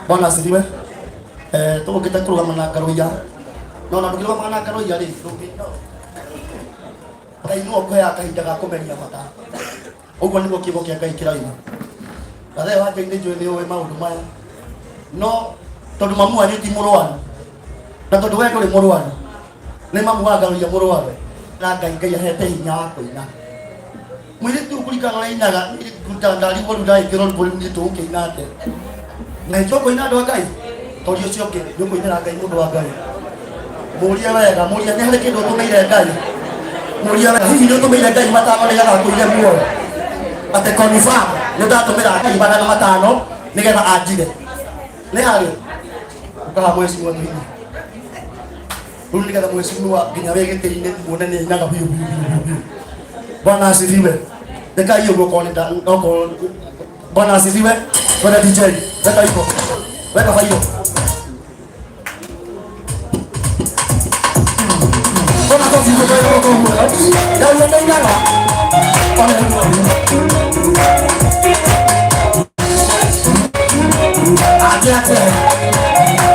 Bwana asifiwe. Tũgũkĩte kũrũgama na ngaroiya no na ndũkĩrũgama na ngaroiya rĩ ndũngĩ Ngai nĩwe ũkũheaga kahinda ga kũmeria mata. Ũguo nĩguo kiugo kĩa Ngai kĩroiga. Gathe wa Ngai nĩ njũĩ nĩ ũĩ maũndũ maya, no tondũ mamu wanyu ti mũrwaru na tondũ we ndũrĩ mũrwaru, nĩ mamu wa ngaroiya mũrwaru na Ngai Ngai ahete hinya wa kũina. Mũirĩtu ũyũ kũringana na ũrĩa ainaga, ndarigwo rĩu ndagĩkĩrwo rwĩmbo rũu niĩ tũgũkĩina atĩa? Na nĩ tũkũina andũ a Ngai? Toria ũcio ũngĩ, nĩ ũkũinĩra Ngai mũndũ wa Ngai. Mũrie wega, mũrie nĩ harĩ kĩndũ ũtũmĩire Ngai. Mũrie wega, hihi nĩ ũtũmĩire Ngai matano nĩgetha akũige muoyo? Atĩ confirm nĩ ndatũmĩra Ngai 500 nĩgetha anjire. Nĩ harĩ? Ũkaha mheshimiwa tũine. Rĩu nĩgetha mheshimiwa nginya wĩ gĩtĩ-inĩ muone nĩ ainaga biũ biũ biũ biũ biũ. Bwana asifiwe. Rekai ũguo okorwo nĩ okorwo Bwana asifiwe. Twende DJ. Weka hivyo. Weka failo. Ona kofi kwa kwa kwa. Ya ya ya ya. Ona. Atia atia.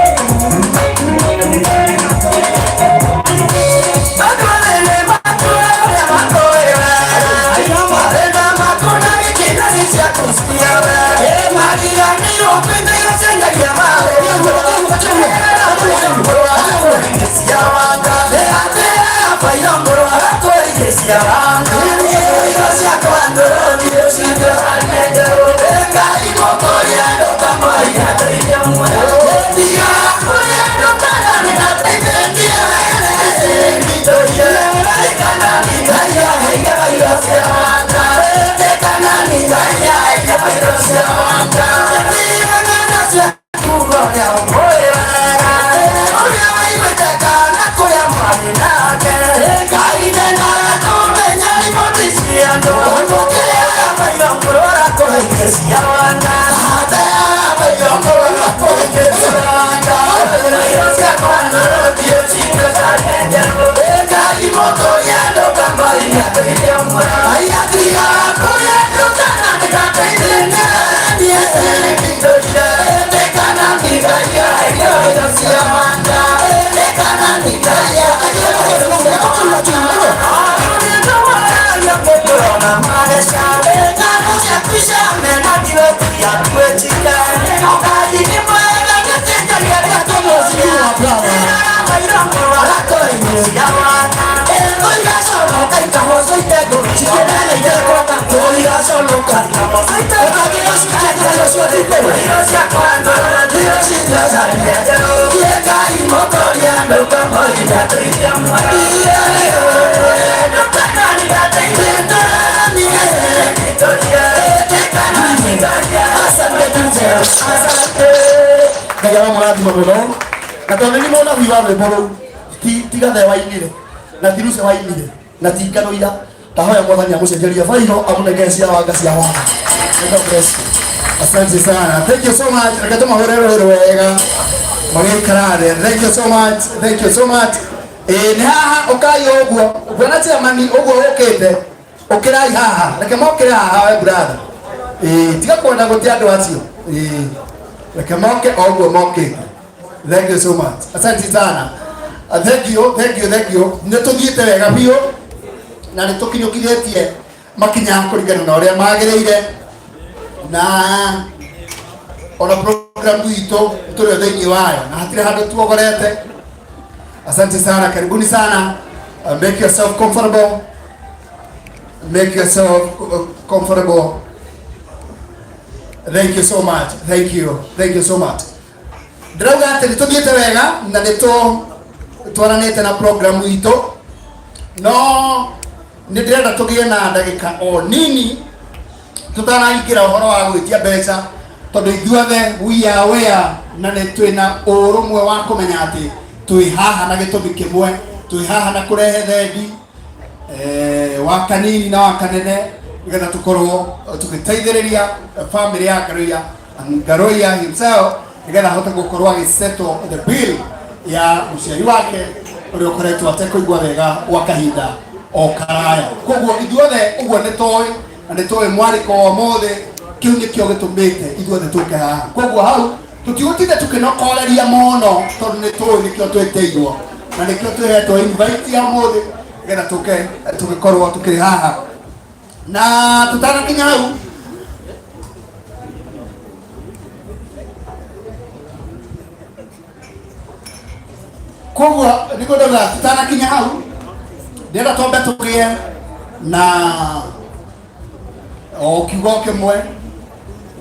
Ngai aramũrathima mũno na tondũ nĩ mũnabii wa rwĩmbo rũu ti gathe wainire na ti Ruce wainire na ti ngano ira ndahoya mwathani amũcenjerie bairo amũnengere cia wanga cia wanga. God bless you. Asante sana. Thank you so much. Reke tũmahũre rũhĩ wega. Magĩikara thĩ. Thank you so much. Thank you so much. Ĩĩ nĩ haha ũkai ũguo. Bwana chairman ũguo ũkĩte. Ũkĩrai haha. Reke mokĩre haha we brother. Ĩĩ tiga kwenda gũte andũ acio. Ĩĩ reke moke o ũguo mokĩte. Thank you so much. Asante sana. Thank you, thank you, thank you. Nĩ tũthiĩte wega biũ na nĩ tũkinyũkithĩtie makinya kũringana na ũrĩa magĩrĩire na ona program itũ tũrĩ thĩinĩ wayo na hatirĩ handũ tuogorete. Asante sana, karibuni sana. Make yourself comfortable. Make yourself comfortable. Thank you so much. Thank you. Thank you so much. Ndĩrauga atĩ nĩ tũthiĩte wega na nĩ twaranĩte na program itũ no nĩ ndĩrenda tũgĩe na ndagĩka o nini tũtanaingĩra ũhoro wa gwĩtia mbeca tondũ ithuothe we are aware na nĩ twĩna ũrũmwe wa kũmenya atĩ twĩ haha na gĩtũmi kĩmwe, twĩ haha na kũrehe thendi wa kanini na wa kanene nĩgetha tũkorwo tũgĩteithĩrĩria family ya Ngaruiya Ngaruiya himself nĩgetha ahote gũkorwo agĩsettle the bill ya mũciari wake ũrĩa ũkoretwo atekũigua wega gwa kahinda o karaya. Koguo ithuothe ũguo nĩ tũĩ na nĩ tũĩ mwarĩko wa ũmũthĩ kĩu nĩkĩo gĩtũmĩte ithuothe tũke haha. Koguo hau tũtigũtinda tũkĩnokoreria mũno tondũ nĩ tũĩ nĩkĩo twĩtĩirwo na nĩkĩo twĩhetwo invite ya ũmũthĩ nĩgetha tũke tũgĩkorwo tũkĩrĩ haha na tũtanakinya hau koguo nĩguo ndauga tũtanakinya hau ndĩrenda twambe tũgĩe na o kiugo kĩmwe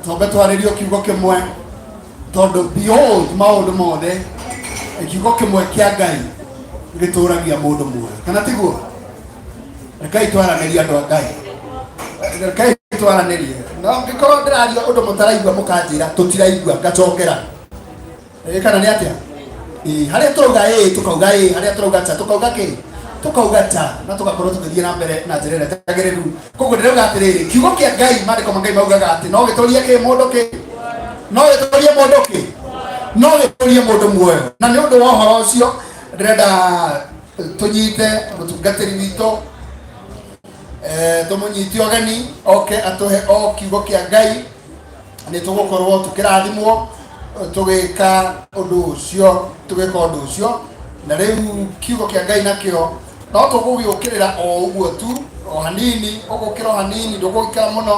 twambe twarĩrie kiugo kĩmwe tondũ behold maũndũ mothe kiugo kĩmwe kĩa Ngai gĩtũragia mũndũ muoyo kana tiguo? Rekei twaranĩrie andũ a Ngai, rekei twaranĩrie no ngĩkorwo ndĩraria ũndũ mũtaraigua mũkanjĩra tũtiraigua ngacokera. Ĩ kana nĩ atĩa? Ĩ harĩa tũrauga ĩ tũkauga ĩ, harĩa tũrauga ta tũkauga kĩ tũkauga ta, na tũgakorwo tũgĩthiĩ na mbere na njĩra ĩrĩa njagĩrĩru. Koguo ndĩrauga atĩrĩrĩ, kiugo kĩa Ngai, maandĩko ma Ngai maugaga atĩ no gĩtũrie kĩ mũndũ kĩ, no gĩtũrie mũndũ kĩ, no gĩtũrie mũndũ muoyo. Na nĩ ũndũ wa ũhoro ũcio ndĩrenda tũnyite mũtungatĩri witũ tũmũnyite ũgeni oke atũhe o kiugo kĩa Ngai nĩ tũgũkorwo tũkĩrathimwo. Tũgĩka ũndũ ũcio, tũgĩka ũndũ ũcio, na rĩu kiugo kĩa Ngai nakĩo no tũgũgĩũkĩrĩra o ũguo tu, o hanini, ũgũkĩra o hanini, ndũgũikara mũno.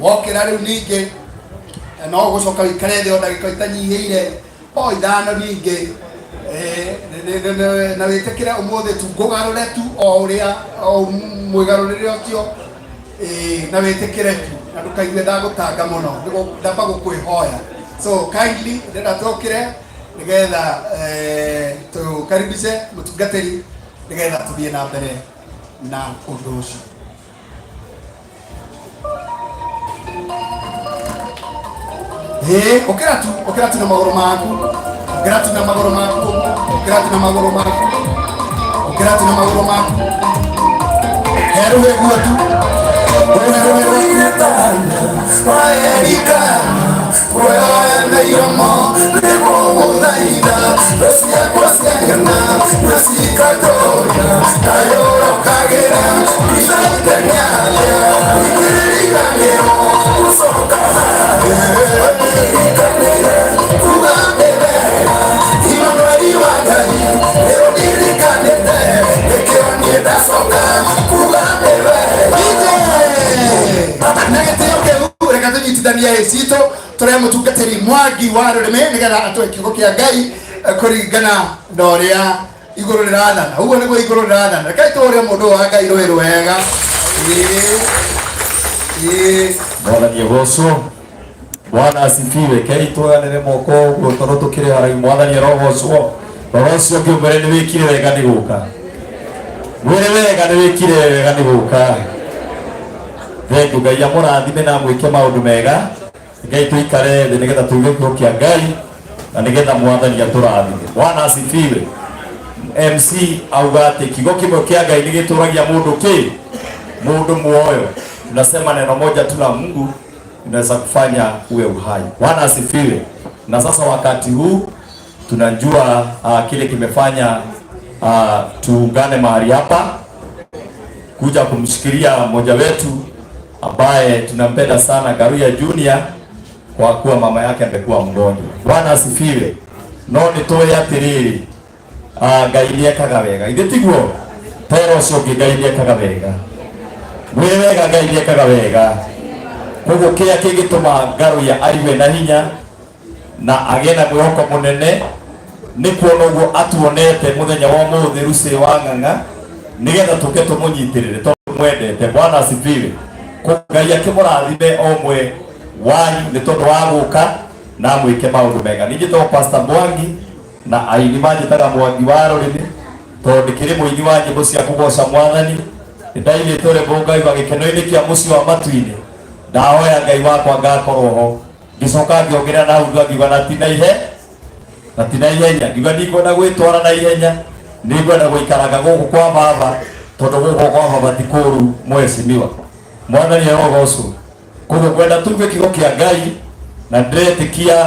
Wokĩra rĩu ningĩ no ũgũcoka ũikare thĩ o ndagĩka itanyihĩire o 5 ningĩ. Na wĩtĩkĩre ũmũthĩ tu ngũgarũre tu o ũrĩa o mwĩgarũrĩre ũcio, na wĩtĩkĩre tu na ndũkaigue ndagũtanga mũno. Ndamba gũkwĩhoya, so kindly ndĩrenda tũkĩre nĩgetha tũkaribishe mũtungatĩri nĩgetha tũthiĩ na mbere na ũndũ ũcio. Ĩĩ, ũkĩra tu, ũkĩra tu na magũrũ maku, ũkĩra tu na magũrũ maku, ũkĩra tu na magũrũ maku, ũkĩra tu na magũrũ maku. Herũhe guo tu. Rũhe rũhe rwaku. Na gĩtĩo kĩu, reke tũnyitithanie citũ tũrĩa mũtungatĩri Mwangi wa Rũrĩmĩ nĩgetha atũhe kiugo kĩa Ngai kũringana na ũrĩa igũrũ rĩrathana. Ũguo nĩguo igũrũ rĩrathana. Rekei tũũrie mũndũ ũyũ wa Ngai rũĩ rwega. Ĩĩ, ĩĩ. Mwathani agocwo. Bwana asifiwe. Kei tuoyanĩre moko ũguo tondũ tũkĩrĩ haraihu. Mwathani arogocwo. Rora ũcio ũngĩ ũmwĩre nĩ wĩkire wega nĩ gũka. Mwĩre wega nĩ wĩkire wega nĩ gũka. Thengiũ. Ngai amũrathime na amwĩke maũndũ mega. Ngai tũikare thĩ nĩgetha tũigue kiugo kĩa Ngai na nĩgetha Mwathani atũrathime. Bwana asifiwe. MC auga atĩ kiugo kĩmwe kĩa Ngai nĩ gĩtũragia mũndũ kĩ mũndũ muoyo. Tunasema neno moja tu la Mungu inaweza kufanya uwe uhai. Bwana asifiwe. Na sasa wakati huu tunajua kile kimefanya tuungane mahali hapa kuja kumshikilia mmoja wetu ambaye tunampenda sana, Ngaruiya Junior, kwa kuwa mama yake amekuwa mgonjwa. Bwana asifiwe. No nĩ tũĩ atĩrĩrĩ, Ngai nĩekaga wega. Ithe tiguo? Tera ũcio ũngĩ, Ngai nĩekaga wega. Mwĩre wega, Ngai nĩekaga wega. Koguo kĩrĩa kĩngĩtũma Ngaruiya aigue na hinya na agĩe na mwĩhoko mũnene nĩ kuona ũguo atuonete mũthenya wa ũmũthĩ Lucĩ wa Ng'ang'a nĩgetha tũke tũmũnyitĩrĩre tondũ mwendete. Bwana asifiwe. Koguo Ngai akĩmũrathime o ũmwe wanyu nĩ tondũ wa gũka na amwĩke maũndũ mega. Niĩ njĩtagwo Pastor Mwangi na aini manjĩtaga Mwangi wa Rũrĩmĩ tondũ ndĩkĩrĩ mũini wa nyĩmbo cia kũgoca Mwathani. Nĩndainĩte rwĩmbo ngaigua gĩkeno-inĩ kĩa mũciĩ wa matu-inĩ, ndahoya Ngai wakwa ngakorwo ho. Ngĩcoka ngĩongerera na hau ngiuga na ti na ihe na ti na ihenya, ngiuga ndikwenda gwĩtwara na ihenya, nĩngwenda gũikaraga gũkũ kwa baba tondũ gũkũ kwa baba ti kũũru mheshimiwa. Mwathani arogocwo. Koguo ngwenda tũigue kiugo kĩa Ngai na ndĩretĩkia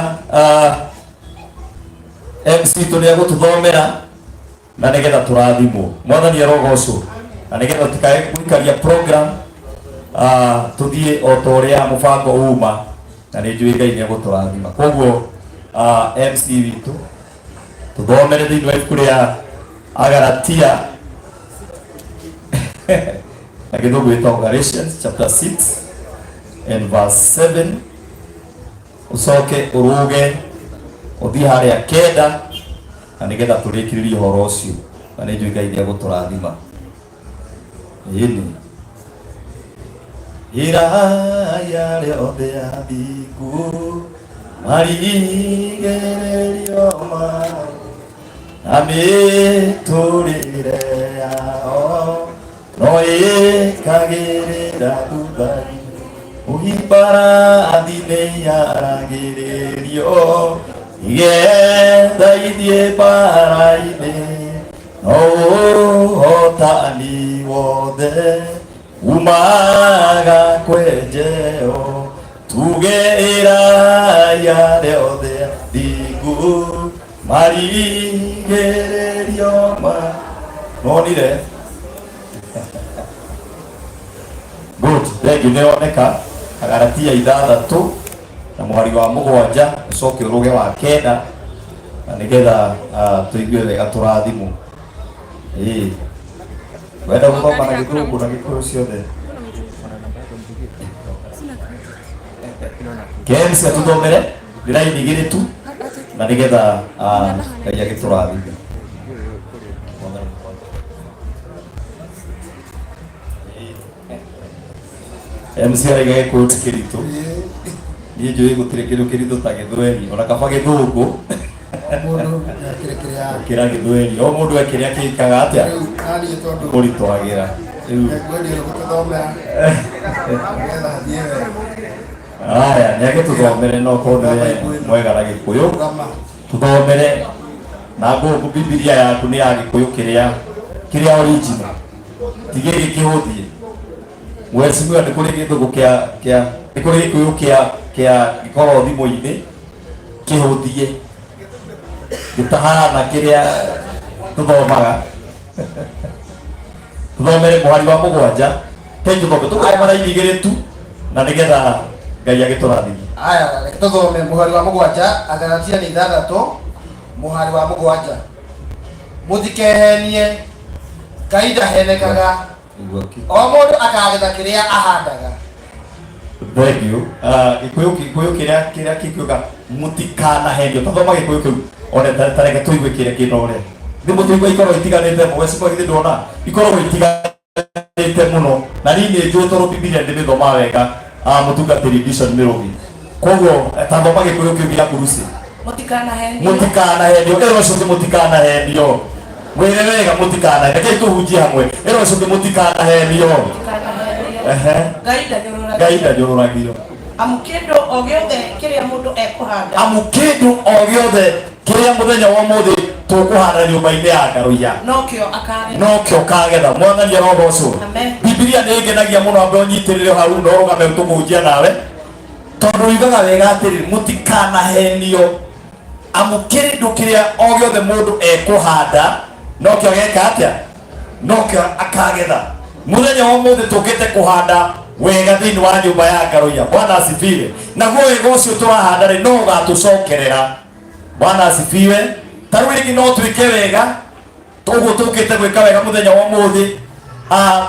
MC tũ nĩegũtũthomera na nĩgetha tũrathimwo. Mwathani arogocwo. Na nĩgetha tũtikae gũikaria program, tũthiĩ o ta ũrĩa mũbango uma, na nĩ njũĩ Ngai nĩegũtũrathima. Koguo MC witũ tũthomere thĩinĩ wa ibuku rĩa Agalatia na gĩthũngũ gĩtagwo Galatians chapter 6 and verse 7, ũcoke ũrũge ũthiĩ harĩa 9 na nĩgetha tũrĩkĩrĩrie ũhoro ũcio, na nĩ njũĩ Ngai nĩegũtũrathima. Ĩni iraya rĩothe athingu marigĩrĩrio mao na mĩtũrĩre yao no ĩkagĩrĩra thutha-inĩ ũhimbarathi nĩ yaragĩrĩrio igetha ithiĩ mbara-inĩ no ũhotani wothe umaga kwenjeo tuge iraya rĩothe thingu marigĩrĩrio ma nonire. Good, thengiũ. Nĩroneka Agalatia 6. Na mũhari wa mũgwanja ũcoke ũrũge wa kenda na nĩgetha tũigue wega tũrathimwo. Ĩĩ, wenda gũthoma na Gĩthũngũ na Gĩkũyũ ciothe. KMC atũthomere nĩ raini igĩrĩ tu na nĩgetha Ngai agĩtũrathime. MC araiga Gĩkũyũ ti kĩritũ. Niĩ njũĩ gũtirĩ kĩndũ kĩritũ ta Gĩthweri ona kaba Gĩthũngũ. Mũndũ ekĩre kĩrĩa gũkĩra Gĩthweri. O mũndũ ekĩrĩa kĩkaga atĩa rĩu naniĩ tondũ kũritũhagĩra. Rĩu ngwendia gũtũthomera nĩgetha thiĩ wega. Aya, nĩ agĩtũthomere no korwo nĩwe mwega na Gĩkũyũ. Rũgama. Tũthomere na ngũngũ. Bibilia yaku nĩ ya Gĩkũyũ kĩrĩa kĩrĩa original, ti gĩkĩ kĩhũthie. Mheshimiwa, nĩ kũrĩ Gĩthũngũ kĩa kĩa nĩ kũrĩ Gĩkũyũ kĩa kĩa gĩkoragwo thimũ-inĩ kĩhũthie gĩtahana kĩrĩa tũthomaga. Tũthomere mũhari wa mũgwanja hei, tũthome tũgũthoma raini igĩrĩ tu na nĩgetha Ngai agĩtũrathime. Aya, reke tũthome mũhari wa mũgwanja, Agalatia nĩ 6 mũhari wa 7. Mũtikehenie, Ngai ndahenekaga, o mũndũ akagetha kĩrĩa ahandaga. Thank you. Gĩkũyũ Gĩkũyũ kĩrĩa kĩrĩa kĩkiuga mũtikanahenio. Tathoma Gĩkũyũ kĩu one ta reke tũigue kĩrĩa kĩna ũrĩa. Nĩ mũtũigua ikorwo itiganĩte mũgecimba githĩ ndona ikoragwo itiganĩte mũno na niĩ nĩ njũĩ tondũ Bibilia ndĩmĩthomaga wega, mũtungatĩri Dishon Mĩrũgi. Koguo tathoma Gĩkũyũ kĩu gĩa Kurusi. Mũtikanahenio. Mũtikanahenio. Ĩra ũcio ũngĩ mũtikanahenio. Mwĩre wega mũtikanahenio. Rekei tũhunjie hamwe. Ĩra ũcio ũngĩ mũtikanahenio. Mũtikanahenio. Ehe. Ngai ndanyũrũragio. Ngai ndanyũrũragio. Amu kĩndũ o gĩothe kĩrĩa mũndũ ekũhanda, amu kĩndũ o gĩothe kĩrĩa mũthenya wa ũmũthĩ tũkũhanda nyũmba-inĩ ya Ngaruiya, nokĩo akagetha. Nokĩo kagetha. Mwathani arogocwo. Amen. Bibilia nĩ ĩngenagia mũno. Ambe ũnyitĩrĩre hau na ũrũgame tũkũhunjia nawe tondũ yugaga wega atĩrĩ, mũtikanahenio, amu kĩndũ kĩrĩa o gĩothe mũndũ ekũhanda nokĩo ageka atĩa? Nokĩo akagetha. Mũthenya wa ũmũthĩ tũkĩte kũhanda wega thĩinĩ wa nyũmba ya Ngaruiya. Bwana asifiwe. Naguo wega ũcio tũrahanda rĩ, no ũgatũcokerera. Bwana asifiwe. Ta rĩu rĩngĩ no twĩke wega ũguo tũkĩte gwĩka wega mũthenya wa ũmũthĩ,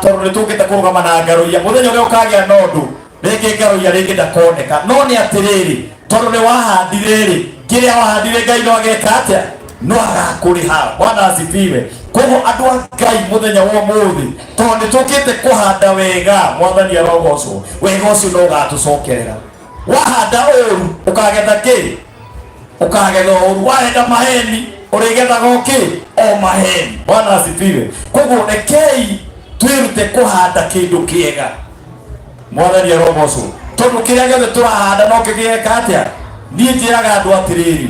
tondũ nĩ tũkĩte kũrũgama na Ngaruiya. Mũthenya ũrĩa ũkagĩa na ũndũ rĩngĩ, Ngaruiya rĩngĩ ndakoneka, no nĩ atĩrĩrĩ, tondũ nĩ wahandire rĩ, kĩrĩa wahandire Ngai no ageka atĩa? No agakũrĩha. Bwana asifiwe. Koguo andũ a Ngai, mũthenya wa ũmũthĩ tondũ nĩ tũkĩte kũhanda wega, mwathani arogocwo, wega ũcio no ũgatũcokerera. Wahanda ũru ũkagetha kĩ? Ũkagetha ũru. Wahenda maheni ũrĩgethaga o kĩ? O maheni. Bwana asifiwe. Koguo rekei twĩrute kũhanda kĩndũ kĩega. Mwathani arogocwo, tondũ kĩrĩa gĩothe tũrahanda no kĩgĩeka atĩa? Niĩ njĩraga andũ atĩrĩrĩ,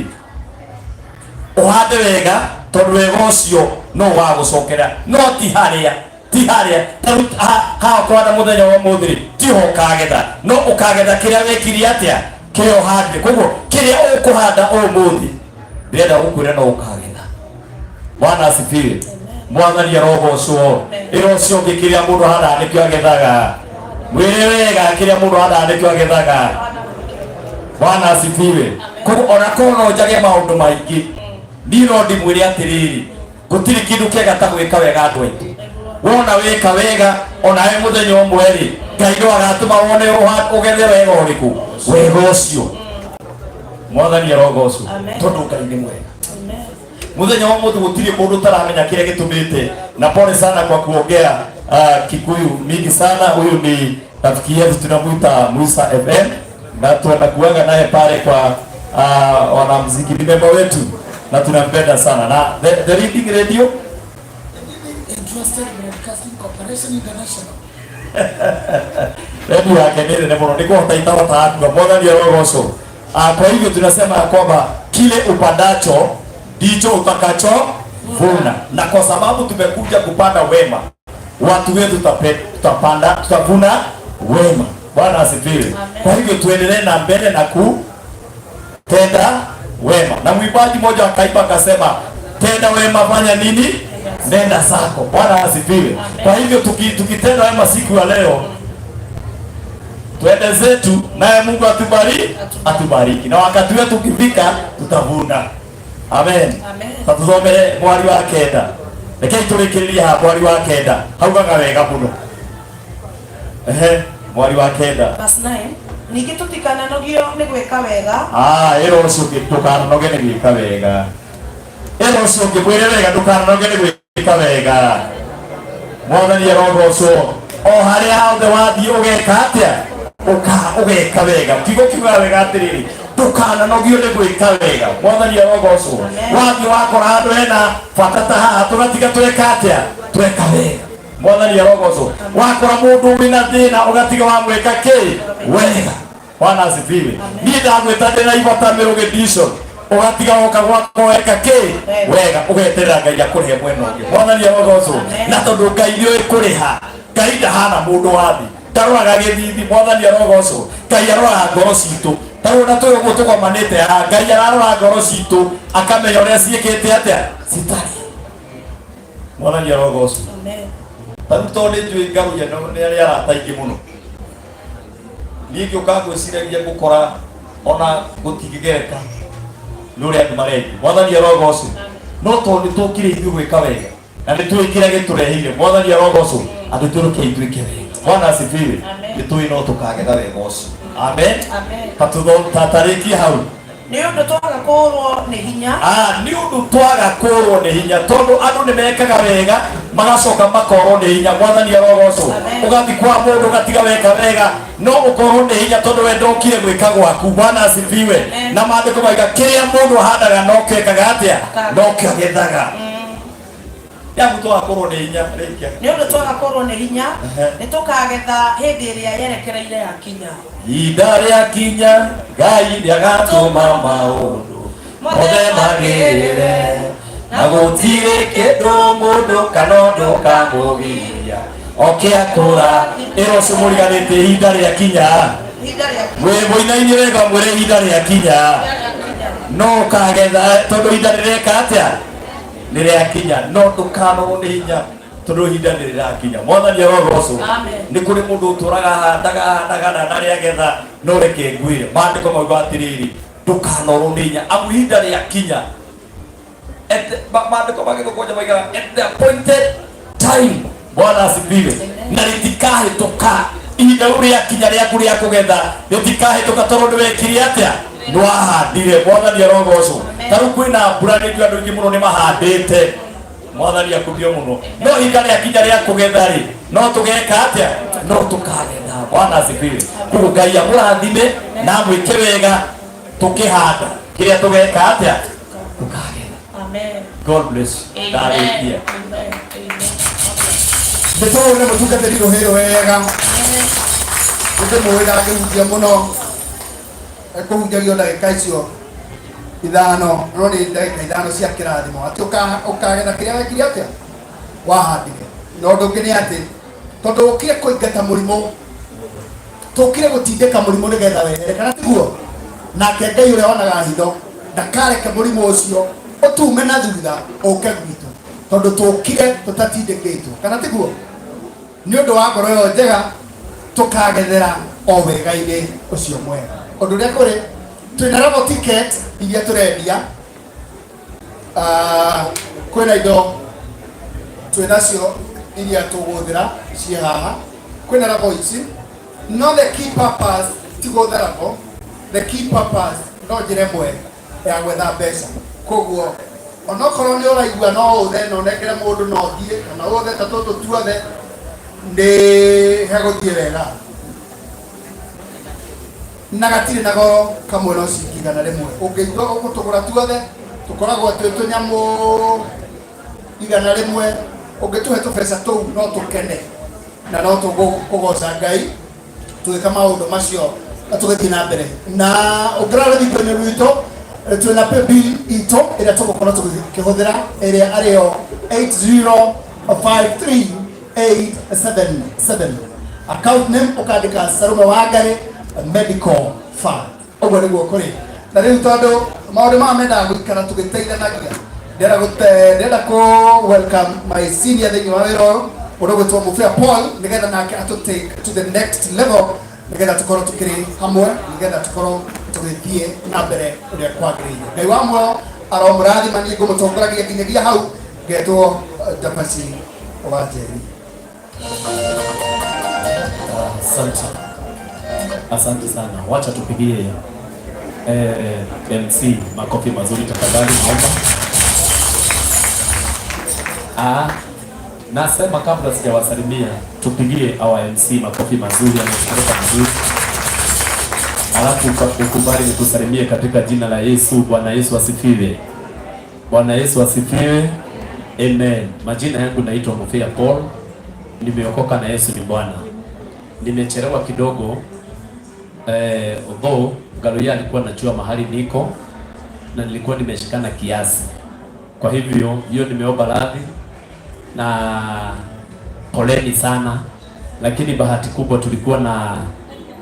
ũhande wega tondũ wega ũcio no ũgagũcokera, no ti harĩa ti harĩa ta rĩu haha kũhanda mũthenya wa ũmũthĩ rĩ, tiho ũkagetha, no ũkagetha kĩrĩa wekire atĩa? Kĩrĩa ũhandire. Koguo kĩrĩa ũkũhanda ũmũthĩ, ndĩrenda gũkwĩra no ũkagetha. Bwana asifiwe. Mwathani arogocwo. Ĩra ũcio ũngĩ, kĩrĩa mũndũ ahandaga nĩkĩo agethaga. Mwĩre wega, kĩrĩa mũndũ ahandaga nĩkĩo agethaga. Bwana asifiwe. Koguo ona korwo no njage maũndũ maingĩ, niĩ no ndimwĩre atĩrĩrĩ, gũtirĩ kĩndũ kĩega ta gwĩka wega. Andũ aitũ, wona wĩka wega onawe mũthenya ũmwe rĩ, Ngai no agatũma wone ũgethe wega ũrĩkũ? Wega ũcio. Mwathani arogocwo. Amen. Tondũ Ngai nĩ mwega. Amen. Mũthenya wa mũthĩ gũtirĩ mũndũ ũtaramenya kĩrĩa gĩtũmĩte, na pole sana kwa kuongea Kikuyu mingi sana. Huyu ni rafiki yetu tunamuita Musa FM na tunakuaga naye pale kwa wanamuziki, ni memba wetu na tunampenda sana na the Leading Radio. Interested Broadcasting Corporation International. Redio yake nĩ nene mũno, nĩ kũhota itahotaga kuga. Mwathani arogocwo. Kwa hivyo tunasema ya kwamba kile upandacho ndicho utakacho vuna, na kwa sababu tumekuja kupanda wema, watu wetu tutapanda, tutavuna wema. Bwana asifiwe. Kwa hivyo tuendelee na mbele na kutenda wema, na mwimbaji mmoja akaimba akasema, "Tenda wema, fanya nini? Nenda zako." Bwana asifiwe. Kwa hivyo tukitenda wema siku ya leo. Twende zetu, naye Mungu atubariki, atubariki. Na wakati wetu ukifika tutavuna. Amen. Amen. Tatuthomere mwari wa kenda. Rekei tũrĩkĩrĩrie haha mwari wa kenda. Haugaga wega mũno. Ehe, mwari wa kenda. Verse 9. Ningĩ tũtikananogio nĩ gwĩka wega. Ah, ĩra ũcio ũngĩ ndũkananoge nĩ gwĩka wega. Ĩra ũcio ũngĩ mwĩre wega ndũkananoge nĩ gwĩka wega. Mwathani arogocwo. O harĩa hothe wathiĩ ũgeka atĩa? Ũka ũgeka wega. Kiugo kiugaga wega atĩrĩrĩ, ndũkananogio nĩ gwĩka wega. Mwathani arogocwo. Wathiĩ wakora handũ hena bata ta haha tũgatiga tweka atĩa? Tweka wega. Mwathani arogocwo. Wakora mũndũ wĩna thĩna ũgatiga wamwĩka kĩ? Wega. Bwana asifiwe. Niĩ ndagwĩta ndĩ na ibata mĩrũgĩndicon ũgatiga woka gwakwa weka kĩ wega ũgeterera Ngai akũrĩhe mwena ũngĩ. Mwathani arogocwo. Na tondũ Ngai nĩoĩ kũrĩha, Ngai ndahana mũndũ wa thĩ, ndaroraga gĩthithi. Mwathani arogocwo. Ngai aroraga ngoro citũ. Ta rĩu ona twĩ ũguo tũgomanĩte haha, Ngai ararora ngoro citũ akamenya ũrĩa ciĩkĩte atĩa citarĩ. Mwathani arogocwo. Amen. Ta rĩu tondũ nĩ njũĩ Ngaruiya nĩ arĩ arata aingĩ mũno, niĩ ngĩũka ngwĩciragia ngũkora ona gũtingĩgereka nĩ ũrĩa andũ marengi. Mwathani arogocwo. No tondũ nĩ tũkire ithuĩ gwĩka wega na nĩ tũĩ kĩrĩa gĩtũreheire, Mwathani arogocwo, andũ tũrũke itwĩke wega. Bwana asifiwe. Amen. Nĩ tũĩ no tũkagetha wega ũcio. Amen. Amen. Tatarĩkie hau. Nĩ ũndũ twaga kũũrwo nĩ hinya. Ah, nĩ ũndũ twaga kũũrwo nĩ hinya tondũ andũ nĩ mekaga wega magacoka makorwo nĩ hinya. Mwathani arogocwo. Amen. Ũgathiĩ kwa mũndũ ũgatiga weka wega no ũkorwo nĩ hinya tondũ we ndokire gwĩka gwaku. Bwana asifiwe. Amen. Na maandĩko maiga kĩrĩa mũndũ ahandaga nokĩo ekaga atĩa? Nokĩo agethaga. Yamu twaga kũũrwo nĩ hinya rĩkia. Nĩ ũndũ twaga kũũrwo nĩ hinya Ehe. nĩ tũkagetha hĩndĩ ĩrĩa yerekereire yakinya. Ihinda rĩakinya Ngai nĩagatũma maũndũ mothe magĩrĩre na gũtirĩ kĩndũ mũndũ kana ũndũ ũkamũgiria oke akũra. Ĩra ũcio mũriganĩte ihinda rĩakinya. Ihinda rĩakinya. Mwĩ mũinaine wega mwĩre ihinda rĩakinya no ũkagetha tondũ ihinda rĩreka atĩa? Nĩ rĩakinya. No ndũkanorwo nĩ hinya tondũ ihinda nĩ rĩrakinya. Mwathani arogocwo. Amen. Nĩ kũrĩ mũndũ ũtũraga ahandaga ahandaga na ndarĩ agetha, no reke ngwĩre maandĩko mauga atĩrĩrĩ, ndũkanorwo nĩ hinya amu ihinda rĩakinya. Maandĩko ma Gĩthũngũ maigaga at the appointed time. Bwana asifiwe. Na rĩtikahĩtũka ihinda rĩu rĩakinya rĩaku rĩa kũgetha rĩtikahĩtũka tondũ nĩwekire atĩa? Nĩwahandire. Mwathani arogocwo. Ta rĩu kwĩna mbura nĩ andũ aingĩ mũno nĩ mahandĩte. Mwathani akumio mũno. No ihinda rĩakinya rĩa kũgetha rĩ, no tũgeka atĩa? No tũkagetha. Bwana asifiwe. Koguo Ngai amũrathime na amwĩke wega tũkĩhanda kĩrĩa tũgeka atĩa? Tũkagetha. Amen. God bless you. Amen. Ndarĩkia. Amen. Amen. Nĩ tũũ nĩ mũtungatĩri rũhĩ wega ndĩmũĩ ndangĩhunjia mũno ekũhunjagia ndagĩka icio ithano no nĩ ndagĩka ithano cia kĩrathimo atĩ ũkagetha kĩrĩa wekire atĩa wahandire. Na ũndũ ũngĩ nĩ atĩ tondũ ũkire kũingata mũrimũ tũkire gũtindĩka mũrimũ nĩgetha wehere kana tiguo nake Ngai ũrĩa wonaga hitho ndakareke mũrimũ ũcio ũtume na thutha ũke gwitũ tondũ tũkire tũtatindĩkĩtwo kana tiguo nĩ ũndũ wa ngoro ĩyo njega tũkagethera o wega-inĩ ũcio mwega. Ũndũ ũrĩa kũrĩ twĩna rabo ticket iria tũrendia, kwĩna indo twĩnacio iria tũgũthĩra ciĩ haha, kwĩna rabo ici, no the key purpose ti gũtha rabo, the key purpose no njĩra ĩmwe ya gwetha mbeca. Koguo onokorwo nĩ ũraigua no ũthe na ũnengere mũndũ no ũthiĩ kana ũthe ta tũtũ tuothe nĩ hegũthiĩ wega na gatirĩ na goro kamwe no ciringi 100. Ũngĩigua ũgũtũgũra tuothe tũkoragwo twĩ tũnyamũ 100, ũngĩtũhe tũbeca tũu no tũkene na no tũkũgoca Ngai tũgĩka maũndũ macio na tũgĩthiĩ na mbere. Na ũngĩrora rũthingo-inĩ rwitũ twĩna paybill itũ ĩrĩa tũgũkorwo tũkĩhũthĩra ĩrĩa arĩyo 8053877, account name ũkandĩka Salome Wangari Medical Fund. Ũguo nĩguo kũrĩ. Na rĩu tondũ maũndũ maya mendaga gũikara tũgĩteithanagia, ndĩrenda kũ welcome my senior thĩinĩ wa wĩra ũyũ ũrĩa ũgwĩtwo Mũbĩa Paul nĩgetha nake atũ take to the next level. Nĩgetha tũkorwo tũkĩrĩ hamwe, nĩgetha tũkorwo tũgĩthiĩ na mbere ũrĩa kwagĩrĩire. Ngai wa muoyo aromũrathima. Niĩ ngũmũtongoragia nginyagia hau ngetwo Ndapasi wa Njeri. Asante, asante sana. Wacha tupigie MC makofi mazuri tafadhali, naomba. Nasema kabla sijawasalimia, tupigie our MC makofi mazuri, ametupeleka vizuri. Alafu ukubali nikusalimie katika jina la Yesu. Bwana Yesu asifiwe. Bwana Yesu asifiwe. Amen. Majina yangu naitwa Mufia Paul. Nimeokoka na Yesu ni Bwana. Nimechelewa kidogo although Galuya alikuwa anajua mahali niko na nilikuwa nimeshikana kiasi. Kwa hivyo hiyo nimeomba radhi na poleni sana, lakini bahati kubwa tulikuwa na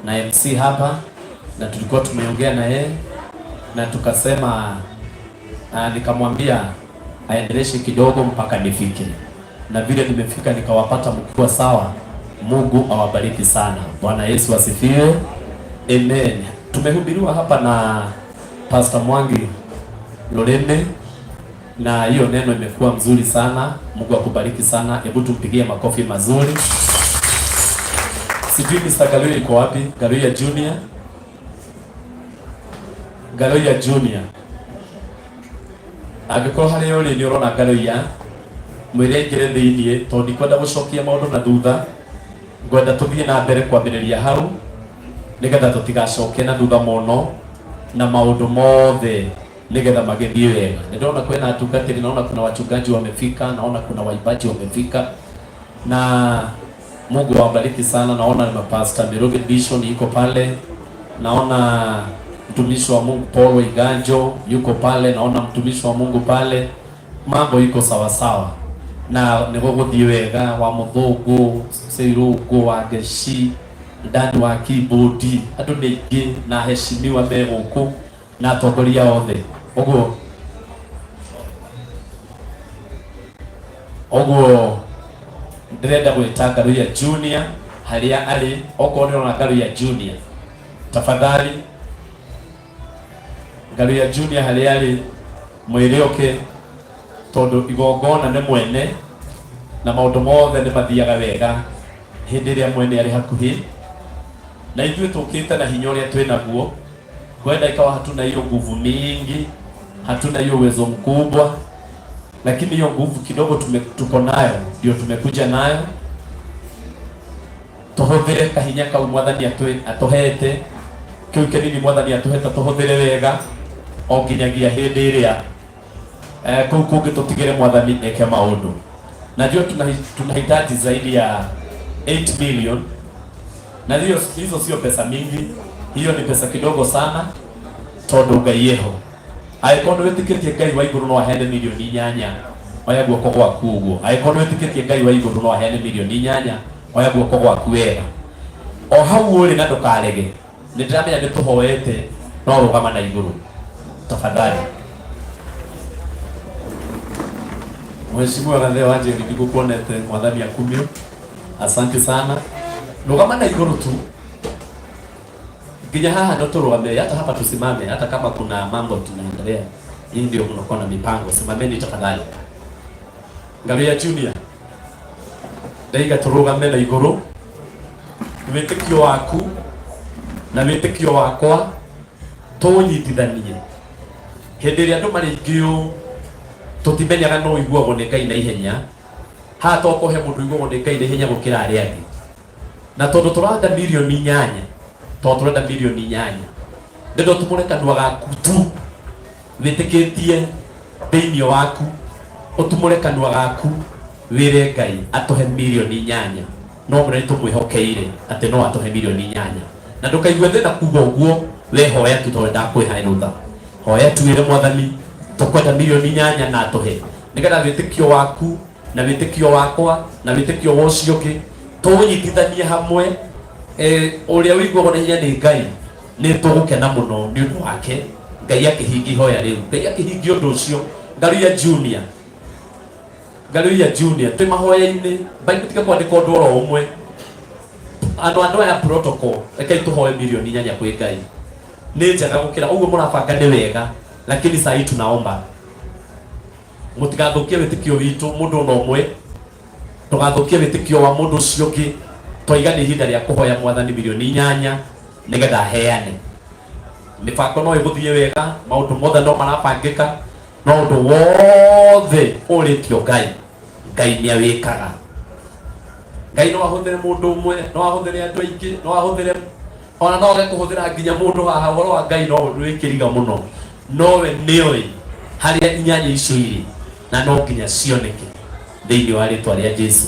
MC hapa na tulikuwa tumeongea na yeye na tukasema, nikamwambia aendeleshe kidogo mpaka nifike, na vile nimefika nikawapata mkiwa sawa. Mungu awabariki sana. Bwana Yesu asifiwe. Amen. Tumehubiriwa hapa na Pastor Mwangi Lorene na hiyo neno imekuwa mzuri sana. Mungu akubariki sana. Hebu tumpigie makofi mazuri. Sijui Mr. Galuya iko wapi? Galuya Junior. Galuya Junior. Angĩkorwo harĩa ũrĩ nĩ ũrona Galuya, mwĩre aingĩre thĩiniĩ tondũ ndikwenda gũcokia maũndũ na thutha. Ngwenda tũthiĩ na mbere kwambĩrĩria hau nĩgetha tũtigacoke na thutha mũno na maũndũ mothe nĩgetha magĩthiĩ wega. Nĩndĩrona kwĩna atungatĩri, naona kuna wachungaji wamefika, naona kuna waimbaji wamefika na Mungu awabariki sana. Naona mapasta Mirugi Vision yuko pale, naona mtumishi wa Mungu Paul Iganjo yuko pale, naona mtumishi wa Mungu pale, mambo iko sawa sawa na nĩgũgũthiĩ wega wa mũthũngũ Seirũngũ wa Ngeci ndani wa keyboard andũ nĩ aingĩ na heshimiwa me gũkũ na atongoria othe ũguo ndĩrenda gwĩta Ngaruiya Junior harĩa arĩ. Okorwo nĩ ũrona Ngaruiya Junior, tafadhali Ngaruiya Junior harĩa arĩ mwĩre oke tondũ igongona nĩ mwene na maũndũ mothe nĩ mathiaga wega hĩndĩ ĩrĩa mwene arĩ hakuhĩ na ithuĩ tũkĩte na hinya ũrĩa twĩ naguo. Huenda ikawa hatuna hiyo nguvu mingi, hatuna hiyo uwezo mkubwa, lakini hiyo nguvu kidogo tuko nayo ndio tumekuja nayo. Tũhũthĩre kahinya kau mwathani atũhete kĩu kĩnini mwathani atũhete, tũhũthĩre wega o nginyagia hĩndĩ ĩrĩa kũu kũngĩ tũtigĩre mwathani eke maũndũ. Najua tunahitaji zaidi ya 8 million na hiyo hizo sio pesa mingi, hiyo ni pesa kidogo sana tondu Ngai eho. Angĩkorwo nĩ wĩtĩkĩtie Ngai wa igũrũ no aheane 8 milioni, oya guoko gwaku ũguo. Angĩkorwo nĩ wĩtĩkĩtie Ngai wa igũrũ no aheane 8 milioni, oya guoko gwaku wega o hau ũrĩ na ndũkarege. Nĩ ndĩramenya nĩ tũhoete, no rũgama na igũrũ tafadhali. Mheshimiwa Gathee wa Njeri, nĩngũkuonete, mwathani akumio. Asante sana. Rũgama na igũrũ tu nginya haha ndo turugame, hata hapa tusimame, hata kama kuna mambo tunaendelea. Hii ndio mnakuwa na mipango, simameni tafadhali. Ngaruiya Junior, ndaiga turugame na igũrũ wĩtĩkio waku na wĩtĩkio wakwa tũnyitithanie. Hĩndĩ ĩrĩa andũ marĩ aingĩ ũũ tũtimenyaga no iguagwo nĩ Ngai na ihenya. Haha to kũhe mũndũ iguagwo nĩ Ngai na ihenya gũkĩra arĩa angĩ, na tondũ tũrenda 8 milioni, tondũ tũrenda 8 milioni, ndĩrenda ũtumũre kanua gaku tu wĩtĩkĩtie thĩinĩ waku, ũtumũre kanua gaku wĩre Ngai atũhe 8 milioni. No mũno nĩ tũmwĩhokeire atĩ no atũhe 8 milioni, na ndũkaigue thĩna kuga ũguo. We hoya tu tondũ ndakwĩha rũtha, hoya tu wĩre mwathani tũkwenda 8 milioni na atũhe, nĩgetha wĩtĩkio waku na wĩtĩkio wakwa na wĩtĩkio wa ũcio ũngĩ tũũnyitithanie hamwe. Ũrĩa ũiguagwo na hinya nĩ Ngai nĩ tũgũkena mũno nĩ ũndũ wake Ngai akĩhingia ihoya rĩu, Ngai akĩhingia ũndũ ũcio. Ngaruiya Junior, Ngaruiya Junior, twĩ mahoya-inĩ mbai, tiga kwandĩka ũndũ oro ũmwe. Andũ andũ aya protocol, rekei tũhoe 8 milioni kwĩ Ngai nĩ njega gũkĩra ũguo mũrabanga. Nĩ wega, lakini saa hii tunaomba mũtigathũkie wĩtĩkio witũ mũndũ ona ũmwe, tũgathũkie wĩtĩkio wa mũndũ ũcio ũngĩ. Twaiga nĩ ihinda rĩa kũhoya Mwathani 8 milioni nĩgetha aheane. Mĩbango no ĩgũthiĩ wega, maũndũ mothe no marabangĩka, no ũndũ wothe ũrĩtio Ngai, Ngai nĩ awĩkaga. Ngai no ahũthĩre mũndũ ũmwe, no ahũthĩre andũ aingĩ, no ahũthĩre ona no age kũhũthĩra nginya mũndũ haha. Ũhoro wa Ngai no wĩkĩriga mũno, nowe nĩoĩ harĩa inyanya icio irĩ na no nginya cioneke thĩinĩ wa rĩtwa rĩa Jesu.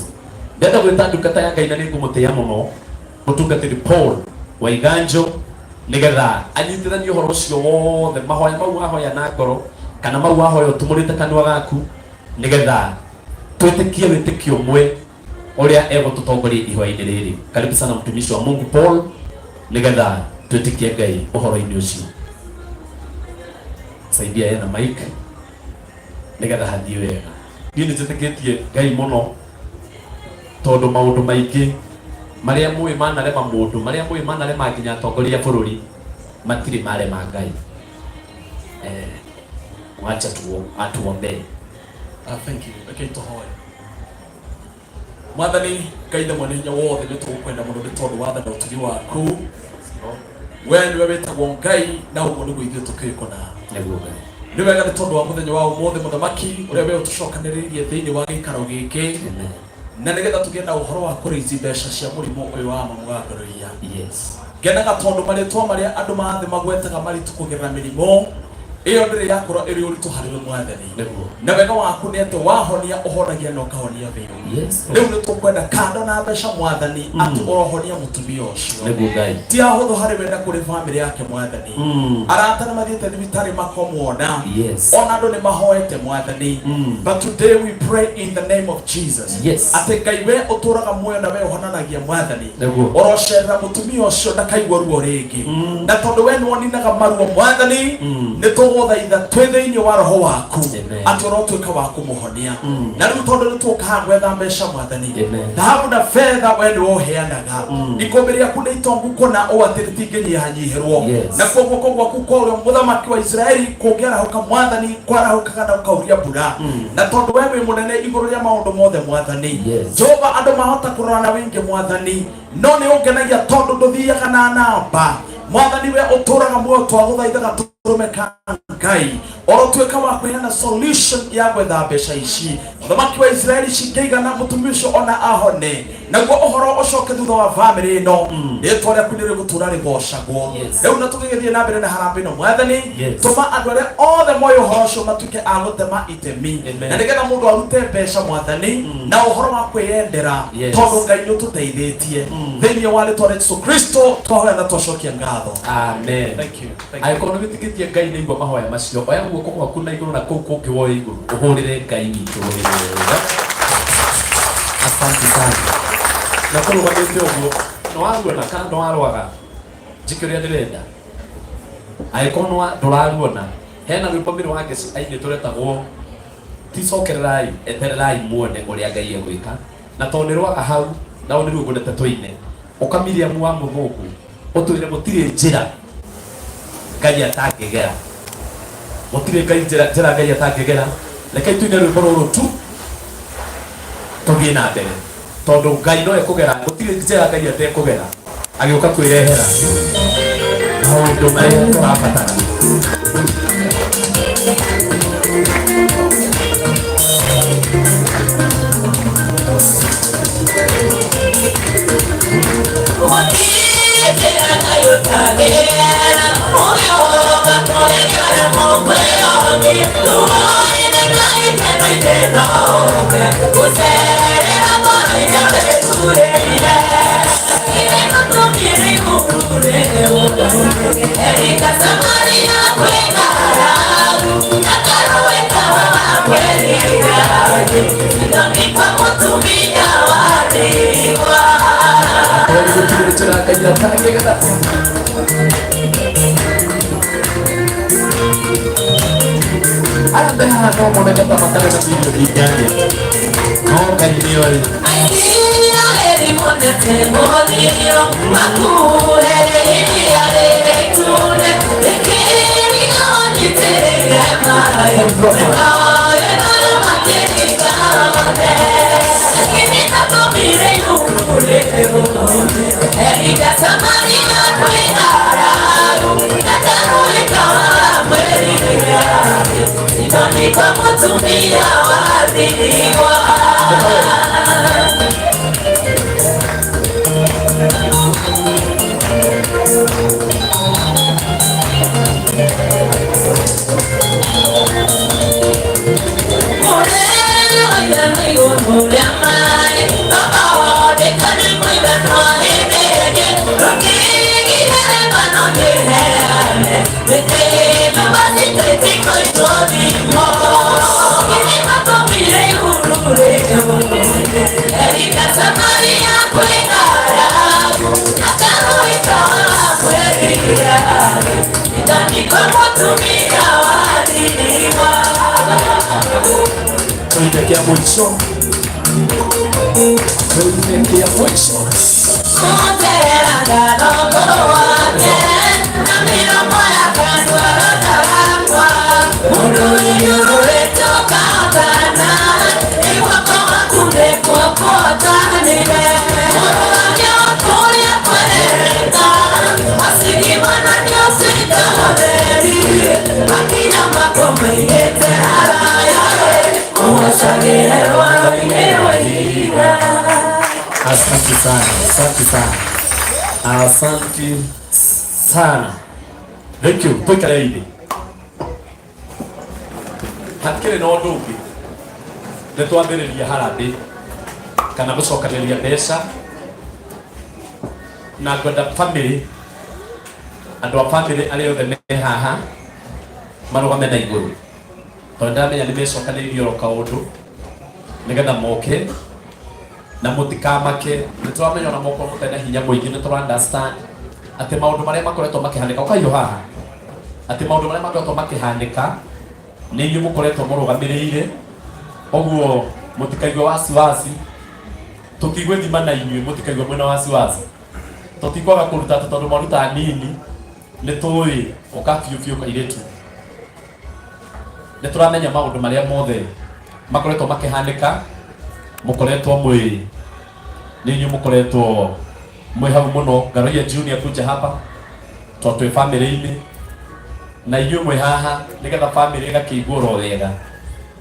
Ndenda gwĩta ndungata ya Ngai na nĩ ngũmũtĩĩa mũno, mũtungatĩri Paul Waiganjo, nĩgetha anyitithanie ũhoro ũcio wothe, mahoya mau wahoya na ngoro kana mau wahoya ũtumũrĩte kanua gaku, nĩgetha twĩtĩkie wĩtĩkio ũmwe ũrĩa egũtũtongoria ihoya-inĩ rĩrĩ. Karibu sana, mtumishi wa Mungu Paul, nĩgetha twĩtĩkie Ngai ũhoro-inĩ ũcio. Saidia yeye na mic nĩgetha hathiĩ wega. Niĩ nĩ njĩtĩkĩtie Ngai mũno, tondũ maũndũ maingĩ marĩa mũĩ manarema mũndũ, marĩa mũĩ manarema nginya atongoria a bũrũri, matirĩ marema Ngai. Wacha tu atuombee. Ah, thank you. Rekei tũhoe. Mwathani Ngai the mwene hinya wothe, nĩ tũgũkwenda mũno nĩ tondũ wa tha na ũtugi waku. We nĩwe wĩtagwo Ngai na ũguo nĩguo ithuĩ tũkĩũĩ kũna. Nĩguo Ngai. Nĩ wega nĩ tondũ wa mũthenya wa ũmũthĩ, mũthamaki ũrĩa we ũtũcokanĩrĩirie thĩinĩ wa gĩikaro gĩkĩ Amen. na nĩgetha tũgĩe na ũhoro wa kũrĩici mbeca cia mũrimũ ũyũ wa mamu wa ngoroia. Ngenaga tondũ marĩtwa marĩa andũ mathĩ magwetaga maritũ kũgerera mĩrimũ ĩyo ndĩrĩ yakorwo ĩrĩ ũritũ harĩ we, Mwathani. Na wega waku nĩ atĩ wahonia ũhonagia na ũkahonia biũ. Rĩu nĩ tũkwenda kando na mbeca, Mwathani, atĩ ũrohonia mũtumia ũcio. Nĩguo Ngai. Ti ahũthũ harĩ we na kũrĩ bamĩrĩ yake, Mwathani. Arata nĩ mathiĩte thibitarĩ makomuona, ona andũ nĩ mahoete, Mwathani, but today we pray in the name of Jesus atĩ Ngai we ũtũraga muoyo na we ũhonanagia, Mwathani, ũrocerera mũtumia ũcio ndakaigua ruo rĩngĩ. Na tondũ we nĩwoninaga maruo, Mwathani, nĩ tũgũthaitha twĩ thĩinĩ wa roho waku Amen. atĩ ũrotuĩka wa kũmũhonia. Na rĩu tondũ nĩ tũkaga gwetha mbeca, Mwathani, Amen. thahabu na betha we nĩwe ũheanaga. Ikũmbĩ rĩaku nĩ itongu kũna ũũ atĩ rĩtingĩnyihanyihĩrwo. Nakuo guoko gwaku kwa ũrĩo, mũthamaki wa Isiraeli, kũngĩarahũka, Mwathani, kwarahũkaga na ũkauria mbura. Na tondũ we wĩ mũnene igũrũ rĩa maũndũ mothe, Mwathani, Jehova, andũ mahota kũrora na wĩingĩ, Mwathani, no nĩ ũngenagia tondũ ndũthiaga na namba. Mwathani, we ũtũraga muoyo, twagũthaithaga tũrũme ka Ngai orotuĩka wa kũheana solution ya gwetha mbeca ici, mũthamaki wa Isiraeli, cingĩigana mũtumia ũcio ona ahone, naguo ũhoro ũcoke thutha wa bamĩrĩ ĩno, rĩtwa rĩaku nĩ rĩgũtũra rĩgocagwo. Rĩu na tũgĩgĩthiĩ na mbere na harambĩ ĩno, Mwathani, tũma andũ arĩa othe moĩ ũhoro ũcio matuĩke a gũtema itemi Amen. na nĩgetha mũndũ arute mbeca, Mwathani, na ũhoro wa kwĩyendera, tondũ Ngai nĩ ũtũteithĩtie. Thĩinĩ wa rĩtwa rĩa Jesu Kristo twahoya na twacokia ngatho. Amen. Thank you. Thank you. Angĩkorwo nĩ wĩtĩkĩtie Ngai nĩ igua mahoya macio, oya guoko gwaku na igũrũ na kũu kũngĩ woe igũrũ ũhũrĩre Ngai witũ wega. Asante sana. Na kũrũgamĩte ũguo nĩ waruona kana ndwarwaga njĩke ũrĩa ndĩrenda? Angĩkorwo ndũraruona, hena rwĩmbo mĩrũ wa ngeci ainĩtwo rwetagwo ticokererai etererai muone ũrĩa Ngai egwĩka, na tondũ nĩ rwaga hau na nĩ ruo ngwendete tũine ũka Miriam wa mũthũngũ ũtwĩre gũtirĩ njĩra Ngai atangĩgera, gũtirĩ Ngai njĩra njĩra Ngai atangĩgera. Rekei tuine rwĩmbo rũrũ tu tũthiĩ na mbere, tondũ Ngai no ekũgera, gũtirĩ njĩra Ngai atekũgera agĩũka kwĩrehera maũndũ marĩa tũrabatara. Tondũ gũtirĩ njĩra Ngai atangĩgera. Aya me haha no moneke ta matarĩ na 8 milioni, no Ngai nĩoĩ. Tuitekea mwisho. Tuitekea mwisho. Asante sana, asante sana, asante sana. Thank you. Tuikare thĩ. Hatikĩrĩ na ũndũ ũngĩ, nĩ twambĩrĩria harambĩ kana gũcokanĩrĩria mbeca, na ngwenda family, andũ a family arĩa othe me haha marũgame na igũrũ, tondũ ndĩramenya nĩ mecokanĩrĩirie oro kaũndũ nĩgetha moke na mũtikamake. Nĩ tũramenya ona mokorwo mũtarĩ na hinya mũingĩ, nĩ tũra understand atĩ maũndũ marĩa makoretwo makĩhanĩka ũkaiyũ haha, atĩ maũndũ marĩa makoretwo makĩhanĩka nĩ inyuĩ mũkoretwo mũrũgamĩrĩire, ũguo mũtikaigue wasiwasi. Tũtigwĩthima na inyuĩ, mũtikaigue mwĩna wasiwasi. Tũtikwaga kũruta atĩ tondũ mwaruta nini, nĩ tũĩ ũka biũ biũ kairĩtu. Nĩ tũramenya maũndũ marĩa mothe makoretwo makĩhanĩka, mũkoretwo mwĩ nĩ inyuĩ mũkoretwo mwĩ hau mũno. Ngaroia Junior kuja hapa tondũ twĩ family-inĩ na inyuĩ mwĩ haha nĩgetha family ĩgakĩiguo oro wega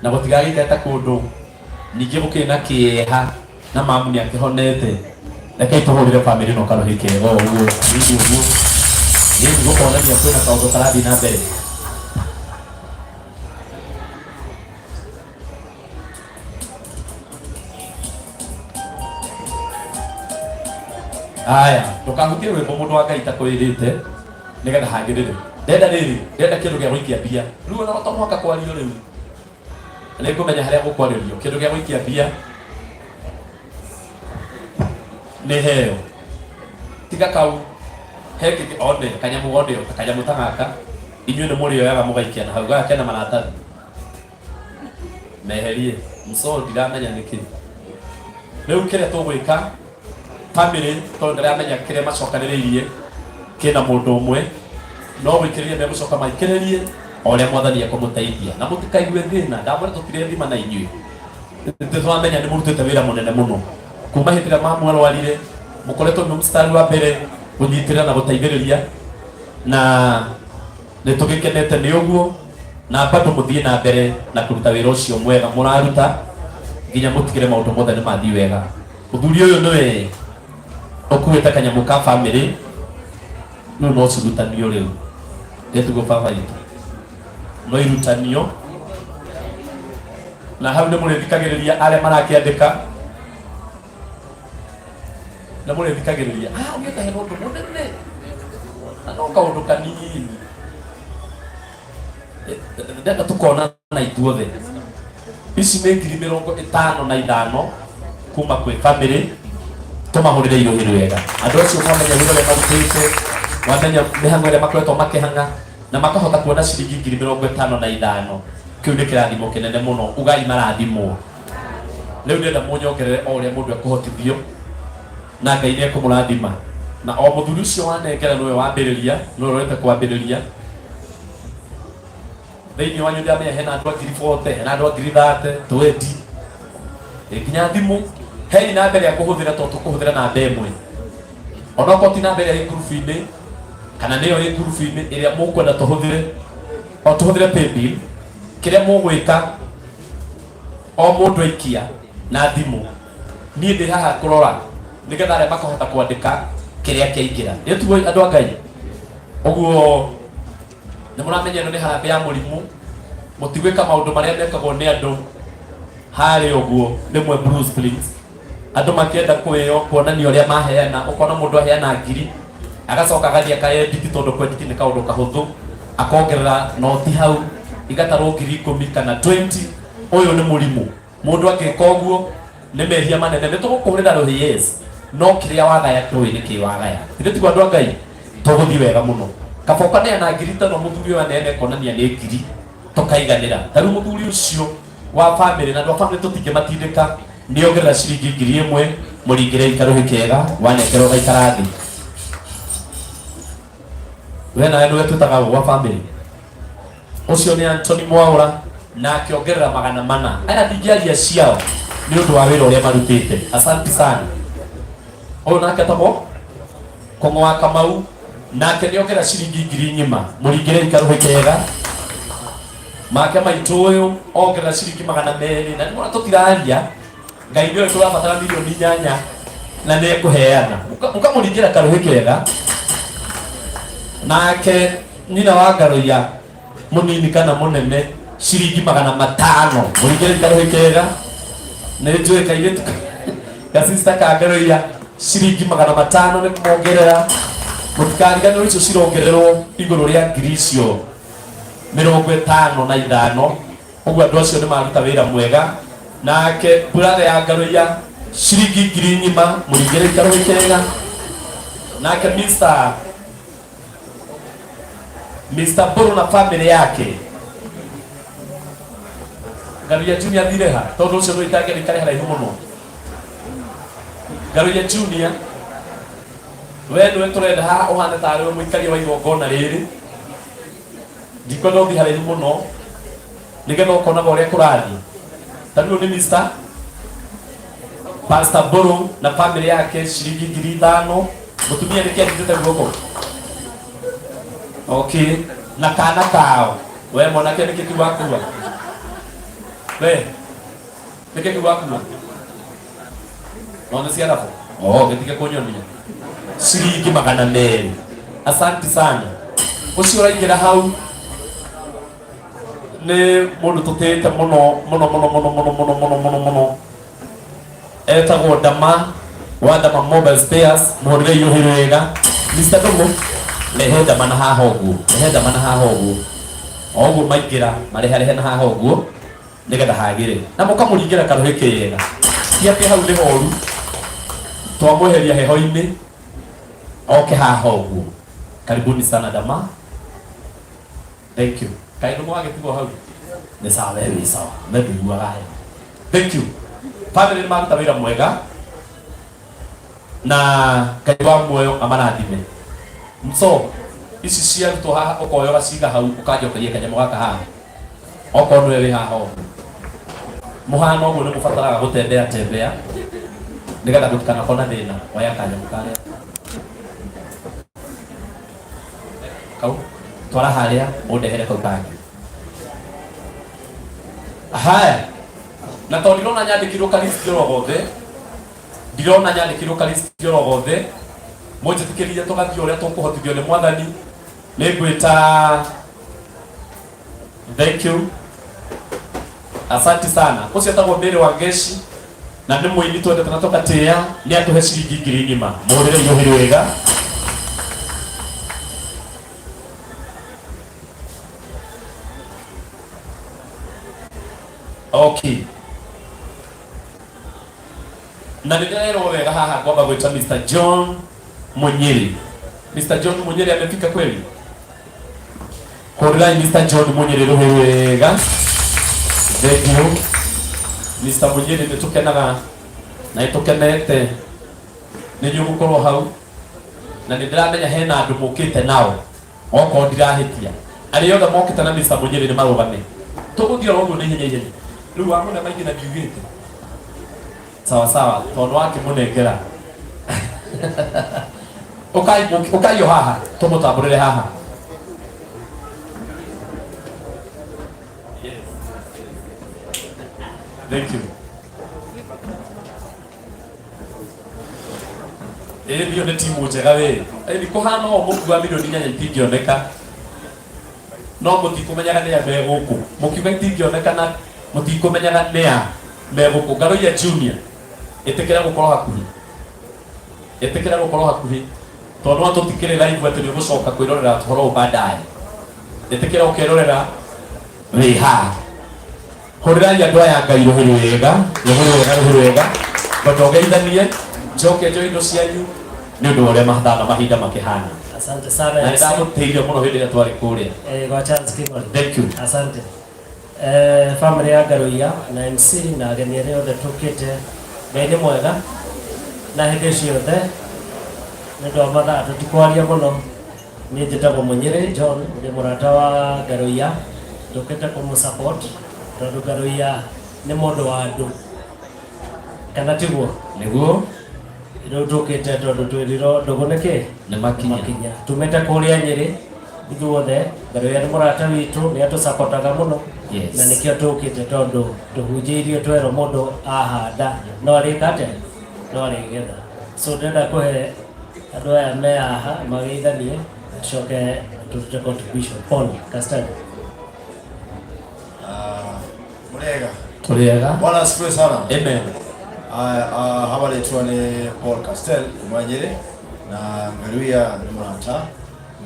na gũtigagĩikare ta kũndũ ningĩ gũkĩrĩ na kĩeha na mamu nĩ akĩhonete. Rekei tũhũrĩre family ĩno karũhĩ kega o ũguo nini ũguo, nĩ gũkonania kwĩna kaũndũ karathiĩ na mbere. Aya, ndũkahutie rwĩmbo mũndũ wa Ngai takwĩrĩte nĩgetha hagĩrĩre. Ndenda rĩrĩ, ndenda kĩndũ gĩa gũikia mbia. Rĩu ona to mũhaka kwario rĩu, nĩngũmenya harĩa gũkwarĩrio. Kĩndũ gĩa gũikia mbia nĩ heo. Tiga kau he kĩngĩ one kanyamũ one kanyamũ ta gaka, inyuĩ nĩ mũrĩoyaga mũgaikia na hau. Gaka kena maratathi meherie mso, ndiramenya nĩkĩ. Rĩu kĩrĩa tũgwĩka family, tondũ ndĩramenya kĩrĩa macokanĩrĩirie kĩna mũndũ ũmwe, no gwĩkĩrĩria megũcoka maikĩrĩrie o ũrĩa mwathani ekũmũteithia, na mũtikaigue thĩna. Ndamwĩra tũtirethima na inyuĩ, nĩ tũramenya nĩ mũrutĩte wĩra mũnene mũno kuma hĩndĩ ĩrĩa mamu arwarire, mũkoretwo mwĩ mũstari wa mbere kũnyitĩrĩra na gũteithĩrĩria, na nĩ tũgĩkenete nĩ ũguo, na bado mũthiĩ na mbere na kũruta wĩra ũcio mwega mũraruta nginya mũtigĩre maũndũ mothe nĩ mathiĩ wega. Mũthuri ũyũ nĩwe ũkuĩte kanyamũ ka family, rĩu no cirutanio rĩu nĩtugo baba itũ no irutanio, na hau nĩ mũrĩthikagĩrĩria arĩa marakĩandĩka, nĩ mũrĩthikagĩrĩria. Ah, niĩ hena ũndũ mũnene na no kaũndũ kanini ndenda tũkona na ithuothe. Ici nĩ 55,000 kuma kwĩ family, tũmahũrĩre irũhĩ rwega. Andũ acio mwamenya wĩra ũrĩa marutĩte, mwamenya mĩhang'o ĩrĩa makoretwo makĩhang'a na makahota kuona ciringi 55,000, kĩu nĩ kĩrathimo kĩnene mũno. Ugai marathimwo. Rĩu ndĩrenda mũnyongerere o ũrĩa mũndũ ekũhotithio. Na Ngai nĩ ekũmũrathima. Na o mũthuri ũcio wanengera nĩwe wambĩrĩria, nĩwe ũrorete kwambĩrĩria. Thĩinĩ wanyu ndĩramenya hena andũ a ngiri 40, hena andũ a ngiri 30, 20. Ĩ, nginya thimũ hei namba ĩrĩa ngũhũthĩra tondũ tũkũhũthĩra namba ĩmwe. Onokorwo ti namba ĩrĩa ĩ ngurubu-inĩ kana nĩyo ĩ ngurubu-inĩ ĩrĩa mũkwenda tũhũthĩre, o tũhũthĩre paybill, kĩrĩa mũgwĩka o mũndũ aikia na thimũ, niĩ ndĩ haha kũrora nĩgetha arĩa makahota kwandĩka kĩrĩa kĩaingĩra. Ĩ tiguo andũ a Ngai? Ũguo nĩ mũramenya ĩno nĩ harambee ya mũrimũ, mũtigwĩka maũndũ marĩa mekagwo nĩ andũ harĩa ũguo rĩmwe Blue Springs andũ makĩenda kwĩyo kuonania ũrĩa maheana, ũkona mũndũ aheana ngiri agacoka agathiĩ akaedit tondũ kwedit nĩ kaũndũ kahũthũ, akongerera noti hau igatarwo ngiri ikũmi kana 20. Ũyũ nĩ mũrimũ. Mũndũ angĩka ũguo nĩ mehia manene. Nĩ tũgũkũhũrĩra rũhĩ, yes, no kĩrĩa wagaya ndũĩ nĩ kĩ wagaya. Ithuĩ tiguo andũ a Ngai? Tũgũthiĩ wega mũno. Kaba ũkaneana ngiri ta ĩno mũthuri ũyũ aneane konania nĩ ngiri tũkaiganĩra. Ta rĩu mũthuri ũcio wa famĩlĩ na andũ a famĩlĩ tũtingĩmatindĩka, nĩ ongerera ciringi 1000, mũringĩre karũhĩ kega, wanengerwo gaikara thĩ. We nawe nĩwe twĩtaga wa famĩlĩ. Ũcio nĩ Anthony Mwaũra na akĩongerera 400. Aya ndingĩaria ciao nĩ ũndũ wa wĩra ũrĩa marutĩte. Asante sana. Ũyũ nake etagwo Kong'o wa Kamau, nake nĩ ongerera ciringi ngiri ng'ima. Mũringĩrei karũhĩ kega. Make maitũ ũyũ ongerera ciringi 200. Na nĩmwona tũtiraria, Ngai nĩwe tũrabatara milioni 8 na nĩ ekũheana. Mũkamũringĩra karũhĩ kega. Nake nyina wa Ngaroia mũnini kana mũnene ciringi 500. Mũringĩre karũhĩ kega. Nĩ njũĩ kairĩtu gasista ka Ngaroia ciringi 500 nĩ kũmongerera. Mũtikariganĩrwo icio cirongererwo igũrũ rĩa ngiri icio 55. Ũguo andũ acio nĩ maruta wĩra mwega. Nake brother ya Ngaroia ciringi ngiri ng'ima, mũringĩre karũhĩ kega. Nake Mr. Mbũrũ na family yake. Ngaroia Junior athire ha? Tondũ ũcio nĩ itangĩenda ikare haraihu mũno. Ngaroia Junior, we nĩwe tũrenda haha ũhane tarĩ we mũikaria wa igongona rĩrĩ. Ndikwenda ũthiĩ haraihu mũno nĩgetha ũkonaga ũrĩa kũrathiĩ. Ta rĩu nĩ Mr. Pastor Mbũrũ na family yake ciringi 5000. Mũtumia nĩkĩ anyitĩte guoko? Okay, na kana kao. We mwanake nĩkĩ kĩu wakua? We nĩkĩ kĩu wakua? No nĩ ciarabo? Oh, gĩtige kũnyonia. Ciringi 200. Asante sana. Ũcio ũraingĩra hau nĩ mũndũ tũtĩĩte mũno mũno mũno mũno mũno mũno mũno mũno mũno, etagwo Dama wa Dama Mobile Spares. Mũhũrĩre iũhĩ wega. Mr. Ndũng'ũ, rehe Dama na haha ũguo, rehe Dama na haha ũguo, o ũguo maingĩra mareharehe na haha ũguo nĩgetha hagĩre, na mũkamũringĩra karũhĩ kega. Ti atĩ hau nĩ horu, twamweheria heho-inĩ oke haha ũguo. Karibuni sana Dama. Thank you. Kaĩ ndũng'ũ wagĩtigwo hau? Nĩ sawa, we wĩ sawa, we ndũiguaga heho. Thank you. Family nĩ maruta wĩra mwega na Ngai wa muoyo amarathime. So ici ciarutwo haha ũkoya ũgaciga hau ũkanjokeria kanyamũ gaka haha. Okorwo nĩwe wĩ haha ũguo. Mũhano ũguo nĩ mũbataraga gũtembea tembea nĩgetha gũtikanakorwo na thĩna. Oya kanyamũ karĩa. Kau twara harĩa ũndehere kau kangĩ. Haya, na tondũ ndirona nyandĩkirwo kalisti oro gothe, ndirona nyandĩkirwo kalisti oro gothe, mũnjĩtĩkĩrie tũgathiĩ ũrĩa tũkũhotithio nĩ Mwathani. Nĩ ngwĩta thank you, asante sana. Ũcio etagwo Mary Wangeci na nĩ mũini twendete na tũgatĩĩa, nĩ atũhe ciringi ngiri ng'ima. Mũhũrĩre iũhĩ wega. Okay, na nĩ ndĩrerwo wega haha ngwamba gwĩta Mr. John Munyiri. Mr. John Munyiri amefika kweli? Hũrĩrai Mr. John Munyiri rũhĩ wega. Thank you. Mr. Munyiri, nĩ tũkenaga na nĩ tũkenete. Nĩ inyuĩ mũgũkorwo hau na nĩ ndĩramenya hena andũ mũkĩte nao okorwo ndirahĩtia arĩa othe mokĩte na Mr. Munyĩrĩ nĩ marũgame tũgũthiĩ oro ũguo na ihenya ihenya rĩu wamũne maingĩ na ndiugĩte sawa sawa tondũ wakĩmũnengera ũkai ũkai o haha tũmũtambũrĩre haha. Yes. Thank you. Ĩĩ ndio nĩ timu njega wĩ. Ĩĩ kũhana ũũ mũkuga milioni inyanya itingĩoneka. No mũtikũmenyaga nĩ a me gũkũ. Mũkiuga itingĩoneka na mũtikũmenyaga nĩ a me gũkũ. Ngaroia Junior. Ĩtĩkĩra gũkorwo hakuhĩ. Ĩtĩkĩra gũkorwo hakuhĩ. Tondũ no tũtikĩrĩ live atĩ nĩ ũgũcoka kwĩrorera ũhoro ũyũ baadaye. Ĩtĩkĩra ũkerorera wĩ haha. Hũrĩrai andũ aya Ngai rũhĩ rwega, rũhĩ rwega, rũhĩ rwega. Ngwenda ũgeithanie, njoke njoe indo cianyu nĩ ũndũ wa ũrĩa mathana mahinda makĩhana. Asante sana Na nĩ MC. ndamũtĩire mũno hĩndĩ ĩrĩa twarĩ kũrĩa. Kwa Charles King'ori. Thank you. Asante. Family ya Ngaruiya na MC na ageni arĩa othe tũkĩte, Ngai nĩ mwega na hĩndĩ ciothe. Nĩ ũndũ wa mathaa tũtikwaria mũno. Niĩ njĩtagwo Mũnyĩrĩ John, ndĩ mũrata wa Ngaruiya, njũkĩte kũmũ support tondũ Ngaruiya nĩ mũndũ wa andũ, kana tiguo? Nĩguo. Rĩu tũkĩte tondũ twĩrirwo ndũgũ nĩ kĩ? Nĩ makinya. Makinya. Tumĩte kũrĩa Nyĩrĩ ithuothe, Ngaruiya nĩ mũrata witũ, nĩ atũsapotaga mũno. Yes. Na nĩkĩo tũkĩte tondũ tũhunjĩirio twerwo mũndũ ahanda no arĩka atĩa? No arĩgetha. So ndĩrenda kũhe andũ aya me haha mageithanie tucoke tũrute contribution. Paul Castano. Murega. Tũrĩega. Bwana asifiwe sana. Amen. Haba rĩtwa nĩ Paul Castel kuma Nyĩrĩ na Ngaruiya nĩ mũrata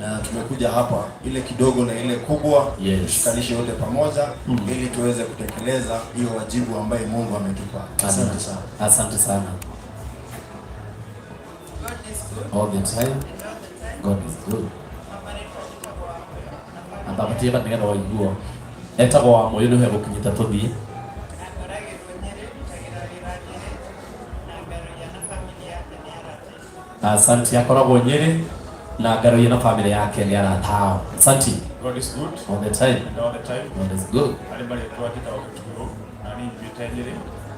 na tumekuja hapa ile kidogo na ile kubwa. Yes. Tushikanishe yote pamoja ili tuweze kutekeleza hiyo wajibu ambaye Mungu ametupa. Asante sana. Asante sana. All the time. God is good. Ambapatie nĩgetha waiguo. Etagwo wa Mũyũ nĩwe gũkinyĩte tũthiĩ. Asante, akoragwo Nyĩrĩ na Ngaruiya na family yake nĩ arata ao. Asante. God is good. All the time. And all the time. God is good. Arĩ marĩtwa njĩtagwo Gĩturo na niĩ nyumĩte Nyĩrĩ.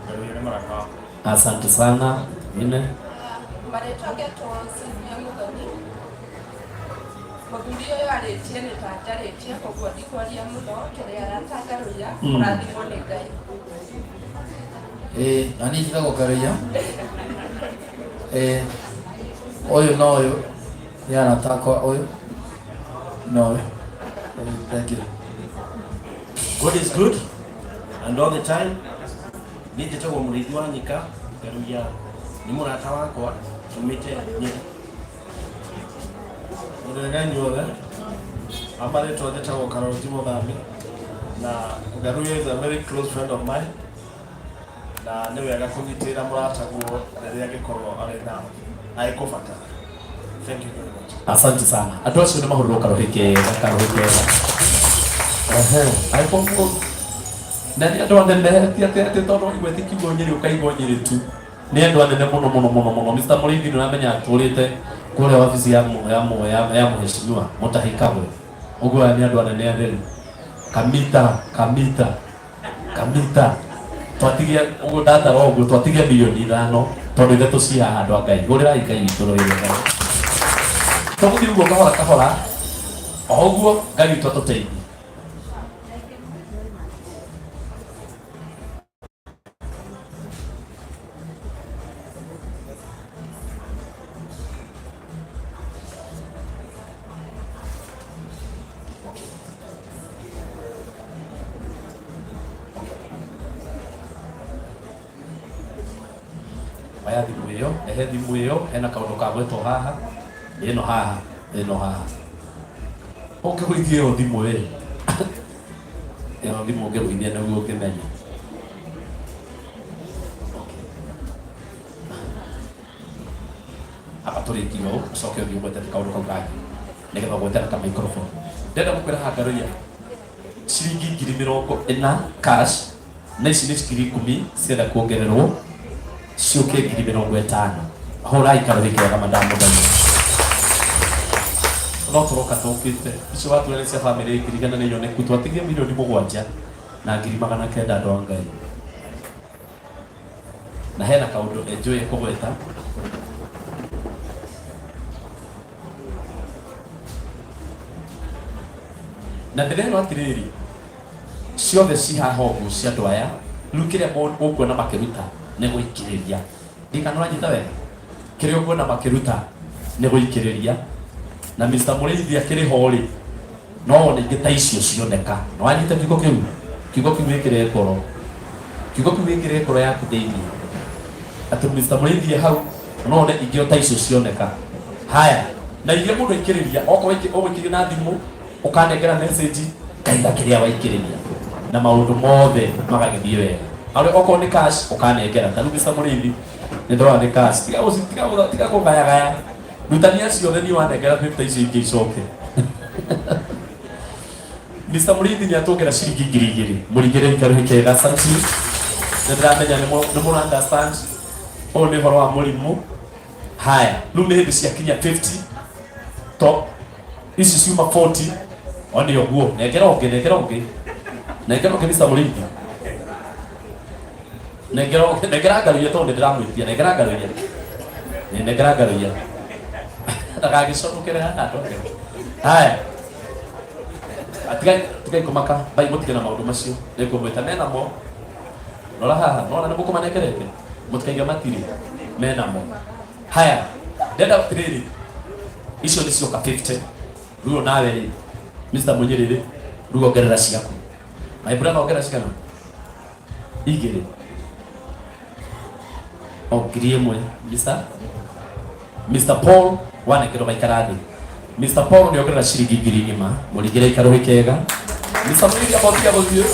Ngaruiya nĩ mũrata wakwa. Asante sana. Ine. Marĩtwa ngetwo Sylvia Mũthoni. Mũthuri ũyũ arĩtie nĩ ta njarĩtie koguo ndikwaria mũno, tũrĩ arata Ngaruiya, kũrathimwo nĩ Ngai. Ĩĩ, na niĩ njĩtagwo Ngaruiya. Ĩĩ, ũyũ na ũyũ nĩ arata akwa, ũyũ na ũyũ. Thank you. God is good and all the time. Niĩ njĩtagwo Mũrĩithi wa Nyika, Ngaruiya nĩ mũrata wakwa, tumĩte Nyĩrĩ. Mũrĩega inyuothe. Amarĩtwa njĩtagwo Karũnji Mũthami na Ngaruiya is a very close friend of mine na nĩ wega kũnyitĩrĩra mũrataguo rĩrĩa angĩkorwo arĩ na agĩkũbatara. Thank you very much. Asante sana. Andũ acio nĩ mahũrĩrwo karũhĩ kega, karũhĩ kega. Ehe, angĩkorwo na nĩ andũ anene ti atĩ atĩ tondũ waigua ti kiugo Nyĩrĩ ũkaigua Nyĩrĩ tu. Nĩ andũ anene mũno mũno mũno mũno. Mr. Mũrĩithi nĩ ũramenya atũrĩte kũrĩa wabici ya ya ya, ya mũheshimiwa Mutahi Kagwe. Ũguo aya nĩ andũ anene atheru. Kamita, kamita, kamita. Twatigia ũguo ndatara ũguo twatigia milioni ithano tondũ ithatũ ci haha andũ a Ngai. Hũrĩrai Ngai witũ rũhĩ rwega. Tũgũthiĩ ũguo kahora kahora o ũguo Ngai witũ atũteithie. Oya thimũ ĩyo, ehe thimũ ĩyo, hena kaũndũ ka gwetwo haha, ĩno haha, ĩno haha. Ũngĩgũithia ĩyo thimũ ĩ, ĩyo thimũ ũngĩgũithia nĩguo ũngĩmenya. Aba tũrĩkie ũũ, ũcoke ũthiĩ ũgwete kaũndũ kau kangĩ, nĩgetha ũgwete na ka microphone. Ndĩrenda gũkwĩra haha Ngaruiya, ciringi ngiri mĩrongo ĩna cash, na ici nĩ ngiri ikũmi cirenda kuongererwo ciũke ngiri mĩrongo ĩtano. Hũrai karũhĩ kega madamu mũthenya. No tũroka tũkĩte icio watwĩra nĩ cia bamĩrĩ ngirigana nĩ nyoneku twatigia milioni mũgwanja na ngiri magana kenda andũ a Ngai na hena kaũndũ enjoy kũgweta na ndĩrerwo atĩrĩrĩ ciothe ci haha ũguo cia andũ aya rĩu kĩrĩa ũkuona makĩruta nĩ gũikĩrĩria ndikana ũranyita wega kĩrĩa ũkuona makĩruta nĩ gũikĩrĩria na Mr. Mũrĩithi akĩrĩ ho rĩ no wone ingĩ ta icio cioneka na wanyita kiugo kĩu kiugo kĩu wĩkĩre ngoro kiugo kĩu wĩkĩre ngoro yaku thĩinĩ atĩ Mr. Mũrĩithi e hau no wone ingĩ o ta icio cioneka haya na iria mũndũ aikĩrĩria okorwo ũgũikĩria na thimũ ũkanengera message ngaiga kĩrĩa waikĩrĩria na maũndũ mothe magagĩthiĩ wega arĩ okorwo nĩ cash ũkanengera ta rĩu Mr. Mũrĩithi nĩ ndĩrona nĩ cash tiga gũci- tiga gũtha- tiga kũgayagaya rutania ciothe niĩ wanengera 50 icio ingĩ icoke Mr. Mũrĩithi nĩ atwongera ciringi ngiri igĩrĩ mũringĩre ikarũhĩ kega asanti nĩ ndĩramenya nĩ mũ- nĩ mũra understand ũyũ nĩ ũhoro wa mũrimũ haya rĩu nĩ hĩndĩ ciakinya 50 to ici ciuma 40 one ũguo nengera ũngĩ nengera ũngĩ nengera ũngĩ Mr. Mũrĩithi nengera ũngĩ nengera ngaruia tondũ nĩ ndĩramwĩtia nengera ngaruia Ĩ, nengera ngaruia ndagagĩconokere haha ndoke haya tigai tigai kũmaka bai mũtige na maũndũ macio nĩngũmwĩta menamo rora haha nona nĩ mũkũmanengerete mũtikaige matirĩ menamo haya ndenda atĩrĩrĩ icio nĩ cioka 50 rĩu nawe rĩ Mr. Munyĩrĩrĩ rĩu ongerera ciaku my brother ongerera cigana igĩrĩ o ngiri ĩmwe Mr. Mr. Paul wanengerwo gaikara thĩ Mr. Paul nĩ ongerera ciringi ngiri ng'ima mũringĩre ikarũhĩ kega Mr. Mũrĩithi abotia gũthiĩ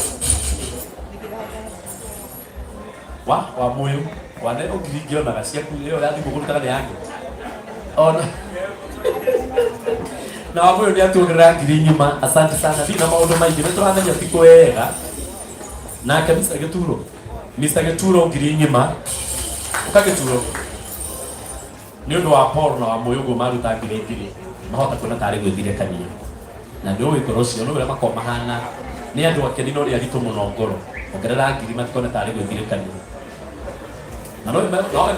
wa wa mũyũ wane ngiri ingĩonaga ciaku ĩyo ya thimũ kũrutaga nĩ yake ona na wa mũyũ nĩ atuongerera ngiri ng'ima asante sana ndirĩ na maũndũ maingĩ nĩ tũramenya ti kwega nake Mr. Gĩturo Mr. Gĩturo ngiri ng'ima ũka Gĩturo nĩ ũndũ wa Paul na wa mũyũ ũguo maruta ngiri ngiri mahota kuona tarĩ gwĩthirekania na nĩ ũĩ ngoro ciao nĩ ũrĩa makoragwo mahana nĩ andũ akeni no nĩ aritũ mũno ngoro ongerera ngiri matikone tarĩ gwĩthirekania na no no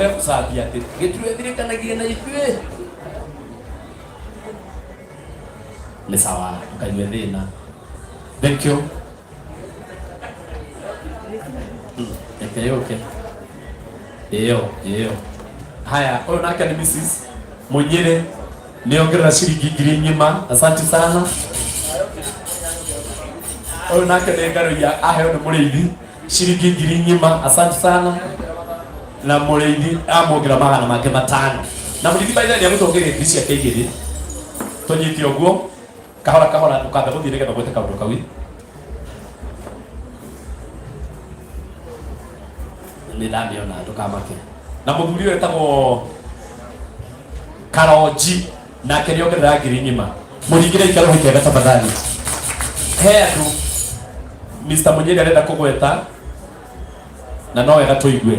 megũcambia atĩ gĩturo ĩthirĩkanagia na ithuĩ nĩ sawa ndũkaigue thĩna thank you Reke yũke ĩyo ĩyo haya ũyũ nake nĩ Mrs. Mũnyĩrĩ nĩongerera ciringi ngiri ng'ima asante sana ũyũ nake nĩ ngaruia aheo nĩ mũrĩithi ciringi ngiri ng'ima asante sana na mũrĩithi amuongerera magana make matano na mũrĩithi by the way nĩagũtũngeria ngiri ciake igĩrĩ tũnyite ũguo kahora kahora ndũkambe gũthiĩ nĩgetha ũgwete kaũndũ kau nĩ ndamĩona ndũkamake na mũthuri ũyũ etagwo karonji nake nĩ ongerera ngiri ng'ima mũringĩre ikaro kega tafadhali he andũ Mr. Munyiri arenda kũgweta na no wega tũigue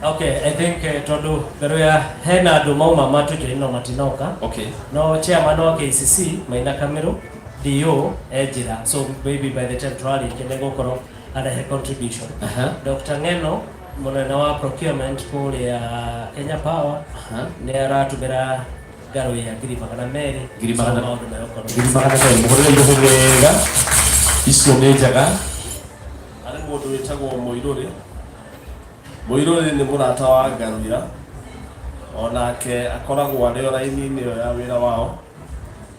Okay, I think eh, tondu ngero ya hena andu mauma matujoin no matinoka. Okay. No chairman wa KCC Maina Kamiru DO enjira so maybe by the time twarĩkia nĩgũkorwo arehe contribution. Aha. Dr. Ng'eno mũnene wa procurement kũrĩa Kenya Power Aha. nĩ aratũmĩra ngaro ya ngiri magana merĩ ngiri magana So, maũndũ megũkorwo ngiri magana merĩ mũhũrĩre irũhũ wega icio nĩ njega Harĩ mũndũ wĩtagwo Mũirũrĩ. Mũirũrĩ nĩ mũrata wa Ngaruiya. Onake akoragwo arĩ o raini-inĩ ĩyo ya wĩra wao.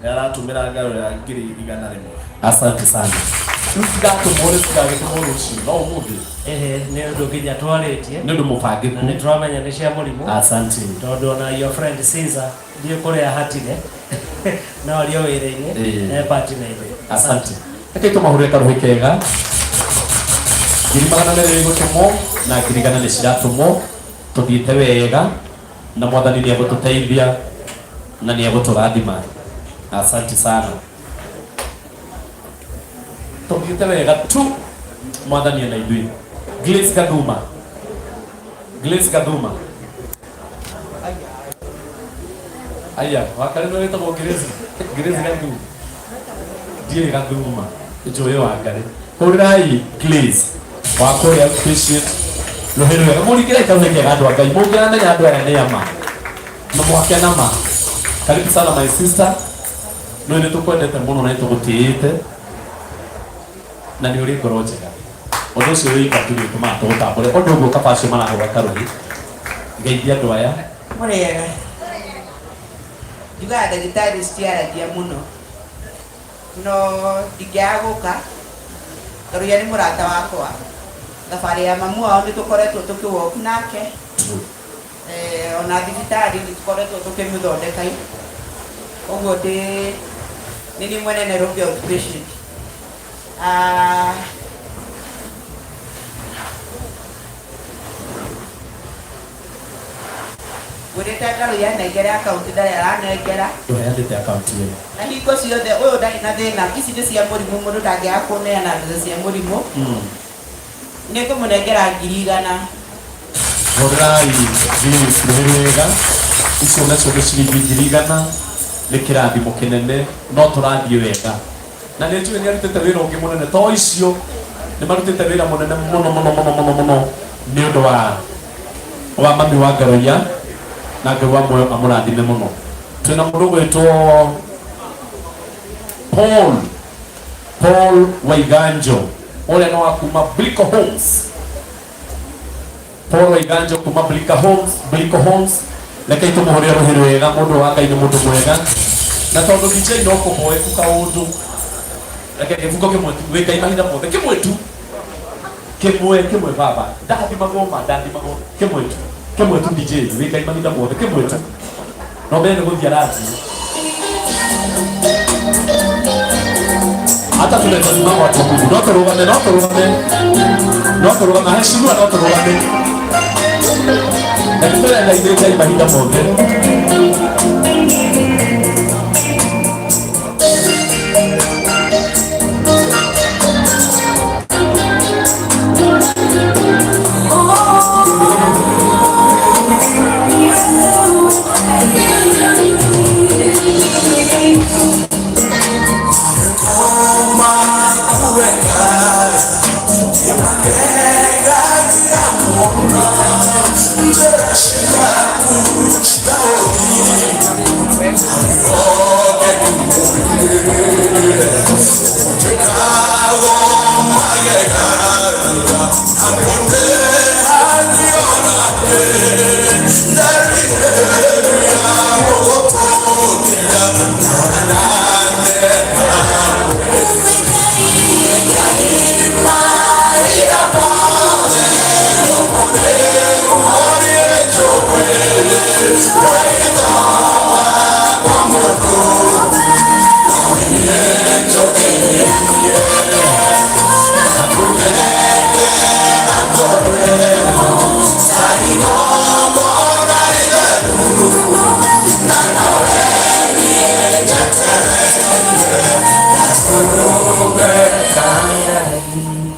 Nĩ aratũmĩra Ngaruiya ngiri igana rĩmwe. Asante sana. Rĩu cigatũmwo rĩ cigagĩtũmwo rũciũ no ũmũthĩ. Ehe, nĩ ũndũ nginya twarĩtie. Nĩ ũndũ mũbangĩku. Na nĩ tũramenya nĩ cia mũrimũ. Asante. Tondũ ona your friend Caesar ndiũ kũrĩa hatire no arĩ o wĩra-inĩ Ĩĩ. e party na ithuĩ. Asante. Reke tũmahũrĩre karũhĩ kega. Ngiri magana merĩ gũtũmwo na ngiri igana nĩ ciratũmwo. Tũthiĩte wega na mwathani nĩ egũtũteithia na nĩ egũtũrathima. Asante sana. Tũthiĩte wega tu mwathani ena ithuĩ. Grace Gathuma. Grace Gathuma. Aya, wakari nĩ wĩtagwo Grace. Grace Gathu. Ndiũĩ Gathuma. Njũĩ Wangari. Hũrĩrai Grace wa kũrĩa patient rũhĩ rwega. Mũringĩre karuhĩ kega andũ a Ngai. Mũngĩramenya andũ aya nĩ ama. Na mwake na ma. Karibu sana my sister. Nĩ nĩ tũkwendete mũno na nĩ tũgũtĩĩte. Na nĩ ũrĩ ngoro njega. Ũndũ ũcio wĩ tu nĩ ũtũmaga tũgũtambũre. Ũndũ ũguo kaba acio marahũra karũhĩ. Geithia andũ aya. Mũrĩega. Njugaga ndagĩtarĩ citiaragia mũno no ndingĩaga gũka Ngaruiya nĩ mũrata wakwa. Thabarĩ ya mamu wao nĩ tũkoretwo tũkĩ walk nake. Ona thibitarĩ nĩ tũkoretwo tũkĩmũthondeka. Ũguo ndĩ nĩ niĩ mwene Nairobi outpatient. Ah, ngwĩrĩte Ngaruiya nengere akaunti ndarĩ aranengera. Ndũheanĩte akaunti ĩyo. Na hingo ciothe ũyũ ndarĩ na thĩna. Ici nĩ cia mũrimũ, mũndũ ndangĩaga kũneana mbeca cia mũrimũ. Nĩ ngũmũnengera 100,000. Hũrĩrai Grace rũhĩ rwega. Icio nacio nĩ ciringi 100,000 nĩ kĩrathimo kĩnene no tũrathiĩ wega. Na nĩ njũĩ nĩ arutĩte wĩra ũngĩ mũnene to icio nĩ marutĩte wĩra mũnene mũno mũno mũno mũno mũno nĩ ũndũ wa mami wa Ngaruiya na Ngai wa muoyo amũrathime mũno. Twĩna mũndũ ũgwĩtwo Paul Waiganjo ũrĩa nĩ wa kuma Bliko Homes. Paul Waiganjo kuma Blika Homes, Bliko Homes. Rekei tũmũhũrĩre rũhĩ rwega, mũndũ wa Ngai nĩ mũndũ mwega. Na tondũ DJ no kũhoeku kaũndũ, reke gĩbungo kĩmwe tu, wĩ Ngai mahinda mothe, kĩmwe tu. Kĩmwe, kĩmwe baba. Ndathimagwo ma, ndathimagwo. Kĩmwe tu. Kĩmwe tu DJ, wĩ Ngai mahinda mothe, kĩmwe tu. No mbere nĩ gũthiĩ arathiĩ. Hata tunaweza simama watu wa Mungu. No tũrũgame, no tũrũgame. No tũrũgame, heshimiwa no tũrũgame. Na nĩ tũrenda ithuĩ Ngai mahinda mothe.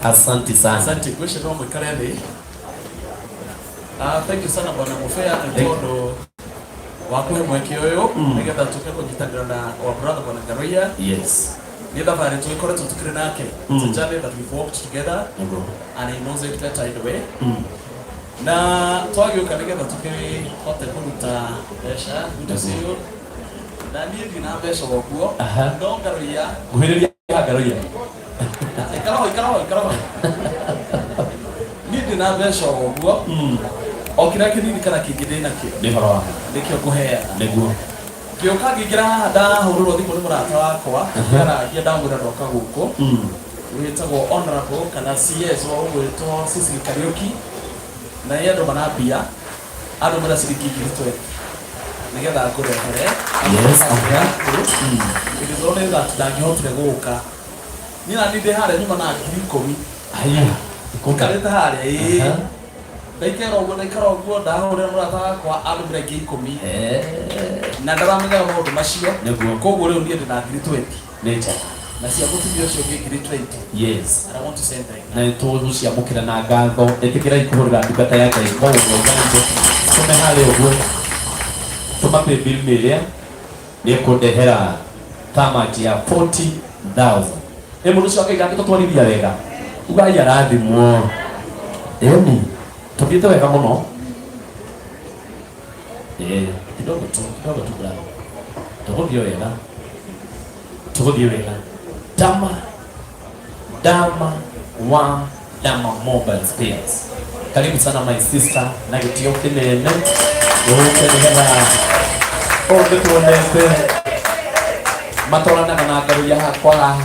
Asante sana. Asante. Ngwĩciria no mũikare thĩ. Thank you sana Bwana Mufea nĩ tondũ wa kũhe mweke ũyũ nĩgetha tũke kũnyitanĩra na our brother Bwana Ngaruiya. Yes. Nĩ thabarĩ tũgĩkoretwo tũkĩrĩ nake. It's a journey that we've walked together and he knows it better in a way. Na twagĩũka nĩgetha tũkĩhote kũruta mbeca. Good to see you. Na niĩ ndirĩ na mbeca ũguo. No Ngaruiya. Nguhĩrĩria Ngaruiya. Ikara ho, ikara ho, ikara ho. Niĩ ndĩ na mbeca ũguo. O kĩrĩa kĩnini kana kĩngĩ ndĩ nakĩo. Nĩ ũhoro wa. Nĩkĩo ngũheana. Nĩguo. Ngĩũka ngĩingĩra haha ndahũrĩrwo thimũ nĩ mũrata wakwa. Ngĩaragia ndamwĩra ndoka gũkũ. Wĩtagwo Honorable kana CS wa ũgwĩtwo Cecily Kariũki. Na nĩ andũ marambia. Andũmĩra ciringi 20,000. Nĩgetha ngũrehere. Yes. It is only that ndangĩhotire gũka. Niĩ na niĩ ndĩ harĩa nyuma na 10,000. Aya. Njikarĩte harĩa, ĩĩ. Ndaikara ũguo, ndaikara ũguo, ndahũrĩra mũrata wakwa andũmĩra 10,000. Na ndaramenyaga maũndũ macio. Nĩguo. Koguo rĩu niĩ ndĩ na 20,000. Nĩ njega. Na cia mũtumia ũcio ũngĩ 20,000. Yes. And I want to send them. Na nĩ tũgũciamũkĩra na ngatho. Ĩtĩkĩrai kũhũrĩra ndungata ya Ngai Paul Waiganjo. Tũme harĩa ũguo. Tũma paybill ĩrĩa. Nĩ ekũndehera thamaki ya 40,000. Ĩ mũndũ ũcio akaiga angĩtũtwarithia wega. Ugai arathimwo. Ĩni, tũthiĩte wega mũno. Eh, kidogo tu, kidogo tu brother. Tũgũthiĩ wega. Tũgũthiĩ wega. Dama Dama wa Dama Mobile Spares. Karibu sana my sister na gĩtĩo kĩnene ũke nĩgetha ũũ nĩtuonete matwaranaga na ngaruia hakwa haha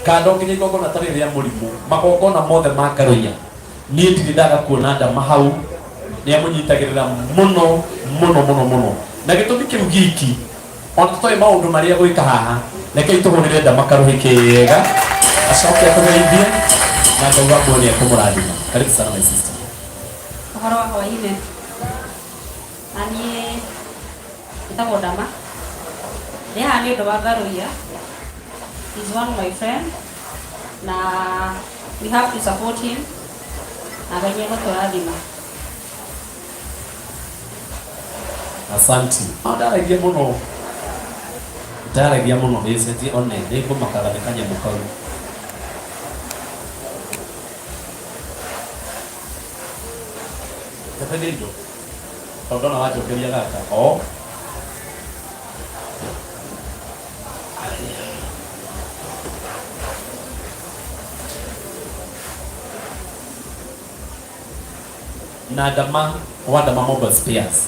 kando nginya igongona ta rĩrĩ rĩa mũrimũ magongona mothe ma ngaruia niĩ ndirĩ ndaga kuona ndama hau nĩ amũnyitagĩrĩra mũno mũno mũno mũno na gĩtũmi kĩu giki ona tũtoĩ maũndũ marĩa gwĩka haha rekei tũhũrĩre ndama karũhĩ kega acoke atũgeithie na Ngai wa muoyo nĩekũmũrathima. Karibu sana my sister. Ũhoro wa hwainĩ, na niĩ njĩtagwo Ndama, ndĩ haha nĩ ũndũ wa Ngaruiya, he is one of my friend na we have to support him na Ngai nĩ egũtũrathima. Asanti. No ndaragia mũno. Ndaragia mũno ĩcenjie one nĩ ngũmakaga nĩ kanyamũ kau. Ndeberia indo. Tondũ ndona wanjokeria gaka. O. Na Ndama wa Ndama Mobile Spares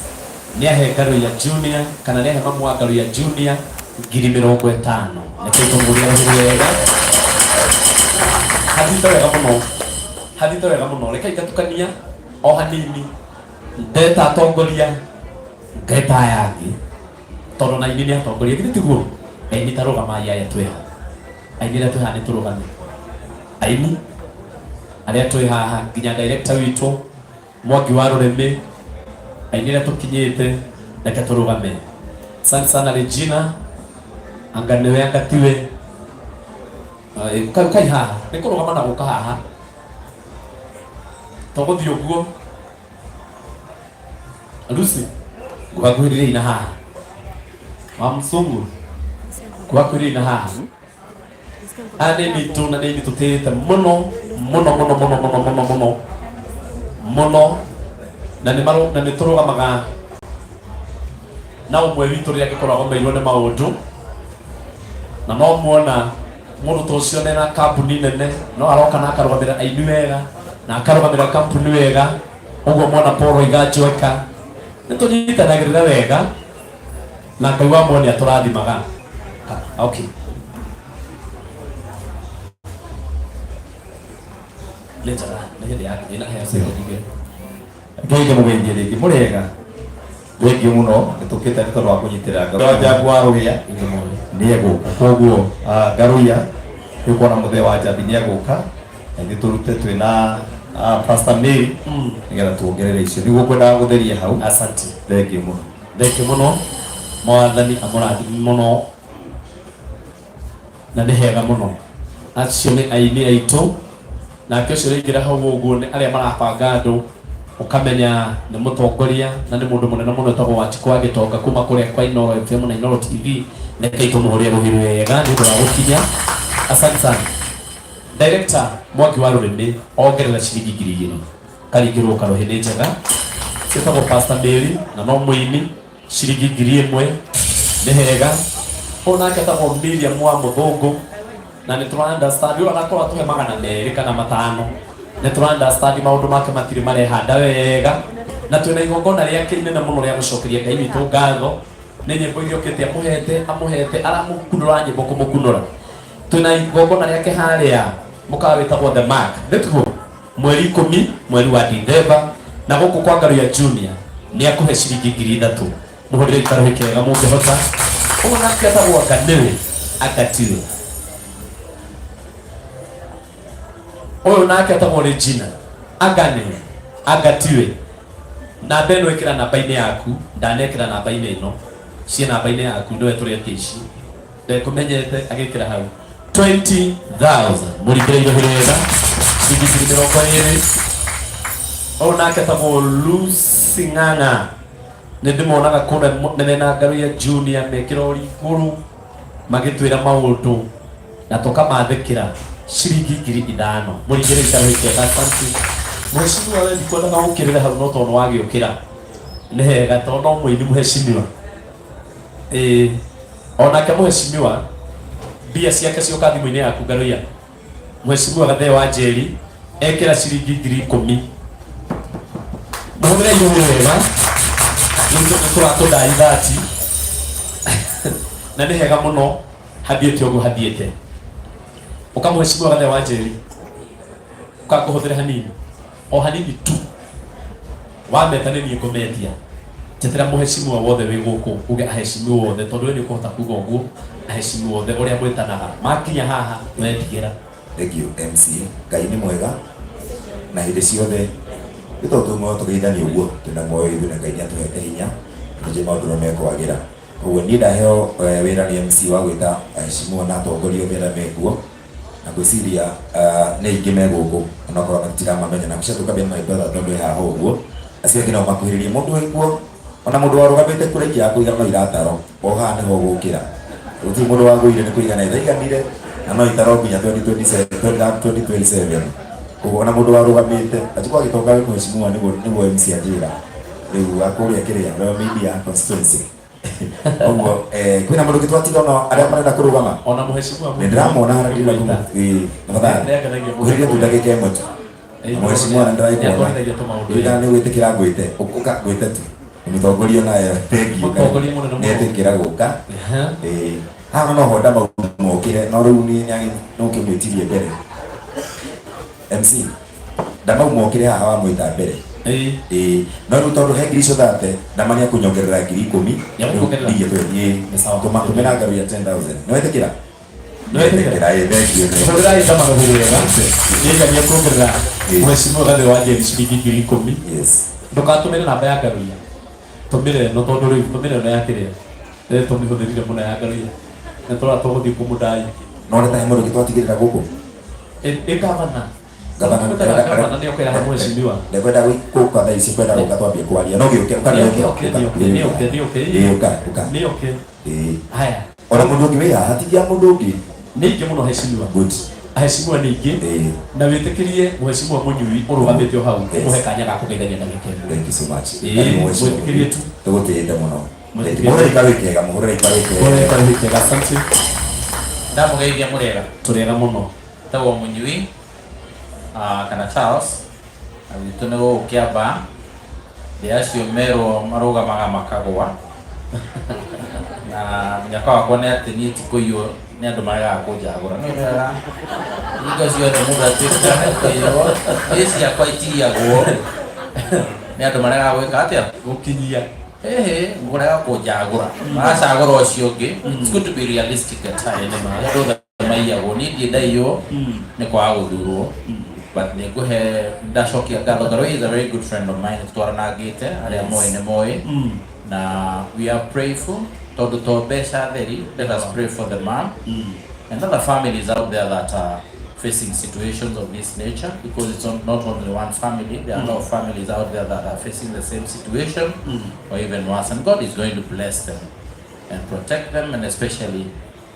nĩ ahe Ngaruiya Junior kana nĩ ahe mamu wa Ngaruiya Junior 50,000. Reke tũmũrĩe rũhĩ wega. Hathite wega mũno. Hathite wega mũno. Reke ngatukania o hanini. Ndeta atongoria ngeta aya angĩ tondũ na aini nĩ atongoria githĩ tiguo? Aini ta rũgamai aya twĩ haha. Aini arĩa twĩ haha nĩ tũrũgame. Aini arĩa twĩ haha nginya director witũ Mwangi wa Rũrĩmĩ, aini arĩa tũkinyĩte reke tũrũgame. Asante sana Regina, anga nĩwe anga tiwe. Kai haha nĩ kũrũgama na gũka haha tũgũthiĩ ũguo. Lucy ngũgakuhĩrĩria na haha wa msungu ngũgakuhĩrĩria na haha. Aya nĩ mitũ na nĩ ithuĩ tũtĩĩte mũno mũno mũno mũno mũno mũno mũno mũno na nĩ marũ na nĩ tũrũgamaga na ũmwe witũ rĩrĩa angĩkorwo agomeirwo nĩ maũndũ na no muona mũndũ ta ũcio nena kambuni nene no aroka na akarũgamĩra aini wega na akarũgamĩra kambuni wega ũguo mwana Paul oiga njoka nĩ tũnyitanagĩrĩra wega na Ngai wa muoyo nĩ atũrathimaga. Okay. Nĩ njega, nĩ hĩndĩ ya ĩna heo ciothe igĩrĩ. Ngai ndĩmũgeithie rĩngĩ mũrĩega thengio mũno nĩ tũkĩte nĩ tondũ wa kũnyitĩrĩra Ngai wa Njambi wa Rũhĩa nĩ egũka koguo ah, Ngaruiya nĩ ũkuona mũthee wa Njambi nĩ egũka na ithuĩ tũrute twĩna ah, Pastor Mary nĩgetha tuongerere icio nĩguo ngwendaga gũtheria hau. Asante. Thengio mũno. Thengio mũno mwathani amũrathime mũno na nĩ hega mũno acio nĩ aini aitũ nake ũcio ũraingĩra hau ũguo nĩ arĩa marabanga andũ ũkamenya nĩ mũtongoria na nĩ mũndũ mũnene mũno wĩtagwo Wanjikũ wa Gĩtonga kuma kũrĩa kwa Inooro FM na Inooro TV. Rekei tũmũhũrĩre rũhĩ rwega nĩ ũndũ wa gũkinya. Asante sana director Mwangi wa Rũrĩmĩ ongerera ciringi 2,000 karingĩrwo karũhĩ nĩ njega. Ciĩtagwo Pastor Mary na no mũini ciringi 1,000 nĩ hega. Ũyũ nake etagwo Miriam wa Mũthũngũ na nĩ tũra understand ũyũ anakorwo atũhe 200 kana 500 nĩ tũra understand maũndũ make matirĩ marehanda wega na twĩna igongona rĩake inene mũno rĩa gũcokeria Ngai witũ ngatho nĩ nyĩmbo iria okĩte amũhete amũhete aramũkunũra nyĩmbo kũmũkunũra. Twĩna igongona rĩake harĩa mũkawa wĩtagwo The Mark nĩ tiguo? Mweri 10 mweri wa Dithemba na gũkũ kwa Ngaruiya Junior nĩ akũhe ciringi 3,000 mũhũrĩre ikarũhĩ kega mũngĩhota. Ũguo nake etagwo anga nĩwe anga tiwe. Ũyũ nake etagwo Regina anga nĩwe anga tiwe. Namba ĩno ĩkĩra namba-inĩ yaku ndanekĩra namba-inĩ ĩno ciĩ namba-inĩ yaku nĩwe tũretia ici ndekũmenyete agĩkĩra hau 20,000 mũringĩre irũhĩ rĩega ciringi 20,000. Ũyũ nake etagwo Lucy Ng'ang'a. Nĩ ndĩmonaga kũrĩa nene na Ngaruiya Junior mekĩra igũrũ magĩtwĩra maũndũ na tũkamathĩkĩra ciringi 5,000. Mũringĩre itarũ kĩega. Asante mheshimiwa, we ndikwendaga ũkĩrĩre hau no tondũ wagĩũkĩra nĩ hega tondũ no mũini mheshimiwa. Ĩĩ, onake mheshimiwa mbia ciake cioka thimũ-inĩ yaku Ngaruiya. Mheshimiwa Gathee wa Njeri ekĩra ciringi 10,000. Mũhũthĩre ihuĩ wega, nĩ tũratũndai thati na nĩ hega mũno hathiĩte ũguo hathiĩte. Ũka mheshimiwa Gathee wa Njeri, ũkakũhũthĩre hanini o hanini tu, wameta nĩ niĩ ngũmetia. Njetera mũheshimiwa wothe wĩ gũkũ, uge aheshimiwa othe, tondũ we nĩ ũkũhota kuga ũguo, aheshimiwa othe ũrĩa mwĩtanaga makinya haha wetigĩra. Thank you MC. Ngai nĩ mwega na hĩndĩ ciothe nĩ tondũ twĩ muoyo tũgeithanie ũguo twĩna muoyo ithuĩ na Ngai nĩ atũhete hinya tũnjĩ maũndũ no mekwagĩra. Koguo niĩ ndaheo wĩra nĩ MC wa gwĩta aheshimiwa na atongoria othe arĩa mekuo na ngwĩciria nĩ aingĩ me gũkũ onakorwo matiramamenya na ngwĩciria tũkambia my brother tondũ e haha ũguo acio angĩ nao makuhĩrĩrie mũndũ wĩkuo ona mũndũ warũgamĩte kura ikĩaga kũigana no irataro o haha nĩho ũgũkĩra gũtirĩ mũndũ wagũire nĩ kũigana ithaiganire na no itaro nginya 2027 2027. Koguo ona mũndũ warũgamĩte achukua agĩtonga wĩ mheshimiwa nĩguo MC anjĩra rĩu akũrĩa kĩrĩa Royal Media constituency ũguo kwĩna mũndũ ũngĩ twatiga ona arĩa marenda kũrũgama ona mheshimiwa nĩ ndĩramona harĩa ndĩrenda ĩĩ tafadhali Nĩangenagia mũno. kuhĩrĩria tu ndagĩka ĩmwe tu. Mheshimiwa na ndĩraikuona. Nĩakonithagia tũmaũndũ. Ĩĩ nĩ gwĩtĩkĩra ngwĩte ũka ngwĩte tu mũtongoria naye thank you Mũtongoria mũnene mũno. nĩetĩkĩra gũka. Ĩĩ haha no honda mau mokĩre no rĩu nĩ no ũkĩmwĩtirie mbere MC ndamau mokĩre haha wamwĩta mbere. Ĩĩ no rĩu tondũ he ngiri icio thate ndama nĩekũnyongerera 10,000. Nĩekũnyongerera? Rĩu twethiĩ tũmĩra Ngaruiya 10,000 nĩwetĩkĩra? Nĩwetĩkĩra? Ĩĩ thank you. Hũrĩrai ndama rũhĩ wega nĩngania kuongerera mheshimiwa Gathee wa Njeri ciringi 10,000. Ndũkatũmĩre namba ya Ngaruiya, tũmĩre ĩno tondũ rĩu tũmĩre ĩno ya kĩrĩa rĩrĩa tũmĩhũthĩrire mũno ya Ngaruiya na tũrora tũgũthiĩ kũmũndai. No nĩ ta he mũndũ ũngĩ twatigĩrĩra gũkũ? Ĩ gavana. Gavana. Gavana nĩ okera mheshimiwa. Ndekwenda gũka thaa ici kwenda gũka twambie kwaria no gĩũke ũka. Nĩ oke, nĩ oke, nĩ oke, nĩ oke. Ĩĩ ũka ũka. Nĩ oke. Ĩĩ. Haya. Ona mũndũ ũngĩ wĩ haha tigia mũndũ ũngĩ. Nĩ aingĩ mũno heshimiwa. Good. Aheshimiwa nĩ aingĩ na wĩtĩkĩrie mheshimiwa Mũnyui ũrũgamĩte o hau ũmũhe kanya ga kũgeithania na gĩkeno. Thank you so much. Ĩĩ, mwĩtĩkĩrie tu. Tũgũtĩĩte mũno. Mwĩtĩkĩrie. Mũhũrĩre ikarũ ikega, mũhũrĩre ikarũ ikega. Mũhũrĩre ikarũ ikega, asante. Ndamũgeithia mũrĩega. Tũrĩega mũno. Tagwo Mũnyui kana Charles na gwitũ nĩ gũkũ Kĩambaa. Ndĩ acio merwo marũgamaga makagwa na mũnyaka wakwa nĩ atĩ niĩ ti kũiywo nĩ andũ maregaga kũnjagũra. Nĩ wega hingo ciothe mũndũ atuĩkaga nĩ kũiywo, niĩ ciakwa itiiyagwo nĩ andũ maregaga gwĩka atĩa? Gũkinyia. Ĩhĩ, kũrega kũnjagũra maracagũra ũcio ũngĩ. It's good to be realistic at times. Andũ othe maiyagwo, niĩ ndirĩ ndaiywo nĩ kwaga gũthurwo, but nĩ ngũhe ndacokia ngatho. Ngaruiya is a very good friend of mine, tũtwaranangĩte arĩa moĩ nĩ moĩ na we are prayerful tondũ to mbeca theri. Let us pray for the man and other families out there that are facing situations of this nature, because it's not only one family. There are a lot of families out there that are facing the same situation or even worse, and God is going to bless them and protect them and especially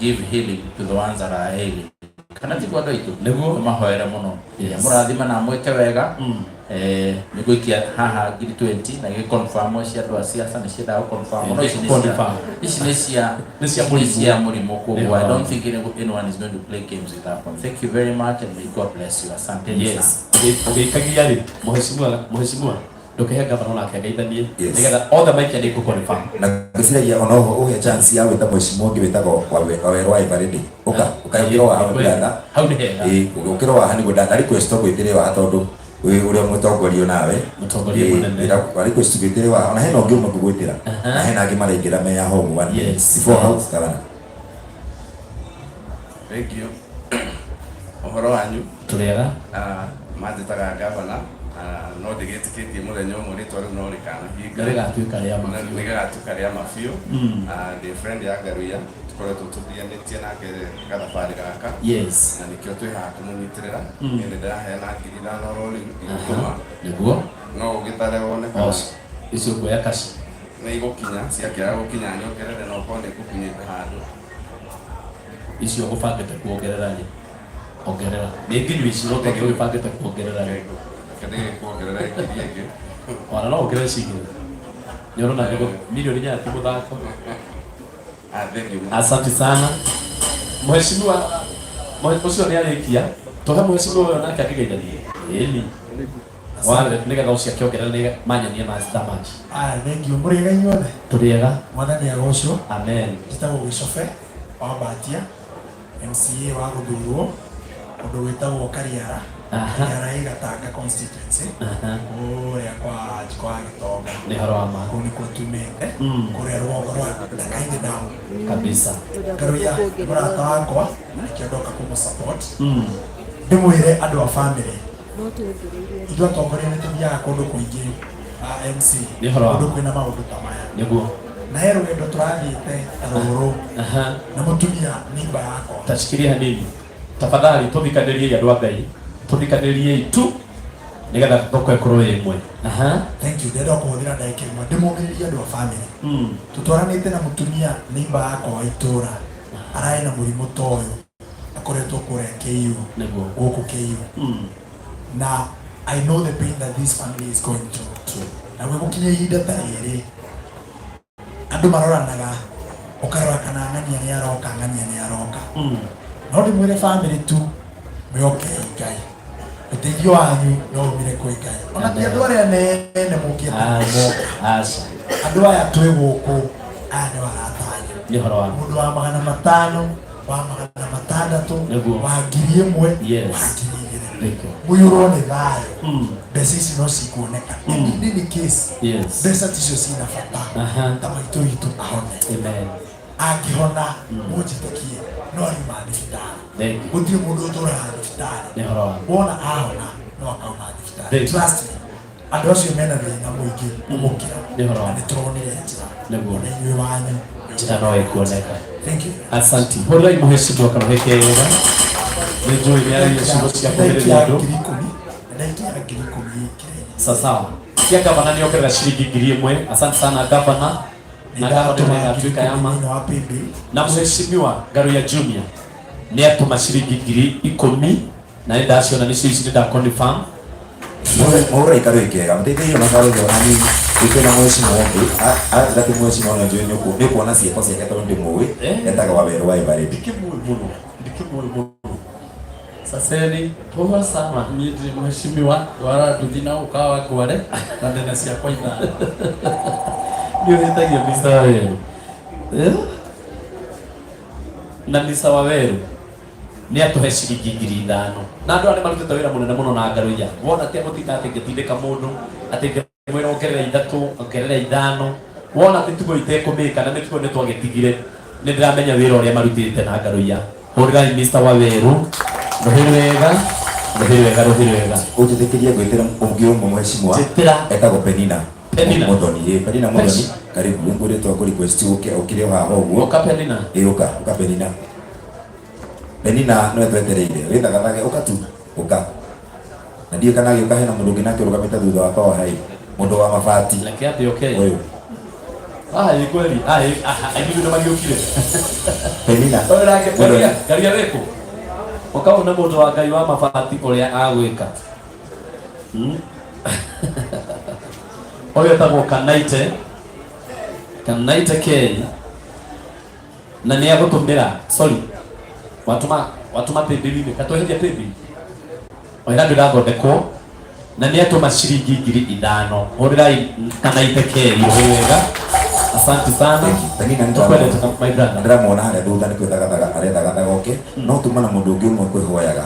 give healing to the ones that are ailing. Kana tiguo andũ aitũ? Nĩguo. Tũmahoere mũno. Yes. Mũrathima na mwĩke wega. Nĩ ngũikia haha ngiri 20 na gĩ confirm cia andũ a siasa nĩ ciendaga gũ confirm. No ici nĩ cia Confirm. ici nĩ cia Nĩ cia ici nĩ mũrimũ. cia mũrimũ koguo I Nĩ don't think anyone is going to play games with that one. Thank you very much and may God bless you. Asanteni Yes. sana. Ũgĩikagia rĩ, mheshimiwa, mheshimiwa ndũkĩhe gavana onake ageithanie Yes. nĩgetha othe maikia nĩ ngũ confirm. Na ngwĩciragia ona oho ũhe chance ya gwĩta mheshimiwa ũngĩ wĩtagwo Wawerũ wa Eveready. Ũka ũka ũkĩro wa haha brother. Hau nĩ hega. Ĩĩ ũkĩro wa haha nĩguo nda request ũgwĩtĩre wa tondũ wĩ ũrĩa mũtongoria nawe. Mũtongoria mũnene. Wa request ũgwĩtĩre wa ona hena ũngĩ ũmwe ngũgwĩtĩra. Na hena angĩ maraingĩra me ya home one. Yes. Before house gavana. Thank you. Ũhoro wanyu? Tũrĩega. Manjĩtaga gavana, no ndĩgĩtĩkĩtie mũthenya ũmwe rĩtwa rĩu no rĩkanahinga. Nĩ rĩgatuĩka rĩa ma biũ. Nĩ rĩgatuĩka rĩa ma biũ. Ndĩ friend ya Ngaruiya, tũkoretwo tũthianĩtie nake gathabarĩ gaka. Yes. Na nĩkĩo twĩ haha kũmũnyitĩrĩra. Niĩ nĩ ndĩraheana 5,000 oro rĩu, ndigũtũma. Nĩguo. No ũgĩtare wone kana Icio nguoya kaci. Nĩ igũkinya, ciakĩaga gũkinya nyongerere no korwo nĩ ngũkinyĩte handũ. Icio ũbangĩte kuongerera rĩ? Ongerera. Nĩ nginyu ici no tondũ ũgĩbangĩte kuongerera rĩ? Reke ndĩgĩkuongerere ngiri ĩngĩ. Ona no wongerere cigĩrĩ. Nĩ ũrona milioni inyanya ti mũthako. Ah, thank you. Asante sana. Mheshimiwa ũcio nĩ arĩkia. Tũhe mheshimiwa ũyũ nake akĩgeithanie. Ĩni. Wale nĩgetha ũcio akĩongerera nĩ manyonie ma thamaki. Aya, thank you. Mũrĩega inyuothe? Tũrĩega. Mwathani agocwo. Amen. Njĩtagwo Gĩcobe wa Mbatia, MCA wa gũthurwo kũndũ gwĩtagwo Kariara. Kariara ĩ Gatanga constituency. Kũrĩa kwa Njiko wa Gĩtonga. Nĩ ũhoro wa ma. Kũu nĩkuo tumĩte. Kũrĩa rũgongo rwa Ndakaine down. Kabisa. Ngaruya nĩ mũrata wakwa, nĩkĩo ndoka kũmũ support. Ndĩmwĩre andũ a family ithuĩ atongoria nĩ tũthiaga kũndũ kũingĩ a MC Nĩ ũhoro wa kũndũ ma. kwĩna maũndũ ta maya Nĩguo. na he rũgendo tũrathiĩte ta rũrũ na mũtumia nĩmba yakwa Tashikiria hanini. Tafadhali tũthikanĩriei andũ a Ngai. Tũthikanĩriei tu nĩgetha thoko ĩkorwo ĩ ĩmwe. Aha. Thank you. Ndĩrenda kũhũthĩra ndagĩka ĩmwe ndĩmũmĩrĩrie andũ a family. Tũtwaranĩte na mũtumia nĩmba yakwa wa itũra ararĩ na mũrimũ ta ũyũ akoretwo kũrĩa KU Nĩguo. gũkũ KU na I know the pain that this family is going through. Na gwĩgũkinya ihinda ta rĩrĩ andũ maroranaga ũkarora kana ng'ania nĩ aroka ng'ania nĩ aroka no ndĩmwĩre family tu mwĩhokei Ngai ũteithio wanyu no umire kwĩ Ngai ona ti andũ arĩa nene mũkĩte Aca. Aca. andũ aya twĩ gũkũ aya nĩ arata anyu Nĩ ũhoro wa ma. mũndũ wa 500 wa 600 Nĩguo. wa 1000 Yes. wa 2000 Thank you. mũiyũrwo nĩ thayũ mbeca ici no cikuoneka in any case Yes. mbeca ticio cina bata ta maitũ witũ ahone Amen. angĩhona mũnjĩtĩkie no ariuma thibitarĩ Thank you. gũtirĩ mũndũ ũtũraga thibitarĩ Nĩ ũhoro wa ma. wona ahona no akauma thibitarĩ Thank you. trust me andũ acio mena thĩna mũingĩ kũmũkĩra Nĩ ũhoro wa na ma. nĩ tũronire njĩra Nĩguo. ona inyuĩ wanyu Njĩra no ĩkuoneka. Thank you. Asanti. Hũrĩrai mũhecimwa kamũhe kega. Nĩ njũĩ nĩ aragia ciugo cia kũhĩrĩria andũ. Ndaikia 10,000 ĩkĩre Sawa. Cia gavana nĩ ongerera ciringi 1000. Asante sana gavana. Na gavana Nĩndatũma nĩ agatuĩka ya ma. thĩinĩ wa paybill Na mheshimiwa Ngaruiya Junior nĩ atũma ciringi 10,000 na nĩ ndaciona nĩcio ici nĩ nda confirm. Mũhũra ikarũ ikega mũteithĩrĩrio na karũ ona nini wĩkĩra mheshimiwa ũngĩ anjĩra ti mheshimiwa ona njũĩ nĩ ũkuona ciĩko ciake tondũ ndĩmũĩ etagwo Wawerũ wa Eveready. Ndikĩmũĩ mũno ndikĩmũĩ mũno. Saseni poa sana. Niĩ ndirĩ mheshimiwa ndwara nduthi na ũkawa ngware na ndĩna ciakwa ithano. Nĩ ũhĩtagia Mr. Waweru. Eh? Na Mr. Waweru nĩ atũhe ciringi 5,000 na andũ aya nĩ marutĩte wĩra mũnene mũno na Ngaruiya wona atĩ mũtinda atĩ ngĩtindĩka mũndũ atĩ ngĩmwĩra ongerera ithatũ ongerera ithano wona mĩtugo itekũmĩka na mĩtugo nĩ twagĩtigire nĩ ndĩramenya wĩra ũrĩa marutĩte na Ngaruiya hũrĩrai Mr. Waweru rũhĩ wega rũhĩ wega rũhĩ wega Ũnjĩtĩkĩrie ngwĩtĩra ũngĩ ũmwe mheshimiwa Njĩtĩra. etagwo Penina Penina. Muthoni ĩ Penina Muthoni karibu ngwĩrĩtwo ngũ request ũke ũkĩrĩ o haha ũguo Ũka Penina ĩ ũka ũka Penina Penina nĩwe twetereire wĩthagathage ũka tu ũka na ndiũĩ kana agĩũka hena mũndũ ũngĩ nake ũrũgamĩte thutha wakwa wa hai mũndũ wa mabati reke ambe oke ũyũ ah ĩ kweli ah ĩ aha aingĩ nĩ magiũkire Penina Ũyũ nake Muthoni. Ngaruiya Ngaruiya wĩkũ ũkaona mũndũ wa Ngai wa mabati ũrĩa agwĩka Ũyũ etagwo Kanaite Kanaite K na nĩ agũtũmĩra sorry watũma watũma paybill-inĩ katweheria paybill oira ndĩrathondekwo na nĩ atũma ciringi 5,000 hũrĩrai Kanaite K rũhĩ wega asante sana Penina Tũkwendete my brother ndĩramuona harĩa thutha nĩ kwĩthagathaga arethagathaga oke no tuma na mũndũ ũngĩ ũmwe kwĩhoyaga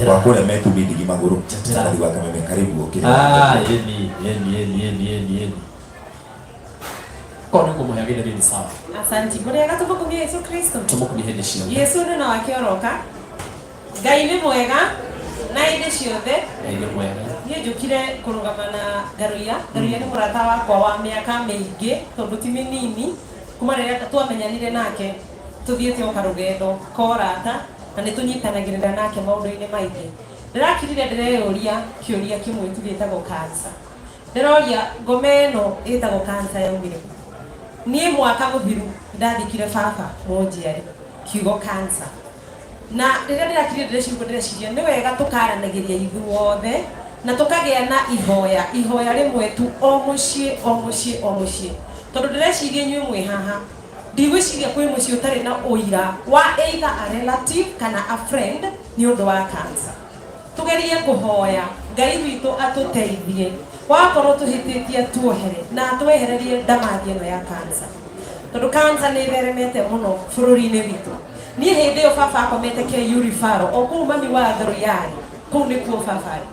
wa kũrĩa metumi ndigi magũrũ Mũthuri wa Kameme karibu ũkĩrĩ Ah, ĩni ĩni ĩni ĩni ĩni ĩni korwo nĩ ũkũmũhe agĩtherie nĩ sawa Asanti. Mũrĩega tũmũkumie Yesu Kristo. tũmũkumie hĩndĩ ciothe Yesu nĩ na wake oroka. Ngai nĩ mwega na hĩndĩ ciothe. Ngai nĩ mwega Niĩ njũkire kũrũgama na Ngaruiya. Ngaruiya nĩ mũrata wakwa wa mĩaka mĩingĩ tondũ ti mĩnini kuma rĩrĩa twamenyanire nake tũthiĩte o karũgendo ka ũrata na nĩ tũnyitanagĩrĩra nake maũndũ-inĩ maingĩ. Ndĩrakirire ndĩreyũria kĩũria kĩmwe tu gĩtagwo cancer. Ndĩroria ngoma ĩno ĩtagwo cancer yaumire kũ? Niĩ mwaka mũthiru ndathikire baba mũnjiari kiugo cancer, na rĩrĩa ndĩrakire ndĩreciria ndĩreciria nĩ wega tũkaranagĩria ithuothe na tũkagĩa na ihoya ihoya rĩmwe tu o mũciĩ o mũciĩ o mũciĩ, tondũ ndĩreciria inyuĩ mwĩ haha ndigwĩciria kwĩ mũciĩ ũtarĩ na ũira wa either a relative kana a friend nĩ ũndũ wa cancer. Tugerie kũhoya Ngai witũ atũteithie, wakorwo tũhĩtĩtie tuohere na atwehererie ndamathi ĩno ya cancer, tondũ cancer nĩ ĩtheremete mũno bũrũri-inĩ witũ. Niĩ hĩndĩ ĩyo baba akomete KU referral o kũu mami wa Ngaruiya kũu nĩkuo baba arĩ.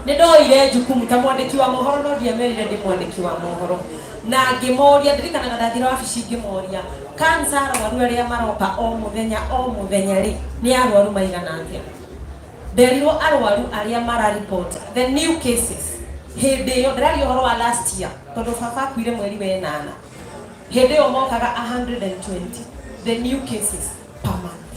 Nĩ ndoire jukumu ta mwandĩki wa mohoro, no ndiamerire ndĩ mwandĩki wa mohoro, na ngĩmoria, ndirikanaga ndathire wabici ngĩmoria, cancer arwaru arĩa maroka o mũthenya o mũthenya rĩ, nĩ arwaru maigana atĩa? Nderirwo arwaru arĩa mara report the new cases hĩndĩ ĩyo, ndĩraria ũhoro wa last year tondũ baba akuire mweri wa ĩnana, hĩndĩ ĩyo mokaga 120 the new cases per month.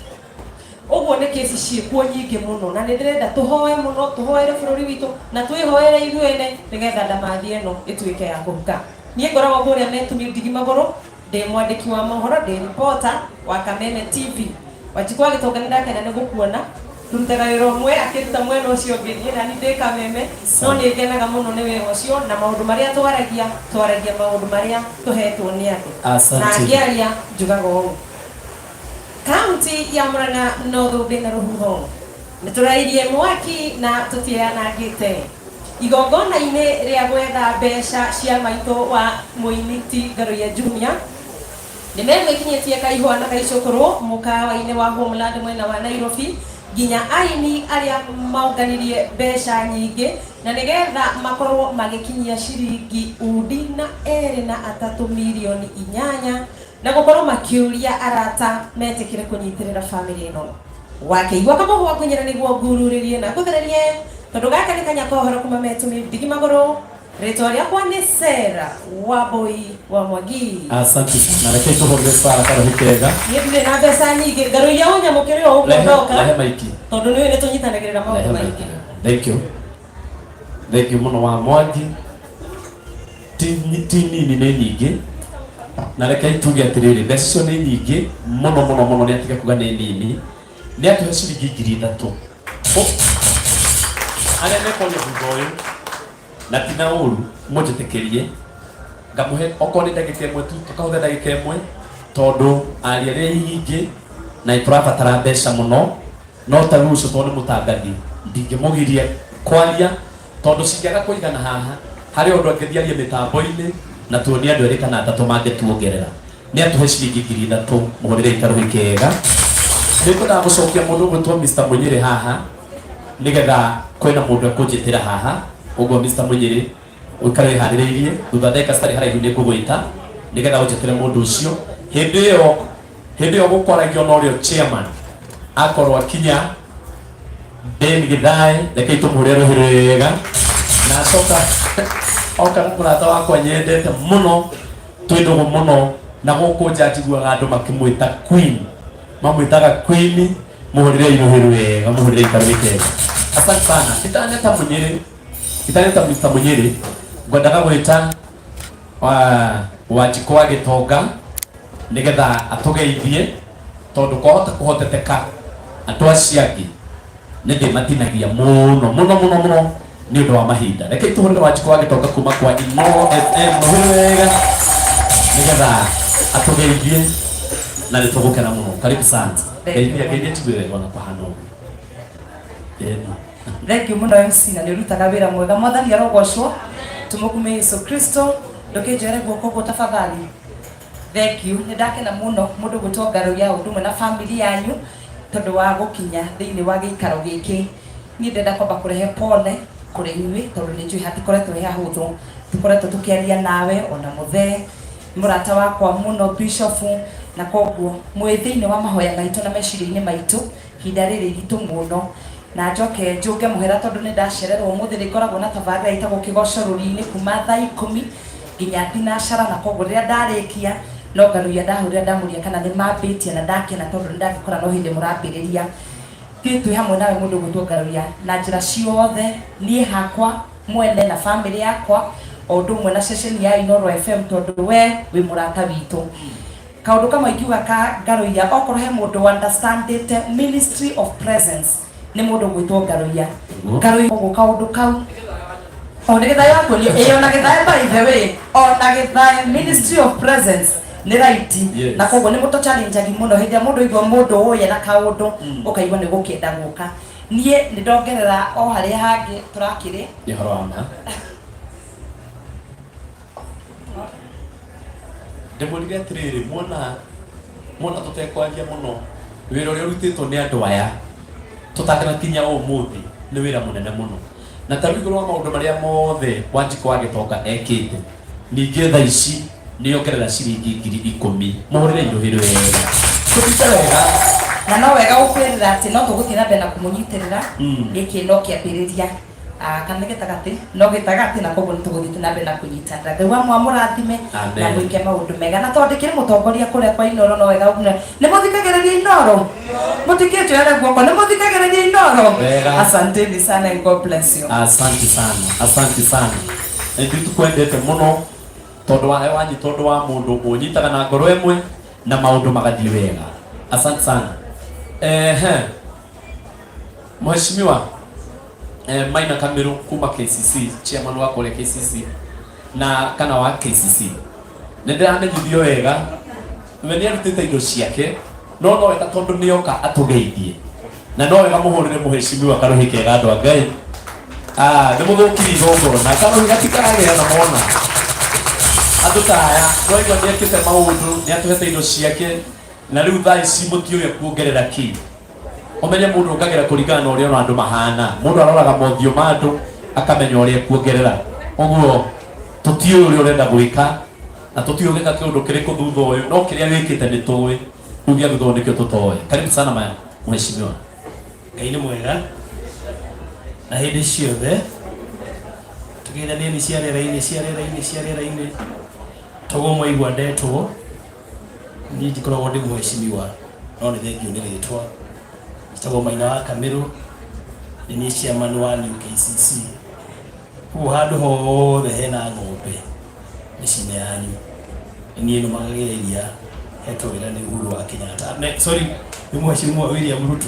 Ũguo nĩ kesi ciĩkuo nyingĩ mũno, na nĩ ndĩrenda tũhoe mũno, tũhoere bũrũri witũ na twĩhoere ithuĩ ene nĩgetha ndamathi ĩno ĩtuĩke ya kũhuka. Niĩ ngoragwo kũrĩa Metumi Ndigi Magũrũ, ndĩ mwandĩki wa mohoro, ndĩ reporter wa Kameme TV. Wanjikũ wa Gĩtonga, nĩ ndakena nĩ gũkuona. Tũrutaga wĩra ũmwe, akĩruta mwena ũcio ũngĩ, niĩ nani ndĩ Kameme, no nĩ ngenaga mũno nĩ wĩra ũcio na maũndũ marĩa twaragia, twaragia maũndũ marĩa tũhetwo nĩ andũ. Asante. Na ngĩaria njugaga ũũ, kaunti ya Murang'a no thũmbĩ na rũhuho nĩ tũrairie mwaki na tũtianangĩte igongona-inĩ rĩa gwetha mbeca cia maitũ wa mũini ti Ngaruiya Junior. Nĩ megwĩkinyĩtie kaihũa na gaicũkũrũ mũkawa-inĩ wa Homeland mwena wa Nairobi, nginya aini arĩa maũnganirie mbeca nyingĩ na nĩgetha makorwo magĩkinyia ciringi undi na erĩ na atatũ mirioni 8, na gũkorwo makĩũria arata metĩkĩre kũnyitĩrĩra bamĩrĩ ĩno. Wakĩigua kamũhwa ngũnyĩra nĩguo ngururĩrie na ngũthererie, tondũ gaka nĩ kanya kohoro kuma Metumi Ndigi Magũrũ. Rĩtwa rĩakwa nĩ Sarah Wambui wa Mwangi. Asante sana, reke tũhũrĩre Sara karũhĩ kega. Niĩ ndirĩ na mbeca nyingĩ, Ngaruiya, ũnyamũkĩre o ũguo Rehe ndoka, rehe maiki. Tondũ nĩũĩ nĩ tũnyitanagĩrĩra maũndũ Rehe maingĩ. maiki. Thank you, thank you mũno wa Mwangi. Ti nini, nĩ nyingĩ, na reke tuge atĩrĩrĩ, mbeca icio nĩ nyingĩ mũno mũno mũno. Nĩ atiga kuga nĩ nini, nĩ atũhe ciringi 3000. Arĩa mekwaria thutha ũyũ na ti na ũru, mũnjĩtĩkĩrie ngamũhe okorwo nĩ ndagĩka ĩmwe tu, tũkahũthĩra ndagĩka ĩmwe, tondũ aria rĩ nyingĩ na nĩ tũrabatara mbeca mũno. No ta rĩu ũcio, tondũ nĩ mũtangathi, ndingĩmũgiria kwaria, tondũ cingĩaga kũigana haha harĩ ũndũ angĩthiĩ arie mĩtambo-inĩ na tuonie andũ erĩ kana atatũ mangĩtuongerera. Nĩ atũhe ciringi 3000. Mũhũrĩre ikarũhĩ kega. Nĩ ngwendaga gũcokia mũndũ ũgwĩtwo Mr. Mũnyĩrĩ haha, nĩgetha kwĩna mũndũ ekũnjĩtĩra haha. Ũguo Mr. Mũnyĩrĩ, ũikare wĩharĩrĩirie, thutha ndagĩka citarĩ haraihu nĩ ngũgwĩta nĩgetha ũnjĩtĩre mũndũ ũcio. Hĩndĩ ĩyo gũkwaragio na ũrĩa chairman akorwo akinya Ben Githae. Rekei tũmũhũrĩre rũhĩ rwega. Na acoka oka na mũrata wakwa nyendete mũno, twĩ ndũgũ mũno, na gũkũ nja njiguaga andũ makĩmwĩta Queen, mamwĩtaga Queen. Mũhũrĩre irũhĩ rwega, mũhũrĩre ikarũhĩ kega. Asante sana. Itaneta Mũnyĩrĩ, itaneta Mr. Mũnyĩrĩ, ngwendaga gwĩta Wanjikũ wa Gĩtonga nĩgetha atũgeithie, tondũ kwahota kũhoteteka andũ acio angĩ nĩ ndĩmatinagia mũno mũno mũno mũno nĩ ũndũ wa mahinda. Reke tũhũrĩre Wanjikũ wa Gĩtonga kuma kwa Inooro FM mũhũrĩre wega nĩgetha atũgeithie, na nĩ tũgũkena mũno. Karibu sana. Geithia, geithia tũgue wega ona kwahana ũguo. Ĩni. Thank you mũno MC, na nĩ ũrutaga wĩra mwega. Mwathani arogocwo, tũmũkume Yesu Kristo. Ndũkĩnjoere guoko ũguo tafadhali. Thank you. Nĩ ndakena mũno mũndũ gwĩtwo Ngaruiya ũndũ ũmwe na family yanyu tondũ wa gũkinya thĩinĩ wa gĩikaro gĩkĩ. Niĩ ndĩrenda kwamba kũrehe pole kũrĩ inyuĩ, tondũ nĩ njũĩ hatikoretwo he hahũthũ. Tũkoretwo tũkĩaria nawe ona mũthee mũrata wakwa mũno Bishop, na koguo mwĩ thĩinĩ wa mahoya maitũ na meciria-inĩ maitũ ihinda rĩrĩ iritũ mũno. Na njoke njũnge mũhera tondũ nĩ ndacererwo. Ũmũthĩ nĩ ngoragwo na tabarĩra ĩtagwo Kĩgoco Rũri-inĩ kuma thaa 10 nginya thinacara, na koguo rĩrĩa ndarĩkia no Ngaruiya ndahũrĩra ndamũria kana nĩ mambĩtie, na ndakena tondũ nĩ ndagĩkora no hĩndĩ mũrambĩrĩria. Ithuĩ twĩ hamwe nawe mũndũ ũgwĩtwo Ngaruiya na njĩra ciothe, niĩ hakwa mwene na famĩlĩ yakwa. O ũndũ ũmwe na ceceni ya Inooro FM, tondũ we wĩ mũrata witũ. Kaũndũ kamwe ingiuga ka Ngaruiya, okorwo he mũndũ understandĩte ministry of presence, nĩ mũndũ gwĩtwo Ngaruiya. Ngaruiya ũguo kaũndũ kau o nĩ gĩthaĩ wakuonio ĩĩ, ona gĩthaĩ, by the way, ona gĩthaĩ ministry of presence nĩ right. Yes. Na koguo nĩ mũtũ challenge mũno hĩndĩ ĩrĩa mũndũ aigua mũndũ ũyũ na kaũndũ, ũkaigua nĩ gũkĩenda gũka. Niĩ nĩ ndongerera o harĩa hangĩ tũrakĩrĩ. Nĩ ũhoro wa ma. Ndĩmwĩrire atĩrĩrĩ, muona muona tũtekwaria mũno, wĩra ũrĩa ũrutĩtwo nĩ andũ aya tũtanakinya ũmũthĩ nĩ wĩra mũnene mũno. Na ta rĩu igũrũ wa maũndũ marĩa mothe Wanjikũ wa Gĩtonga ekĩte, ningĩ thaa ici nĩ ongerera ciringi 10,000. Mũhũrĩre irũhĩ wega, tũtite wega. Na no wega gũkwĩrĩra atĩ no tũgũthiĩ na mbere na kũmũnyitĩrĩra. Gĩkĩ no kĩambĩrĩria, kana nĩ gĩtagatĩ, no gĩtagatĩ, na koguo nĩ tũgũthiĩ na mbere na kũnyitanĩra. Ngai wa mwamũrathime na Amen. mwĩke maũndũ mega. Na tondũ ndĩkĩrĩ mũtongoria kũrĩa kwa Inooro, no wega gũkwĩra nĩ mũthikagĩrĩria Inooro, mũtikĩnjoere guoko, nĩ mũthikagĩrĩria Inooro. Wega. Asanteni sana and God bless you. Asante sana, asante sana. Na ithuĩ tukwendete mũno tondũ wa wanyita ũndũ wa mũndũ ũnyitaga na ngoro ĩmwe na maũndũ magathiĩ wega. Asante sana. Ehe, mheshimiwa Maina Kamiru kuma KCC, chairman wa kũrĩa KCC na kana wa KCC, nĩ ndĩramenyithio wega we nĩ arutĩte indo ciake, no no wega tondũ nĩoka atũgeithie, na no wega mũhũrĩre mũheshimiwa karũhĩ kega. Andũ a Ngai, ah, nĩ mũthũkiri igongona, karũhĩ gatikaragĩa na mona andũ ta aya. Twaigua nĩ ekĩte maũndũ, nĩ atũhete indo ciake, na rĩu thaa ici mũtiũĩ kuongerera kĩ. Ũmenye mũndũ ongagĩra kũringana na ũrĩa ona andũ mahana. Mũndũ aroraga mothiũ ma andũ akamenya ũrĩa ekuongerera. Ũguo tũtiũĩ ũrĩa ũrenda gwĩka na tũtiũĩ ũgĩka kĩũndũ kĩrĩkũ thutha ũyũ, no kĩrĩa wĩkĩte nĩ tũĩ, rĩu gĩa thutha ũyũ nĩkĩo tũtoĩ. Karibu sana maya, mheshimiwa. Ngai nĩ mwega na hĩndĩ ciothe. Tũgeithanie nĩ cia rĩera-inĩ, cia rĩera-inĩ, cia rĩera-inĩ. Toguo mwaigua ndetwo, niĩ ndikoragwo ndĩ mheshimiwa, no nĩ thengio nĩ rĩtwa. Njĩtagwo Maina wa Kamĩrũ, nĩ niĩ chairman wa New KCC. Koguo handũ hothe hena ng'ombe mĩciĩ-inĩ yanyu, nĩ niĩ nũmagagĩra iria hetwo wĩra nĩ Uhuru wa Kenyatta. Ne, sorry, nĩ mheshimiwa William Ruto.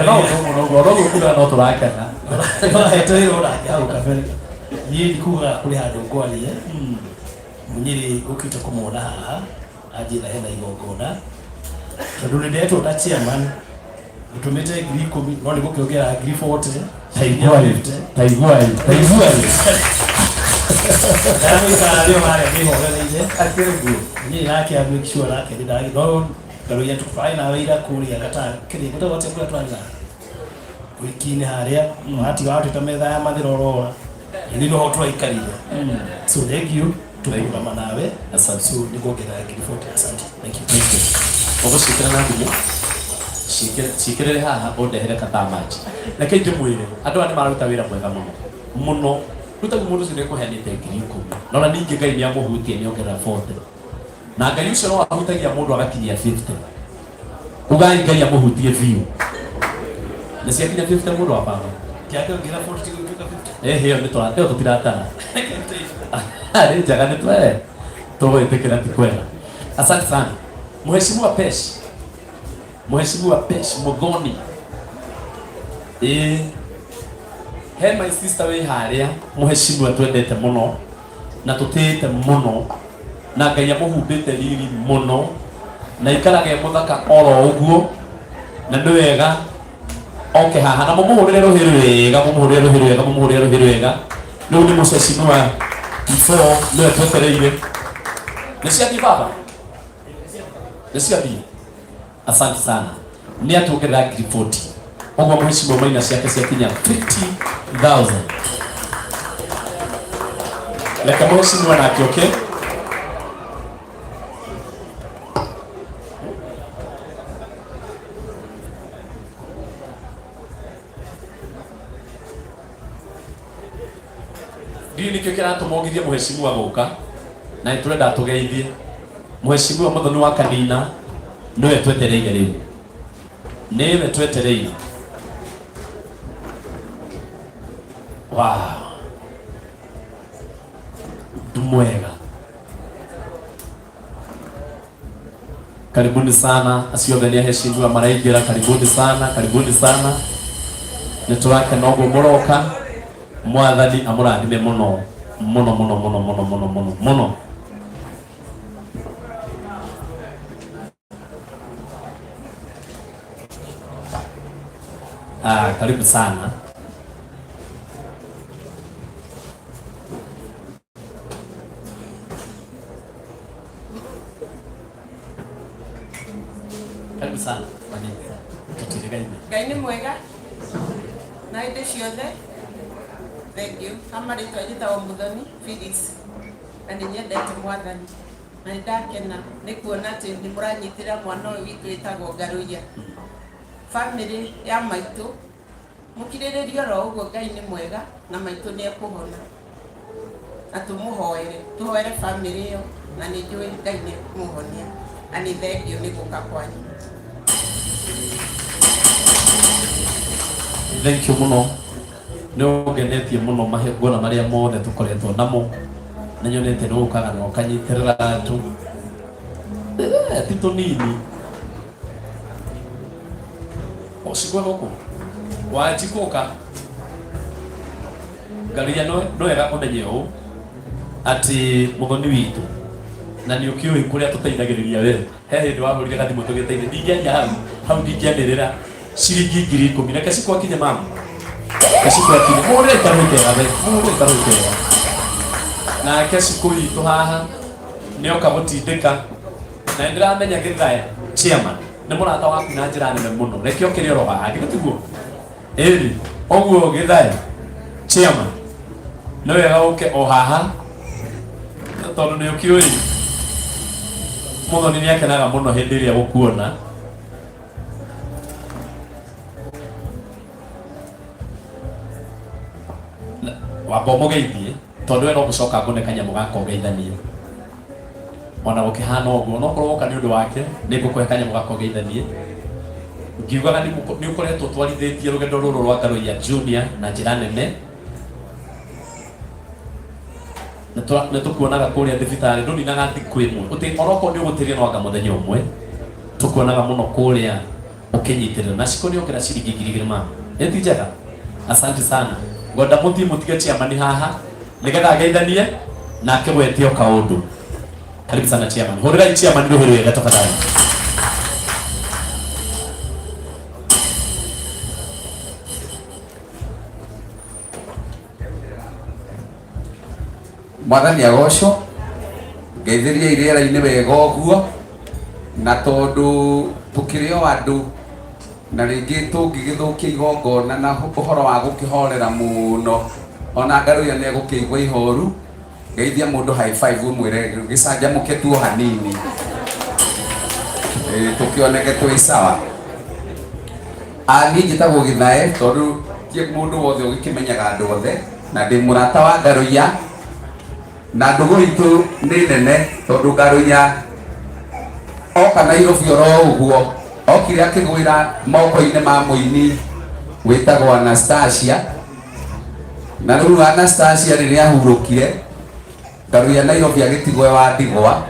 No ũndũ ũmwe noguo noguo kuga no tũrakena. Hetwo wĩra onake hau kabere. Niĩ ndikugaga kũrĩ handũ ngwaria. Mũnyĩrĩ ũkĩte kũmuona haha anjĩra hena igongona, tondũ nĩ ndetwo ta chairman, ngũtũmĩte 10,000, no nĩ gũkĩongerera 40,000. Taiguai, taiguai, taiguai. Ndamũikara rĩo harĩa ndĩhorereire niĩ nake a make sure nake nĩ ndagĩ no Ngaruiya tũbarĩ nawe ira kũrĩa gata kĩrĩ gũtagwo atĩa kũrĩa twarĩ na wiki-inĩ harĩa watiga watwĩta metha ya mathĩra orora nĩ noho tũraikarire. So thank you, tũkũrũgama nawe. Asante. So nĩ kuongerera 40,000. Asante, thank you. Thank you. Ũgũciĩkĩra na thimũ, ciĩkĩrĩre haha, ũndehere katamaji. Reke ndĩmwĩre, andũ aya nĩ mararuta wĩra mwega mũno mũno. Rĩu taguo mũndũ ũcio nĩ ekũheanĩte 10,000, na ona ningĩ Ngai nĩ amũhutie, nĩ ongerera 40, na Ngai ũcio no ahutagia mũndũ agakinyia 50. Ugai Ngai amũhutie biũ nĩ ciakinya 50, mũndũ wa baba. Ndiangĩongerera 40 tigũtuĩka 50. Ĩhĩ, ĩyo nĩ tũra ĩyo tũtiratara nĩ njega, nĩ twe tũgwĩtĩkĩra ti kwega. Asante sana, mheshimiwa Pesh, mheshimiwa Pesh Muthoni. Ĩĩ, he my sister wĩ harĩa, mheshimiwa twendete mũno na tũtĩĩte mũno, na Ngai amũhumbĩte riri mũno na ikarage e mũthaka oro ũguo, na nĩ wega oke haha na mũmũhũrĩre rũhĩ rwega, mũmũhũrĩre rũhĩ rwega, mũmũhũrĩre rũhĩ rwega. Rĩu nĩ mũcecimiwa ifo, nĩwe twetereire. Nĩ ciathiĩ baba, nĩ ciathiĩ. Asante sana, nĩ atuongerera 40,000. Ũguo mheshimiwa Maina ciake ciakinya 50,000. Reke mheshimiwa nake oke. Ndiũĩ nĩkĩo kĩratũmongithia mũheshimiwa gũka, na nĩ tũrenda tũgeithie mũheshimiwa Mũthoni wa Kanina. Nĩwe twetereire rĩu, nĩwe twetereire. Wow. Mwega. Karibuni sana acio othe nĩ aheshimiwa maraingĩra, karibuni sana, karibuni sana. Nĩ tũrakena ũguo mũroka, mwathani amũrathime mũno mũno mũno mũno mũno mũno mũno mũno. Ah, karibu sana. Karibu sana. Tũtirĩgaine. Ngai nĩ mwega na hĩndĩ ciothe. Thank you. Kama rĩtwa njĩtagwo Muthoni Felix na nĩ nyendete mwathani na nĩ ndakena nĩ kuona atĩ nĩ mũranyitĩra mwana ũyũ witũ wĩtagwo Ngaruiya. Famĩlĩ ya maitũ mũkirĩrĩrie oro ũguo, Ngai nĩ mwega na maitũ nĩ ekũhona na tũmũhoere, tũhoere famĩlĩ ĩyo na nĩ njũĩ Ngai nĩ ekũmũhonia na nĩ thengiũ nĩ gũka kwanyu. Thank you mũno, nĩ ũngenetie mũno mahĩngũna marĩa mothe tũkoretwo namo, nĩ nyonete nĩ ũkaga na ũkanyitĩrĩra andũ. Ti tũnini ũcigwe gũkũ wanjikũka Ngaruiya, no wega ũmenye ũũ atĩ mũthoni witũ na nĩ ũkĩũĩ kũrĩa tũteithagĩrĩria we, he hĩndĩ wahũrire gathimũ tũgĩteithia, ndingĩaria hau hau, ndingĩanĩrĩra ciringi 10,000. Reke cikũ akinye, mama, kacikũ akinye, mũhũrĩre itarũ ikega, we mũhũrĩre itarũ ikega. Nake cikũ witũ haha nĩoka gũtindĩka na nĩndĩramenya Gĩthaya chairman nĩ mũrata waku na njĩra nene mũno, reke okĩre oro haha, githĩ tiguo? Ĩni ũguo Gĩthaya chairman, nĩ wega ũke o haha tondũ nĩ ũkĩũĩ mũthoni nĩ akenaga mũno hĩndĩ ĩrĩa gũkuona. Wamba ũmũgeithie tondũ we no gũcoka ngũne kanyamũ gaka ũgeithanie, ona gũkĩhana ũguo no korwo woka nĩ ũndũ wake, nĩ ngũkũhe kanyamũ gaka ũgeithanie ngiugaga nĩ ũkoretwo twarithĩtie rũgendo rũrũ rwa Ngaruiya Junior na njĩra nene. Nĩ tũkuonaga kũrĩa thibitarĩ, ndũninaga thikũ ĩmwe onokorwo nĩ ũgũtĩria no anga mũthenya ũmwe, tũkuonaga mũno kũrĩa ũkĩnyitĩrĩra na cikũ nĩ ongera ciringi 2,000 mama, nĩ ti njega? Asante sana, ngwenda mũthiĩ mũtige chairman haha nĩgetha ageithanie nake gwetio kaũndũ. Karibu sana chairman, hũrĩrai chairman rũhĩ rwega tafadhali. Mwathani agocwo. Ngeithĩriai rĩera-inĩ wega ũguo, na tondũ tũkĩrĩ o andũ na rĩngĩ tũngĩgĩthũkia igongona na ũhoro wa gũkĩhorera mũno, ona Ngaruiya nĩ egũkĩigua ihoru. Ngeithia mũndũ high five, ũmwĩre gĩcanjamũke tu o hanini. Tũkĩoneke twĩ sawa. Ah, niĩ njĩtagwo Gĩthae tondũ ti mũndũ wothe ũgĩkĩmenyaga andũ othe, na ndĩ mũrata wa Ngaruiya na ndũgũ itũ nĩ nene tondũ Ngaruiya oka Nairobi oro ũguo okire akĩgwĩra moko-inĩ ma mũini wĩtagwo Anastasia, na rĩu Anastasia rĩrĩa ahurũkire, Ngaruiya Nairobi agĩtigwo e wa ndigwa.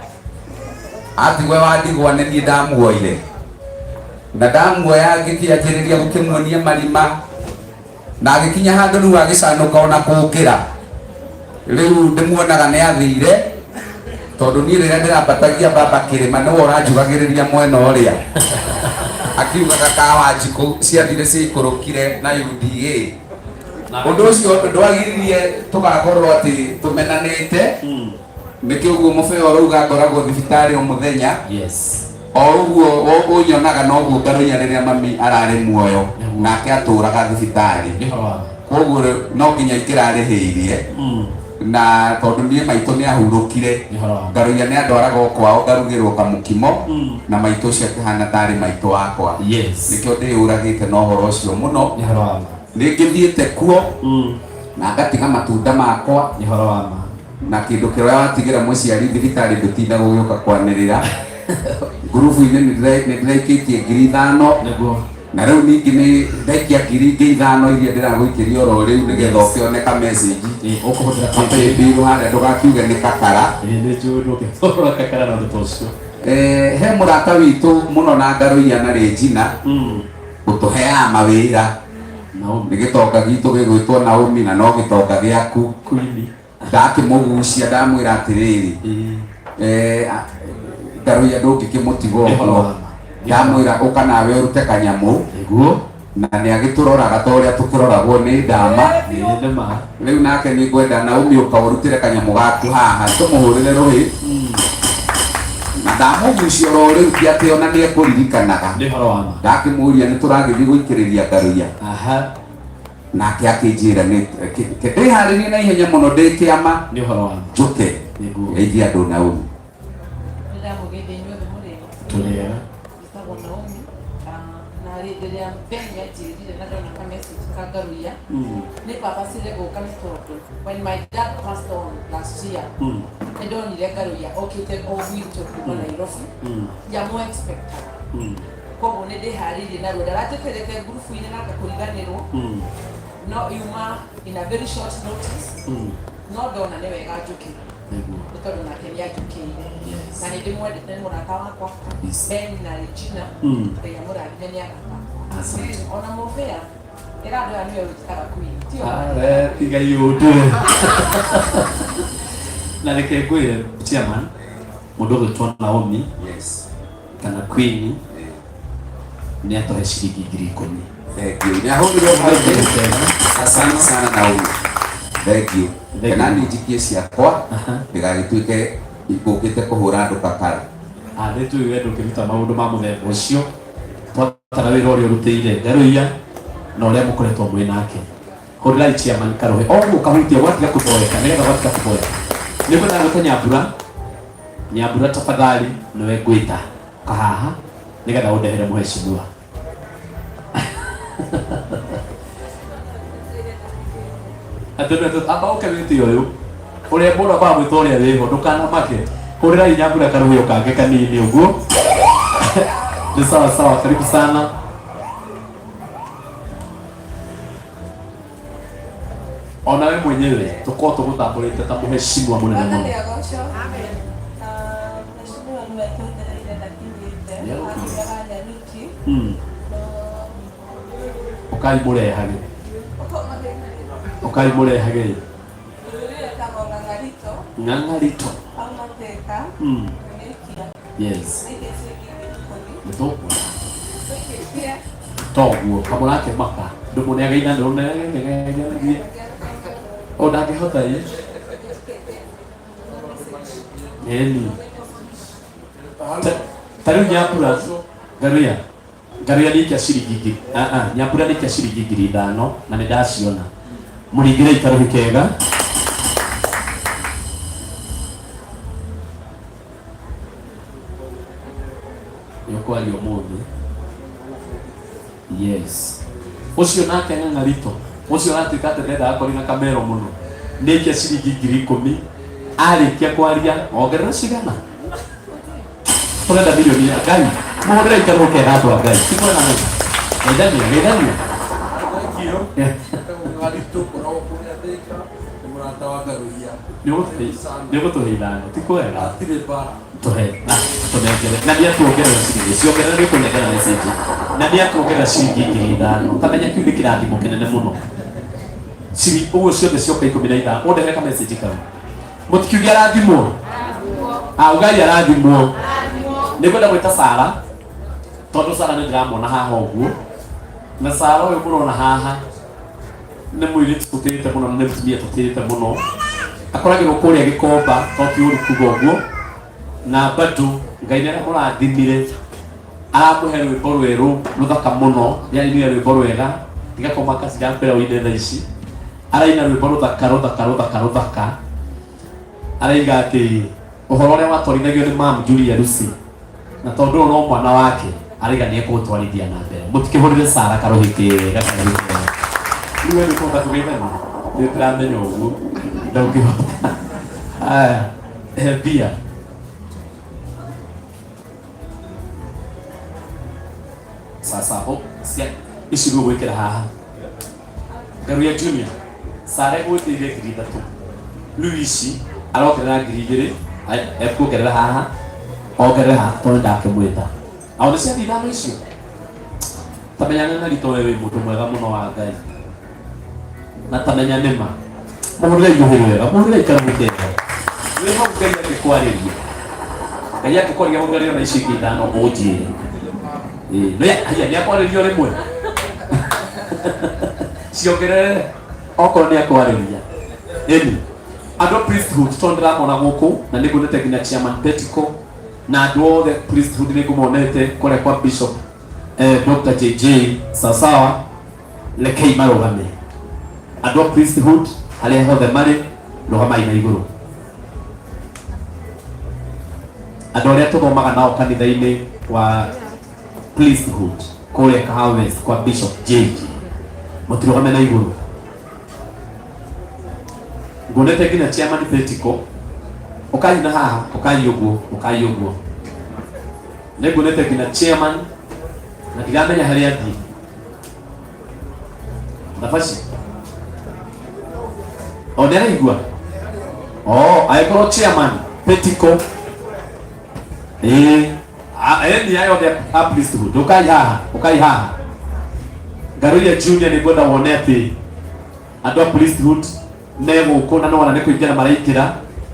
Atigwo e wa ndigwa nĩ niĩ ndamuoire, na ndamuoya ngĩkĩanjĩrĩria gũkĩmuonia marima, na agĩkinya handũ rĩu agĩcanũka ona kũngĩra. Rĩu ndĩmuonaga nĩ athire tondũ niĩ rĩrĩa ndĩrambatagia baba kĩrĩma nĩwe ũranjugagĩrĩria mwena ũrĩa akiugaga kawanjikũ ciathire ciikũrũkire na UDA. Ũndũ ũcio ndwagiririe tũgakorwo atĩ tũmenanĩte, nĩkĩo ũguo mũbeo ũrauga ngoragwo thibitarĩ o mũthenya. O ũguo ũnyonaga noguo Ngaruiya rĩrĩa mami ararĩ muoyo nake atũraga thibitarĩ, koguo no nginya ingĩrarĩhĩirie, na tondũ niĩ maitũ nĩ ahurũkire, Ngaruiya nĩ andwaraga o kwao ngarugĩrwo kamũkimo, na maitũ ũcio akĩhana tarĩ maitũ wakwa. Nĩkĩo ndĩyũragĩte na ũhoro ũcio mũno. Nĩ ngĩthiĩte kuo na ngatiga matunda makwa na kĩndũ kĩrĩa watigĩra mũciari thibitarĩ ndũtinda gũgĩũka kwanĩrĩra. Ngurubu-inĩ nĩ ndĩraikĩtie 5,000. Na rĩu ningĩ nĩ ndaikia 5,000 iria ndĩragũikĩria oro rĩu nĩgetha ũkĩone ka message. Ũkũhũthĩra Paybill harĩa ndũgakiuge nĩ kakara. Nĩ njũĩ ndũngĩhũra kakara na ũndũ ta ũcio. He mũrata witũ mũno na Ngaruiya na Regina ũtũheaga mawĩra. Nĩ gĩtonga gitũ gĩgwĩtwo Naomi na no gĩtonga gĩaku. Ndakĩmũgucia ndamwĩra atĩrĩrĩ, Ngaruiya ndũngĩkĩmũtiga ũguo. Ndamwĩra ũka nawe ũrute kanyamũ. Na nĩ agĩtũroraga ta ũrĩa tũkĩroragwo nĩ ndama. Rĩu nake nĩ ngwenda Naomi ũka ũrutĩre kanyamũ gaku haha tũmũhũrĩre rũhĩ. Na ndamũgucia oro rĩu ti atĩ ona nĩ ekũririkanaga. Ndakĩmũria nĩ tũragĩthiĩ gũikĩrĩria Ngaruiya. Nake akĩnjĩra nĩ ndĩharĩrie na ihenya mũno ndĩ kĩama njũke ngeithie andũ Naomi. Nĩndamũgeithia inyuothe mũrĩega. Tũrĩega. Njĩtagwo Naomi na rĩrĩa Ben anjĩrire na ndona ka message ka Ngaruiya nĩ purposely gũka nĩ tondũ when my dad passed on last year nĩ ndonire Ngaruiya okĩte o gwitũ kuma Nairobi ndiamũ expectaga koguo nĩ ndĩharĩirie narua ndaranjĩkĩrĩte ngurubu-inĩ na ngakũriganĩrwo no yuma in a very short notice no ndona nĩ wega njũke nĩ tondũ nake nĩ anjũkĩire na nĩ ndĩmwendete nĩ mũrata wakwa Ben na Regina Ngai amũrathime nĩ arata ona mũbĩa ĩra andũ aya nĩwe wĩtaga queen tio Tiga iũndũ na reke ngwĩre chairman mũndũ ũgwĩtwo Naomi kana Queen nĩ atũhe ciringi 10,000. Thank you. Nĩ ahũrirwo rũhĩ. Asante sana Naomi. Thank you. Kana niĩ njikie ciakwa ndĩgagĩtuĩke ngũkĩte kũhũra andũ kakara. Nĩ tũĩ we ndũngĩruta maũndũ ma mũthemba ũcio twatara wĩra ũrĩa ũrutĩire Ngaruiya na ũrĩa mũkoretwo mwĩ nake. Hũrĩrai chairman karũhĩ o ũguo ũkahutia gwatiga kũboeka nĩgetha gwatiga kũboeka. Nĩ ngwenda gwĩta Nyambura. Nyambura tafadhali nĩwe ngwĩta kahaha nĩgetha ũndehere mũheshimiwa. Atĩ amba ũke wĩte ũyũ ũrĩa mũndũ ambaga gwĩta ũrĩa wĩho ndũkanamake. Hũrĩrai Nyambura karũhĩ kange kanini ũguo. Nĩ sawa sawa, karibu sana. Ona we mwenyewe tũkorwo tũgũtambũrĩte ta mũheshimiwa mũnene mũno. Mwathani agocwo. Mheshimiwa nĩwe twetereire ndakinyĩte. Athiaga Nanyuki. Ũkai mũrehage. Ũkai mũrehage. Ũyũ etagwo Ng'ang'arito. Ng'ang'arito. Auma Thika. Nĩkia. Yes. Nĩkia ciringi 10,000. Nĩ tũkuona. Tũikĩtie. Toguo kamũrake maka ndũmũneagaina ndũneagaina o ndangĩhota ĩ ĩni ta rĩu Nyambura Ngaruiya Ngaruiya nĩ ikia ciringi ngiri Nyambura nĩ ikia ciringi 5,000 na nĩ ndaciona mũringĩre ikarũhĩ kega nĩ ũkwaria ũmũthĩ. Yes. Ũcio nake Ng'ang'arito ũcio ũratuĩka atĩ ndendaga kwaria na kamero mũno nĩ aikia ciringi 10,000 arĩkia kwaria ongerera cigana tũrenda milioni ya Ngai mũhũrĩre ikarũhũ kega andũ a Ngai ti kwega ngai geithania geithania. Thank you. Ng'ang'arito ũkoragwo kũrĩa Thĩka nĩ mũrata wa Ngaruiya. Nĩ ũgũtũhe ithano ti kwega Hatirĩ mbara. Tũhe na tũnengere na nĩ atuongerera ciringi ciongerera nĩ ũkũnengera message na nĩ atuongerera ciringi 5,000 kamenya kĩu nĩ kĩrathimo kĩnene mũno ciringi ũguo ciothe cioka 15 ũndehere ka message kau mũtikiuge arathimwo ugai arathimwo. Nĩ ngwenda gwĩta Sara tondũ Sara nĩ ndĩramwona haha ũguo na Sara ũyũ mũrona haha nĩ mũirĩtu tũtĩĩte mũno na nĩ mũtumia tũtĩĩte mũno akoragĩrwo kũrĩa Gĩkomba to ti ũru kuga ũguo na bado Ngai nĩ aramũrathimire aramũhe rwĩmbo rwerũ rũthaka mũno nĩ arainire rwĩmbo rwega tiga kũmaka cirakwĩra ũine thaa ici araina rwĩmbo rũthaka rũthaka rũthaka rũthaka araiga atĩ ũhoro ũrĩa watwarithagio nĩ mam Julia Lucy na tondũ ũyũ no mwana wake araiga nĩ ekũũtwarithia na mbere mũtikĩhũrĩre Sara karũhĩ kega karũhĩ kega rĩu we nĩũkũhota kũgeithania nĩ ndĩramenya ũguo ndũngĩhota haya mbia sasa ho cia Ici rĩu ũgwĩkĩra haha. Ngaruya Junior, Sara egwĩtĩire 3000. Rĩu ici arongerera 2000, ekuongerera haha, ongerere haha tondũ ndakĩmwĩta. Ao nĩ ciathi ithano icio. Tamenyana na rito we wĩ mũndũ mwega mũno wa Ngai. Na tamenya nĩ ma. Mũhũrĩre ihuhĩ wega, mũhũrĩre ikarũ kega. Wĩ hau Ngai akĩkwarĩria. Ngai akĩkwarĩria wongerere ona icio ingĩ ithano ũnjĩre. Ĩĩ, nĩ haya nĩ akwarĩria o rĩmwe. Ciongerere okorwo nĩ akwarĩria. Ĩni, andũ a priesthood tondũ ndĩramona gũkũ na nĩ nguonete nginya chairman Petiko na andũ othe priesthood nĩ ngũmonete kũrĩa kwa bishop Dr. JJ sawasawa rekei marũgame andũ a priesthood harĩa hothe marĩ rũgamai na igũrũ andũ arĩa tũthomaga nao kanitha-inĩ wa priesthood kũrĩa Kahawa West kwa Bishop JJ mũtirũgame na igũrũ nguonete nginya chairman Petiko ũkai na haha ũkai ũguo ũkai ũguo nĩ nguonete nginya chairman na ndiramenya harĩa athiĩ nabaci o nĩ araigua o angĩkorwo chairman Petiko ĩĩ ĩni ayo othe a priesthood ũkai haha ũkai haha Ngaruiya Junior nĩ ngwenda wone atĩ andũ a priesthood me gũkũ na nĩwona nĩ kũingĩra maraingĩra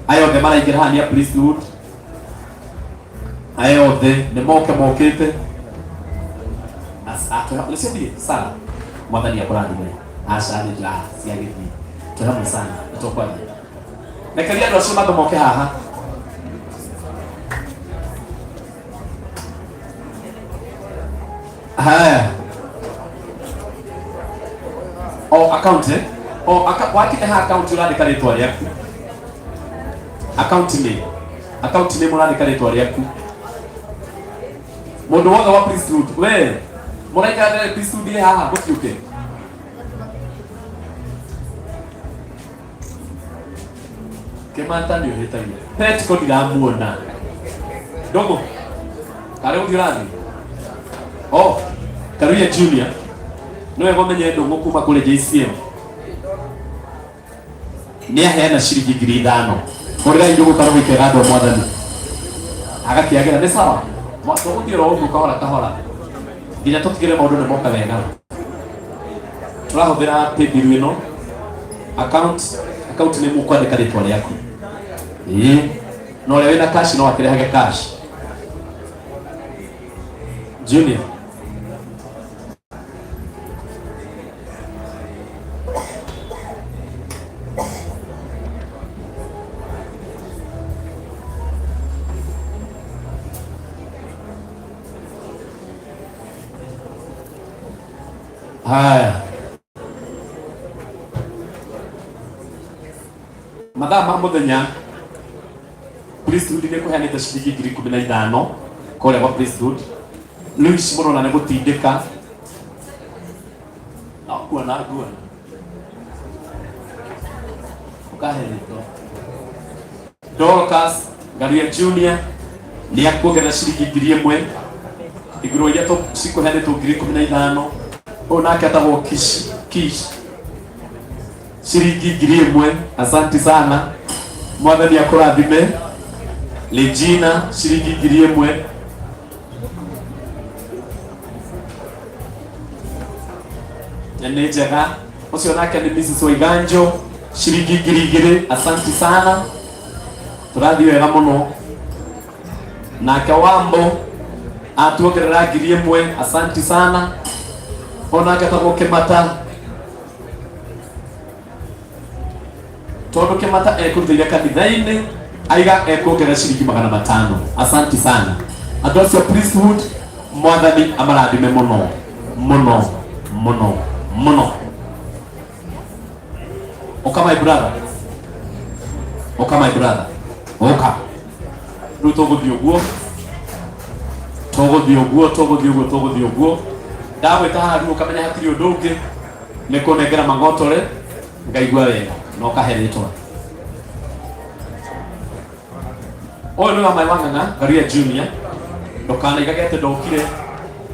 aya othe maraingĩra haha nĩ a priesthood aya othe nĩ moke mokĩte nĩ ciathiĩ Sara mwathani akũrathime aca nĩ njaa ciagĩthiĩ twĩ hamwe sana nĩ tũkwaria rekeria andũ acio mambe moke haha haya o account eh? O aka, wakinya ha account ũrandĩka rĩtwa rĩaku account name account name ũrandĩka rĩtwa rĩaku mũndũ wothe wa priesthood we mũraikara priesthood ĩ haha mũtiũke Kĩmata nĩ ũhĩtagia. Petiko ndiramuona. Ndogo. Karĩ gũthiĩ ũrathiĩ? Oh, Karuia Junior. Nĩ wega ũmenye ndũng'ũ kuma kũrĩ JCM. Nĩ aheana ciringi 5000. Hũrĩrai ndũgũ karũgĩ kega andũ a mwathani. Agakĩagĩra nĩ sawa. Tũgũthiĩ oro ũguo kahora kahora. Nginya tũtigĩre maũndũ nĩ moka wega. Tũrahũthĩra paybill ĩno account account nĩ mũkwandĩka rĩtwa rĩaku ĩĩ na ũrĩa wĩna cash no akĩrehage cash junior haya mathaa ma muthenya priesthood nĩ kũheanĩte ciringi 15,000 kũrĩa gwa priesthood Louis mũrona nĩ gũtindĩka no kuona nguona ũkahe rĩtwa Dorcas Ngaruiya Junior nĩ akuongerera ciringi 1000 igũrũ iria cikũheanĩtwo 15,000 ũyũ nake atagwo Kish Kish ciringi 1000 asanti sana mwathani akũrathime Regina ciringi 1000 na nĩ njega ũcio nake nĩ Mrs. Waiganjo ciringi 2000 asanti sana tũrathiĩ wega mũno nake Wambo atuongerera 1000 asanti sana onake atagwo Kĩmata tondu Kĩmata ekũrutĩire kanitha-inĩ aiga ekuongerera ciringi 500 asanti sana andũ acio priesthood mwathani amarathime mũno mũno mũno mũno Oka my brother. Oka my brother. Oka. Rĩu tũgũthiĩ ũguo. Tũgũthiĩ ũguo, tũgũthiĩ ũguo, tũgũthiĩ ũguo. Ndagwĩta haha rĩu ũkamenya hatirĩ ũndũ ũngĩ. Nĩ kũnengera mang'otore ngaigua wega na ũkahe rĩtwa. Ũyũ nĩ wa Mai Wang'ang'a, Ngaruiya Junior. Ndũkanaigage atĩ ndokire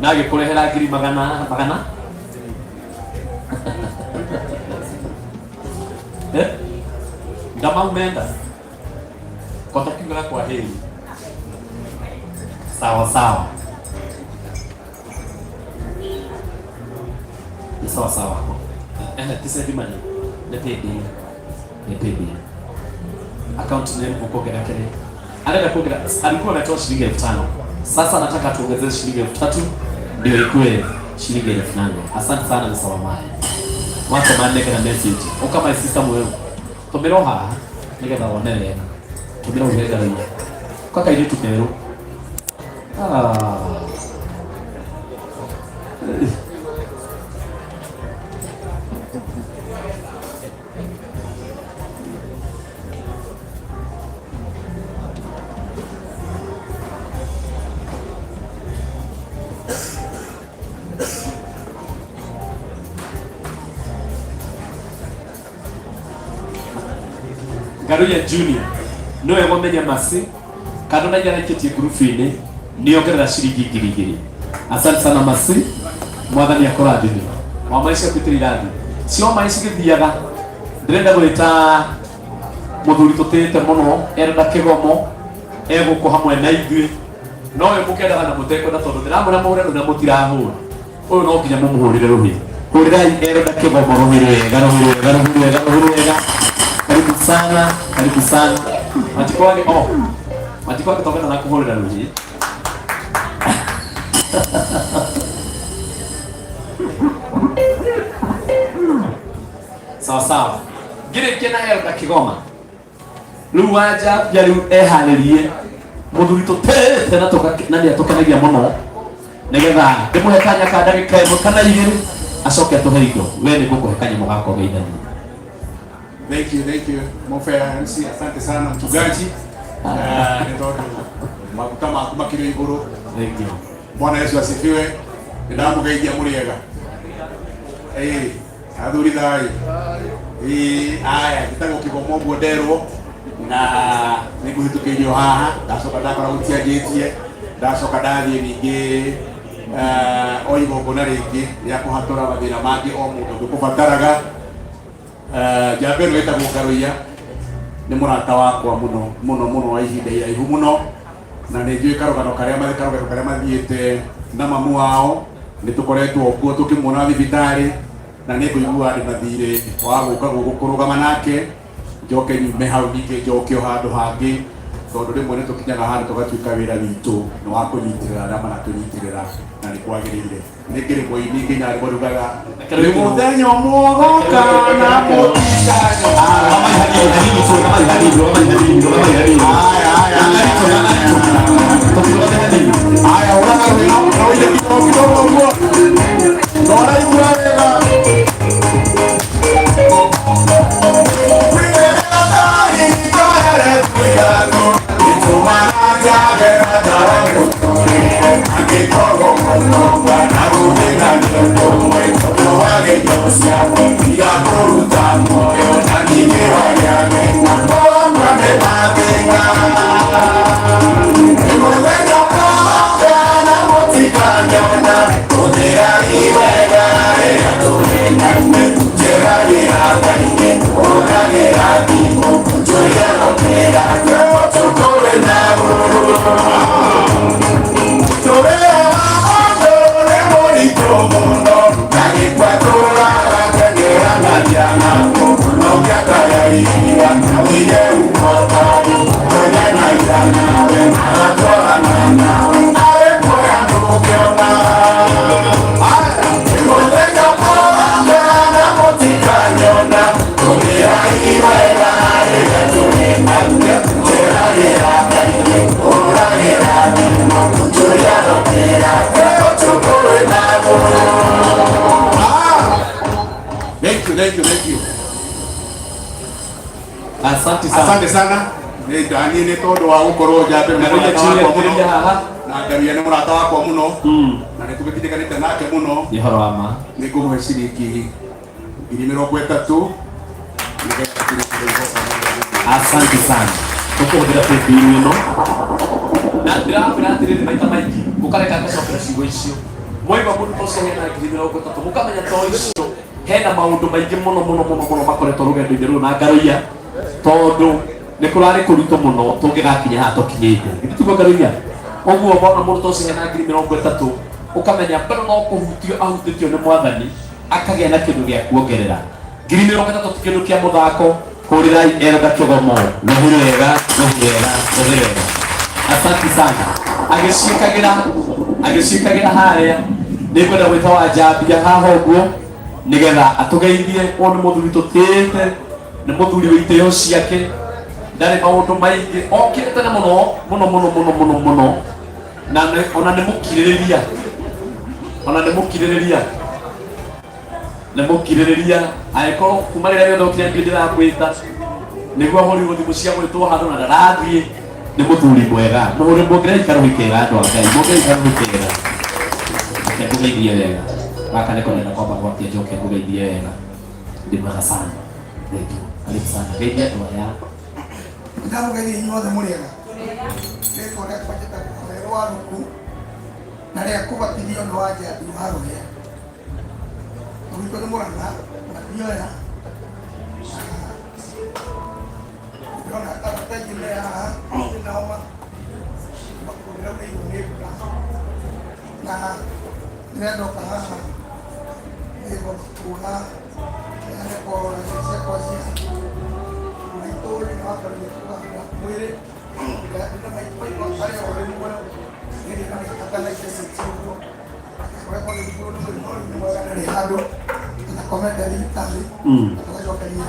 na agĩkũrehera ngiri magana magana. Ndama umeenda kwa takiugaga kwa heri. Sawa sawa, ni sawa sawa. Eh, ti send money nĩ paybill, nĩ paybill account name ukuongerera kile anaenda kuongerera. Alikuwa ametoa shilingi 5,000, sasa anataka tuongezee shilingi 3,000 ndio ikue shilingi 8,000. Asante sana Mr. Wamai. Wacha mandeke na message uka my sister mweru tumira haha nigetha wone wega tumira wega wega kwa kairitu keru. Ah. Ngaruya Junior niwe wamenya masi kana na yarakitie grupu-inĩ nĩongerera ciringi 2,000. Asante sana masi, mwathani akũrathime wa maica kwĩtĩra irathi cio maica gĩthiaga. Ndĩrenda gwĩta mũthuri tũtĩĩte mũno Elda Kĩgomo egũkũ hamwe na ithuĩ no ũyũ mũkendaga na mũtekwenda tondũ ndĩramwĩra mũhũre rũhĩ na mũtirahũra ũyũ no nginya mũmũhũrĩre rũhĩ. Hũrĩrai Elda Kĩgomo rũhĩ rwega rũhĩ rwega rũhĩ rwega rũhĩ rwega. Karibu sana, karibu sana. Matiko wake oh. Matiko wake tokana na kuhũrĩra rũhĩ. Sawa sawa. Ngĩrĩkia na Elda Kĩgoma. Rĩu wanja ya rĩu eharĩrie mũthuri tũtĩĩte na na nĩ atũkenagia mũno nĩgetha ndĩmũhe kanya ka ndagĩka ĩmwe kana igĩrĩ acoke atũhe indo. We nĩ ngũkũhe kanyamũ gakwa geithanie. Thank you, thank you. Mofea MC, asante sana mchungaji. Nĩ tondũ maguta maku makĩrĩ igũrũ. Thank you. Bwana Yesu asifiwe. Nĩndamũgeithia mũrĩega. Athuri thayũ. Aya, njĩtagwo Kĩgomo ũguo nderwo na nĩngũhĩtũkĩirio haha ndacoka ndakora gũtianjĩtie ndacoka ndathiĩ ningĩ o igongona rĩngĩ rĩa kũhatũra mathĩna mangĩ o mũndũ ũngĩkũbataraga. Njamba ĩno ĩtagwo Ngaruiya nĩ mũrata wakwa mũno mũno mũno wa ihinda iraihu mũno na nĩ njũĩ karũgano karĩa karũgano karĩa mathiĩte na mamu wao nĩ tũkoretwo kuo tũkĩmuona thibitarĩ na nĩ ngũigua ndĩ na thirĩ wa gũka gũkũ kũrũgama nake njoke nyume hau ningĩ njoke o handũ hangĩ tondũ rĩmwe nĩ tũkinyaga handũ tũgatuĩka wĩra witũ nĩ wa kũnyitĩrĩra arĩa maratũnyitĩrĩra na nĩ kwagĩrĩire. Nĩ ngĩrĩ mũini nginya rĩmwe rugaga nĩ mũthenya ũmwe ũgoka na Aya, ũraga kidogo kidogo ũguo na ũraigua wega. Thank you, thank you, thank you. Asante sana. Asante sana. Nĩ ndaniĩ nĩ tondũ wa gũkorwo njambe nĩ mũrata wakwa mũno na Ngaruiya nĩ mũrata wakwa mũno na nĩ tũgĩtindĩkanĩte nake mũno. Nĩ ũhoro wa ma. Nĩ ngũmũhe ciringi 30,000 nĩgetha tũrĩkĩre igongona. Asante sana. Tũkũhũthĩra paybill ĩno na ndĩramwĩra atĩrĩrĩ maita maingĩ mũkareka ngacokera ciugo icio mwaigua mũndũ ta ũcio hena 30,000 mũkamenya to icio hena maũndũ maingĩ mũno mũno mũno mũno makoretwo rũgendo-inĩ rũrũ na Ngaruiya Tondũ nĩ kũrarĩ kũritũ mũno tũngĩgakinya haha tũkinyĩte. Githĩ tiguo Ngaruiya? Ũguo wona mũndũ ta ũcio hena 30,000 ũkamenya bado no kũhutio ahutĩtio nĩ mwathani akagĩa na kĩndũ gĩa kuongerera. 30,000 ti kĩndũ kĩa mũthako. Hũrĩrai Elda Kĩgomo rũhĩ rwega, rũhĩ rwega, rũhĩ rwega. Asante sana. Agĩciĩkagĩra agĩciĩkagĩra harĩa nĩngwenda gwĩta Wanjambia haha ũguo nĩgetha atũgeithie. Ũyũ nĩ mũthuri tũtĩĩte, nĩ mũthuri wĩ itĩo ciake, ndarĩ maũndũ maingĩ, okire tene mũno mũno mũno mũno mũno mũno, na ona nĩ mũkirĩrĩria, ona nĩ mũkirĩrĩria, nĩ mũkirĩrĩria. Angĩkorwo kuma rĩrĩa rĩothe okire ndiĩ ndĩramwĩta nĩguo ahũrirwo thimũ cia gwĩtwo handũ na ndarathiĩ. Nĩ mũthuri mwega, mũhũre muongerere ikarũhĩ kega andũ a Ngai, muongerere ikarũhĩ kega. Reke ngũgeithie wega, gaka nĩko ndĩrenda kwamba gwakia njoke ngũgeithie wega. Ndĩ mwega sana, thank you, karibu sana, geithia andũ aya. Ndamũgeithia inyuothe mũrĩ ega. Rĩtwa rĩakwa njĩtagwo Werũ wa Ruku na rĩa kũbatithio nĩ wa Njambi wa Rũhĩa. Gwitũ nĩ Mũrang'a na Thioya. Ndĩrona arata aingĩ me haha nao makũrĩraurĩirwo nĩ mbura na ndĩrendoka haha nĩguo kuga nĩko ciakwa cia maitũ nĩ wambaririe kũgamba mwĩrĩ na maitũ arĩa orĩ muoyo nĩrĩ na mĩaka 96 ũguo ũrĩa kwagĩrĩirwo nĩ mũrimũ ũyũ nĩ mwega ndarĩ handũ anakomete thibitarĩ. Na tũgacokeria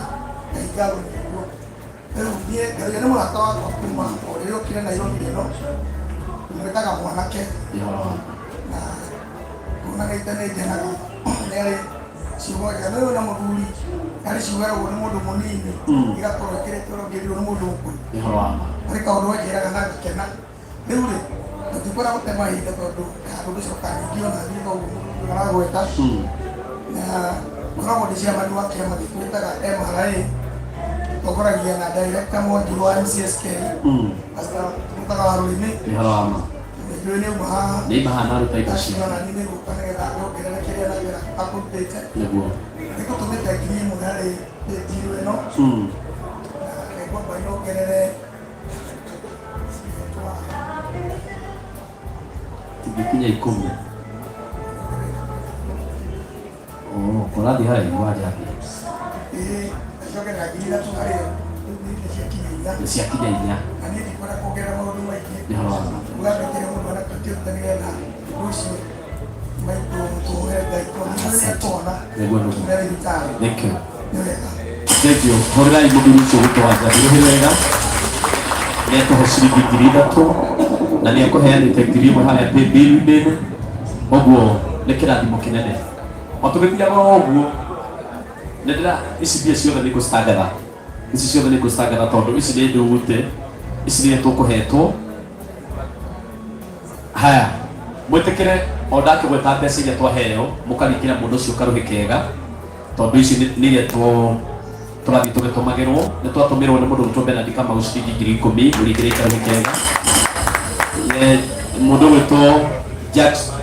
Ngai ngatho nĩ ũguo. Rĩu niĩ Ngai nĩ mũrata wakwa kuma o rĩrĩa okire Nairobi ĩno, mwĩtaga mwanake na tuonanĩte nĩ ngenaga nĩ arĩ ciugo njega. Nĩ ũyũ na mũthuri arĩ ciugo eragwo nĩ mũndũ mũnini igakorwo ĩkĩrĩte ũrĩa ũngĩrirwo nĩ mũndũ mũkũrũ. Harĩ kaũndũ anjĩraga na ngakena. Rĩu rĩ, tũtikwenda gũte mahinda tondũ handũ ngũcoka ningĩ ona niĩ koguo mũndũ aragweta na ngoragwo ndĩ chairman wa kĩama gĩtwĩtaga MRA, tongoragia na director Mwangi wa MCSK. Pastor tũmwĩtaga wa rũrĩmĩ. Nĩ ũhoro wa ma. Nĩnjũĩ nĩ auma haha. Nĩ auma haha na aruta indo ciake. Ona niĩ nĩngũka nĩgetha nyongerere kĩrĩa nake akũrutĩte. Nĩguo. Nĩngũtũmĩte 1000 harĩ page ĩno. Na nĩngwamba nyongerere Tũngĩkinya 10. Oh, kũrathiĩ haraihu wa Njambi. Ĩĩ, njogerera 3000 harĩ yo, rĩu nĩ ciakinya 4. Nĩ ciakinya 4. Na niĩ ndikwenda kuongerera maũndũ maingĩ. Nĩ ũhoro wa ma. Uga ndũkĩre mũndũ anakĩruta nĩgetha rũciũ maitũ tũhe Ngai tondũ nĩ nĩekuona. Nĩguo nĩguo. Mbere thibitarĩ. Thank you. Nĩ wega. Thank you. Hũrĩrai mũthuri ũcio gwitũ wa Njambi rũhĩ wega. Nĩ atũhe ciringi 3000 na nĩ ekũheanĩte 1000 harĩa paybill-inĩ. Ũguo nĩ kĩrathimo kĩnene. O tũgĩthiaga o ũguo, nĩ ndĩra ici mbia ciothe nĩ ngũcitangatha. Ici ciothe nĩ ngũcitangatha tondũ ici nĩ ndugute, ici nĩ tũkũhetwo. Haya, mwĩtĩkĩre o ndakĩgweta mbeca iria twaheo, mũkaringĩra mũndũ ũcio karũhĩ kega. Tondũ ici nĩ iria tũrathiĩ tũgĩtũmagĩrwo. Nĩ twatũmĩrwo nĩ mũndũ ũgwĩtwo Bernard Kamau ciringi 10,000, mũringĩre karũhĩ kega. Mũndũ ũgwĩtwo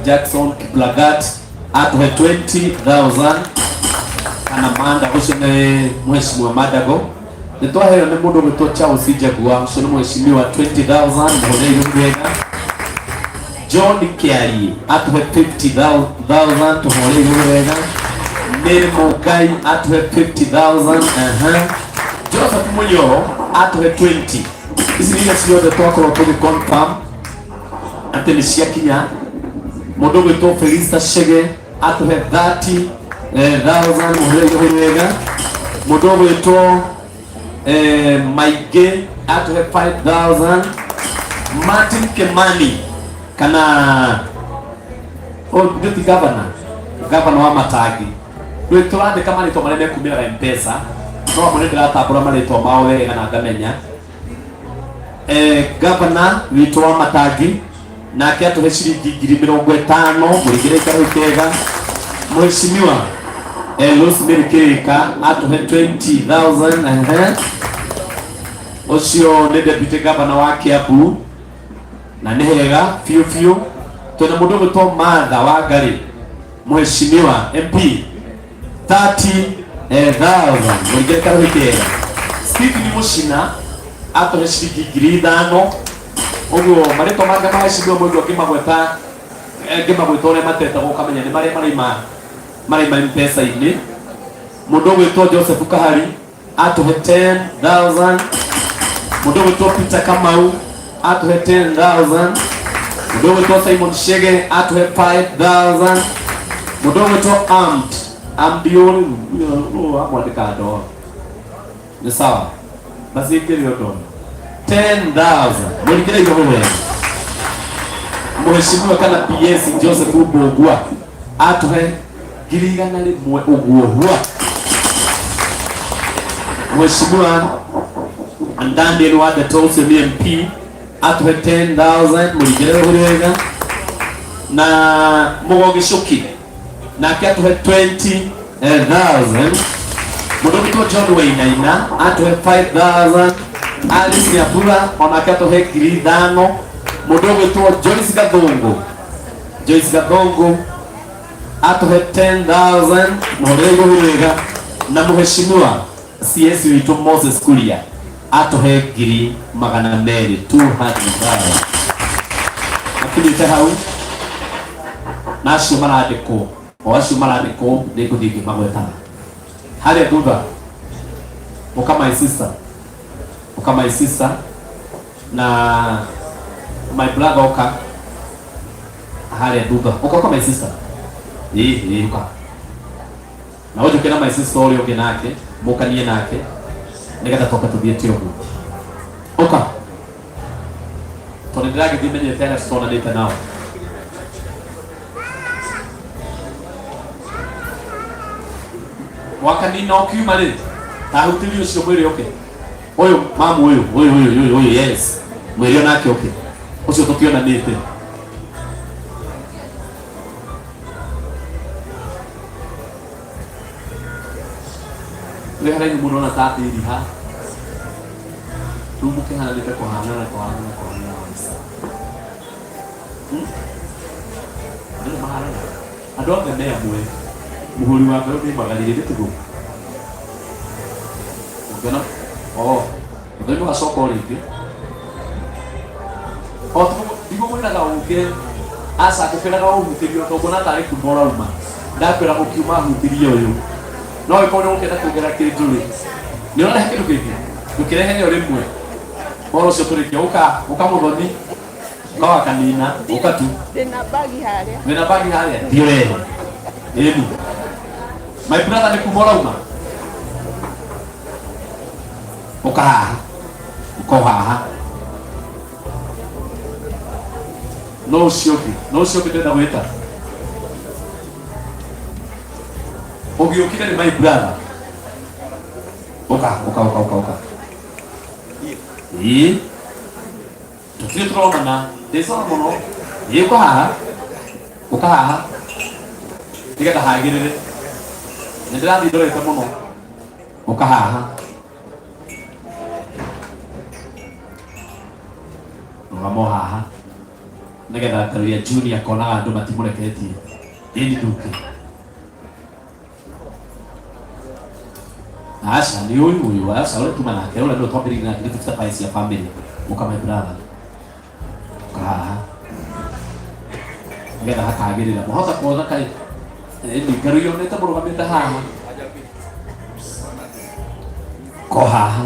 Jackson Kiplagat atũhe 20,000 kana Manda, ũcio nĩ mheshimiwa Mandago. Nĩ twaheo nĩ mũndũ ũgwĩtwo Charles Njagua, ũcio nĩ mheshimiwa 20,000, mũhũrĩre irũhĩ wega. John Kiarie atũhe 50,000, tũhũrĩre irũhĩ wega. Mary Mũngai atũhe 50,000, aha. Joseph Mũnyoro atũhe 20. Ici nĩ iria ciothe twakorwo tũgĩ confirm atĩ nĩ ciakinya. Mũndũ ũgwĩtwo Felista Chege atũhe 30,000, mũhũrĩre irũhĩ wega. Mũndũ ũgwĩtwo Maingĩ atũhe 5,000. Martin Kimani kana oh, nĩ ti governor, governor wa Matangi. Rĩu tũrandĩka marĩtwa marĩa mekumĩraga M-Pesa, no amwe nĩ ndĩratambũra marĩtwa mao wega na ngamenya. Governor witũ wa Matangi nake atũhe ciringi 50,000, mũringĩre ikarũ kega. Mheshimiwa Rosemary Kirika atũhe 20,000, ehe. Ũcio nĩ deputy governor wa Kiambu na nĩ hega biũ biũ. Twĩna mũndũ ũgwĩtwo Martha Wangari, mheshimiwa MP 30,000, mũringĩre karũhĩ kega. Stephen Mushina atũhe ciringi 5,000. Ũguo marĩtwa make mahecirwo mũndũ ngĩmagweta, ngĩmagweta ũrĩa matetagwo ũkamenya nĩ marĩa maraima M-Pesa-inĩ. Mũndũ ũgwĩtwo Joseph Kahari atũhe 10,000. Mũndũ ũgwĩtwo Peter Kamau atũhe 10,000. Mũndũ ũgwĩtwo Simon Shege atũhe 5,000. Mũndũ ũgwĩtwo Amd Amdioni amwandĩka ndoo nĩ sawa basi ngĩrĩ ũndũ 10,000 mũringĩre igũrũ wega. Mheshimiwa kana PS Joseph Mbugua atũhe 100,000 ũguo hua. Mheshimiwa Daniel wa Ndeto ũcio nĩ MP atũhe 10,000 mũringĩre igũrũ wega. Na Mũgo Gĩcũki nake atũhe 20,000. Mũndũ ũgwĩtwo John Wainaina atũhe 5,000. Alice Nyambura onake atũhe 5,000. Mũndũ ũgwĩtwo Joyce Gathũngũ, Joyce Gathũngũ atũhe 10,000 mũhũrĩre igũrũ wega. Na mheshimiwa CS witũ Moses Kuria atũhe 200,000, 200,000. Akinyĩte hau na acio marandĩkwo, o acio marandĩkwo nĩ ngũthiĩ ngĩmagwetaga harĩa thutha. Ũka my sister, ũka my sister na my brother, ũka harĩa thutha, ũka ũka my sister, ĩĩ ĩĩ ũka na ũnjũke na my sister ũrĩa ũngĩ nake mũkanie nake nĩgetha tũke tũthiĩte ũguo. Ũka tondũ ndĩragĩthiĩ menyete arĩa tũtonanĩte nao. Wakanina ũkiuma rĩ tahutĩrie ũcio mwĩrĩ ũke ũyũ mamu ũyũ ũyũ ũyũ ũyũ ũyũ, yes, mwĩrĩ onake ũke ũcio tũtionanĩte. Wĩ haraihu mũno na tatĩri ha rĩu mũkĩhananĩte kũhanana kũhanana kũhanana kabisa. Andũ nĩ mahanana, andũ othe me amwe. Mũhũri wa ngoro nĩ magarire nĩ tiguo ũngĩona o mũthoni wacoka o rĩngĩ o ndigũkwĩraga ũke aca ngũkwĩraga ũhutĩrio tondũ nguona tarĩ kuma ũrauma ndakwĩra ũkiuma hutĩrie ũyũ no ĩkorwo nĩ ũkĩenda kuongerera kĩndũ rĩ nĩ ũrarehe kĩndũ kĩngĩ ndũkĩrehe o rĩmwe ũhoro ũcio tũrĩkia ũka ũka mũthoni ũka wa kanina ũka tu. Ndĩna bagi harĩa. Wĩna bagi harĩa thiĩ ũrehe ĩni my brother nĩ kuma ũrauma ũka haha ũka o haha no ũcio ũngĩ no ũcio ũngĩ ndĩrenda gwĩta ũgĩũkire nĩ my brother ũka ũka ũka ũka ũka ĩĩ tũtirĩ tũronana ndĩcora mũno ĩĩ ũka haha ũka haha nĩgetha hagĩrĩre nĩ ndĩrathiĩ ndorete mũno ũka haha rũgama o haha nĩgetha Ngaruiya Junior akonaga andũ matimũreketie ĩni nduke aca nĩ ũyũ ũyũ aca ũrĩa tuma nake ũrĩa nĩwe twambĩrĩirie nake nĩ tũbata cia family ũka my brother ũka haha nĩgetha hakagĩrĩra mwahota kuona kaĩ ĩni Ngaruiya onete mũrũgamĩte haha ko haha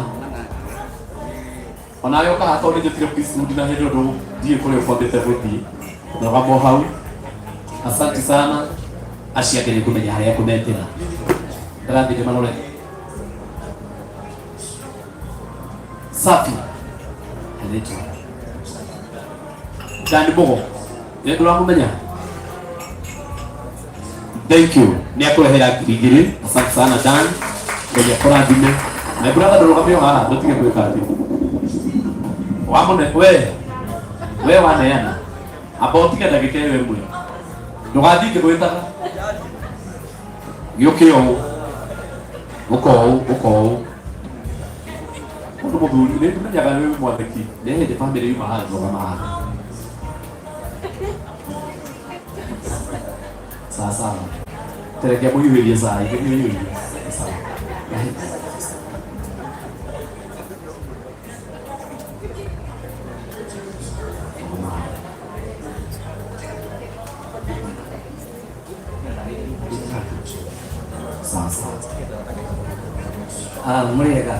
onawe ũka haha tondũ nĩ njĩtire priesthood na hĩndĩ ũndũ ndiĩ kũrĩa ũkwambĩte gũthiĩ rũgamo hau. Asante sana acio angĩ nĩ ngũmenya harĩa ngũmetĩra ndĩrathiĩ ndĩmarore safi anaitwa Dan Mugo nĩ ndũramũmenya. Thank you nĩ akũrehera 2,000. Asante sana Dan, Ngai akũrathime. My brother ndũrũgame o haha ndũtige gwĩka atĩ wamũne we waneana amba ũtige ndagĩka ĩyo ĩmwe ndũgathiĩ ngĩgwĩtaga gĩũke ũũ ũka ũũ ũka ũũ mũndũ mũthuri nĩ menyaga nĩ mwathĩki nĩ hĩndĩ bamĩrĩ yuma haha rũgama haha sawa sawa terekea mũhiũhĩrie cai mũhiũhĩrie sawa. Mũrĩega,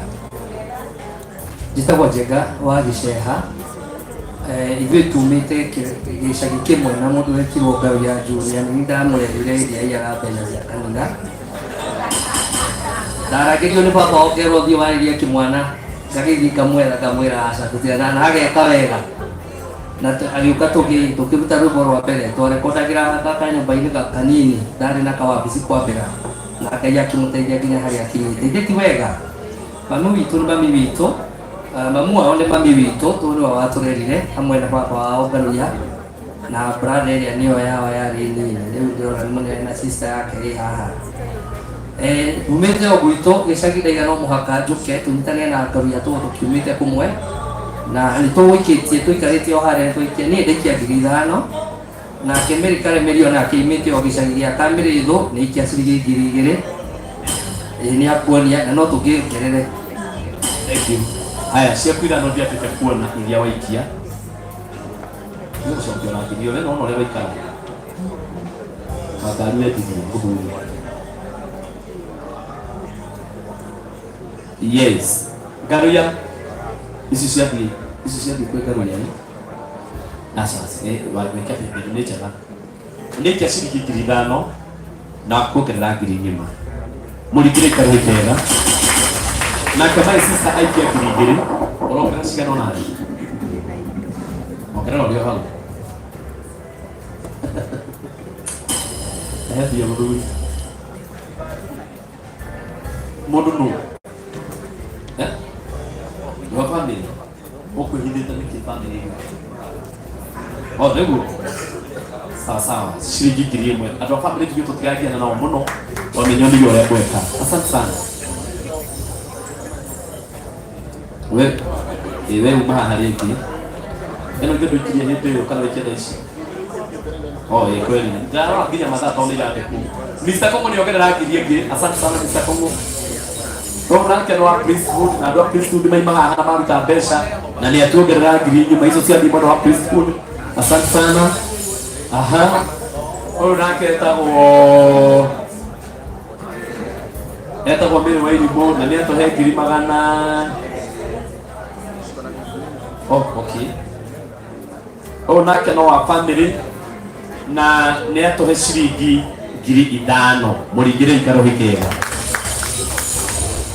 njĩtagwo Njenga wa Gĩceha. Ithuĩ tumĩte gĩcagi kĩmwe na mũndũ wekirwo ngau ya Julia. Nĩ ndamũrehire ĩrĩa aiyaga mbeca cia kanitha. Ndarangĩrio nĩ baba ongerwo thiĩ warĩrie kĩmwana, ngagĩthiĩ ngamwetha, ngamwĩra aca tũtirĩ na ageka wega na agĩũka tũkĩruta rwĩmbo rwa mbere twarekondagĩra kanyũmba-inĩ kanini ndarĩ na kawabici kwambĩra, na Ngai akĩmũteithia nginya harĩa akinyĩte. Ithe ti wega, mami witũ nĩ mami witũ, mamu wao nĩ mami witũ, tondũ nĩwe watũrerire hamwe na baba wao Ngaruya na brother ĩrĩa nĩyo yao yarĩ nini. Rĩu ndĩrona nĩ mũnene na sister yake ĩ haha. Umĩte o gwitũ gĩcagi, ndaiga no mũhaka njũke tũnyitane na Ngaruya tondũ tũkiumĩte kũmwe na nĩ tũgũikĩtie tũikarĩte o harĩa twaikia. Niĩ ndaikia 5,000, nake Mary Karemeri onake imĩte o gĩcagi gĩa Kamĩrĩthũ nĩ aikia ciringi 2,000. Ĩĩ, nĩ akuonia na no tũngĩongerere. Thank you. Haya, ciaku ithano ndiambĩte kuona iria waikia. Nĩ gũcokia ona ngiri ũrĩa nona ũrĩa waikara. Ngari wendirie mũthuri. Yes. Ngaruya. Ici ciathiĩ, ici ciathiĩ kwĩ Ngaruya. Aca, waikia bĩbĩ nĩ njega. Nĩ aikia ciringi 5,000 na kuongerera ngiri ng'ima. Mũringĩre ikarũ kega. Nake my sister aikia 2,000, ũrongerera cigana ona thĩ? Ongerera ũrĩa hau. Ehe mbia mũthuri. Mũndũ nũ? Eh? Wa family? Ũkwĩhithĩte nĩkĩ family ĩno? Oh, nĩguo. Sawa sawa. Ciringi 1,000. Andũ a family tuge tũtiragiana nao mũno. Tondũ nĩ ũrĩa ngweka. Asante sana. We, ĩ we uma haha rĩngĩ. Ĩno ithe ndũikirie hĩndĩ ĩyo kana waikia thaa ici? Oh, ĩ kweli. Ndarora nginya mathaa tondũ nĩ irandĩkwo. Mr. Kongo nĩ ongerera ngiri ĩngĩ. Asante sana Mr. Kongo. Kongo nake nĩ wa Priesthood na andũ a Priesthood maimaga haha na maruta mbeca na nĩ atuongerera ngiri nyuma icio cia mwena wa Priesthood. Asante sana. Aha. Ũyũ nake etagwo Mary wa Irimũ na nĩ atũhe ngiri magana. Oh, okay. Ũyũ nake no wa family na nĩ atũhe ciringi 5,000. Mũringĩre ikaro hĩkega.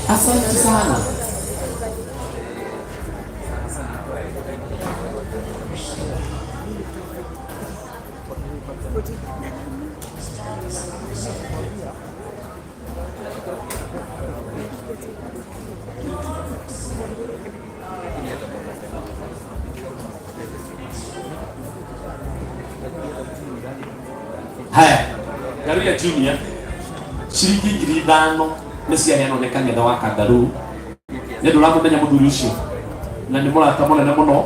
Asante sana. Haya, Ngaruya Junior, ciringi 5,000 nĩ ciaheanwo nĩ kang'ethe wa Kangaroo. Nĩ ndũ ũramũmenya mũthuri ũcio na nĩ mũrata mũnene mũno,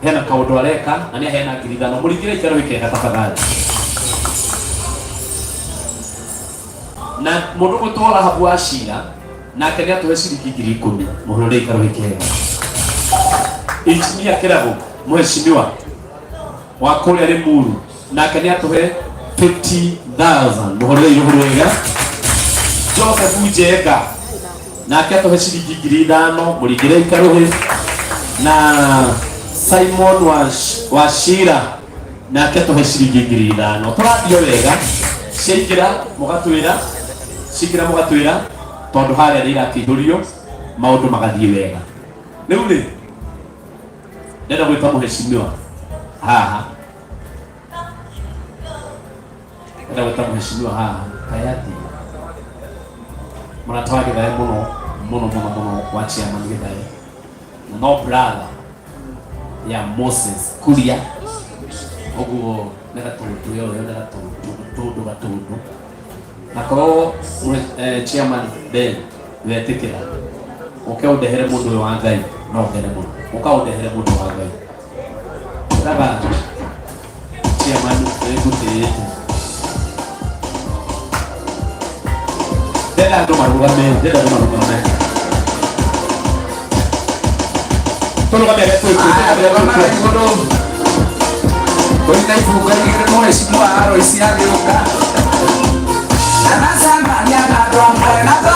hena kaũndũ areka na nĩ aheana 5,000. Mũringĩre ikaro gĩkega tafadhali. Na mũndũ ũgwĩtwo Rahabu wa Cira nake nĩ atũhe ciringi 10,000. Mũhũrĩre ikaro gĩkega. Injinia Kĩrago mheshimiwa wa kũrĩa Limuru nake nĩ atũhe 50,000. Mũhũrĩre irũhũ wega. Joseph Njenga nake atũhe ciringi 5,000. Mũringĩre ikarũhĩ. Na Simon wa Shira nake atũhe ciringi 5,000. Tũrathiĩ wega. Ciaingĩra mũgatwĩra, ciaingĩra mũgatwĩra tondũ harĩa nĩ irakĩihũrio maũndũ magathiĩ wega. Rĩu rĩ, ndĩrenda gwĩta mũheshimiwa haha, ndĩrenda gwĩta mũheshimiwa haha Kayati, mũrata wa Gĩthae mũno mũno mũno mũno wa chairman Gĩthae, na no brother ya Moses Kuria, ũguo nĩ gatũndũ ĩyo ĩyo nĩ gatũndũ gatũndũ gatũndũ. Na korwo chairman Ben wetĩkĩra ũke ũndehere mũndũ ũyũ wa Ngai, no ngene mũno. Ũka ũndehere mũndũ wa Ngai. Ndaba chairman nĩngũtĩĩte. Ndenda andũ marũgame, ndenda andũ marũgame. Tũrũgame arĩa twĩ kuo, tũrũgame arĩa twĩ kuo. Kũrĩ na ibungo igĩrĩ mũheshimiwa Alois agĩũka.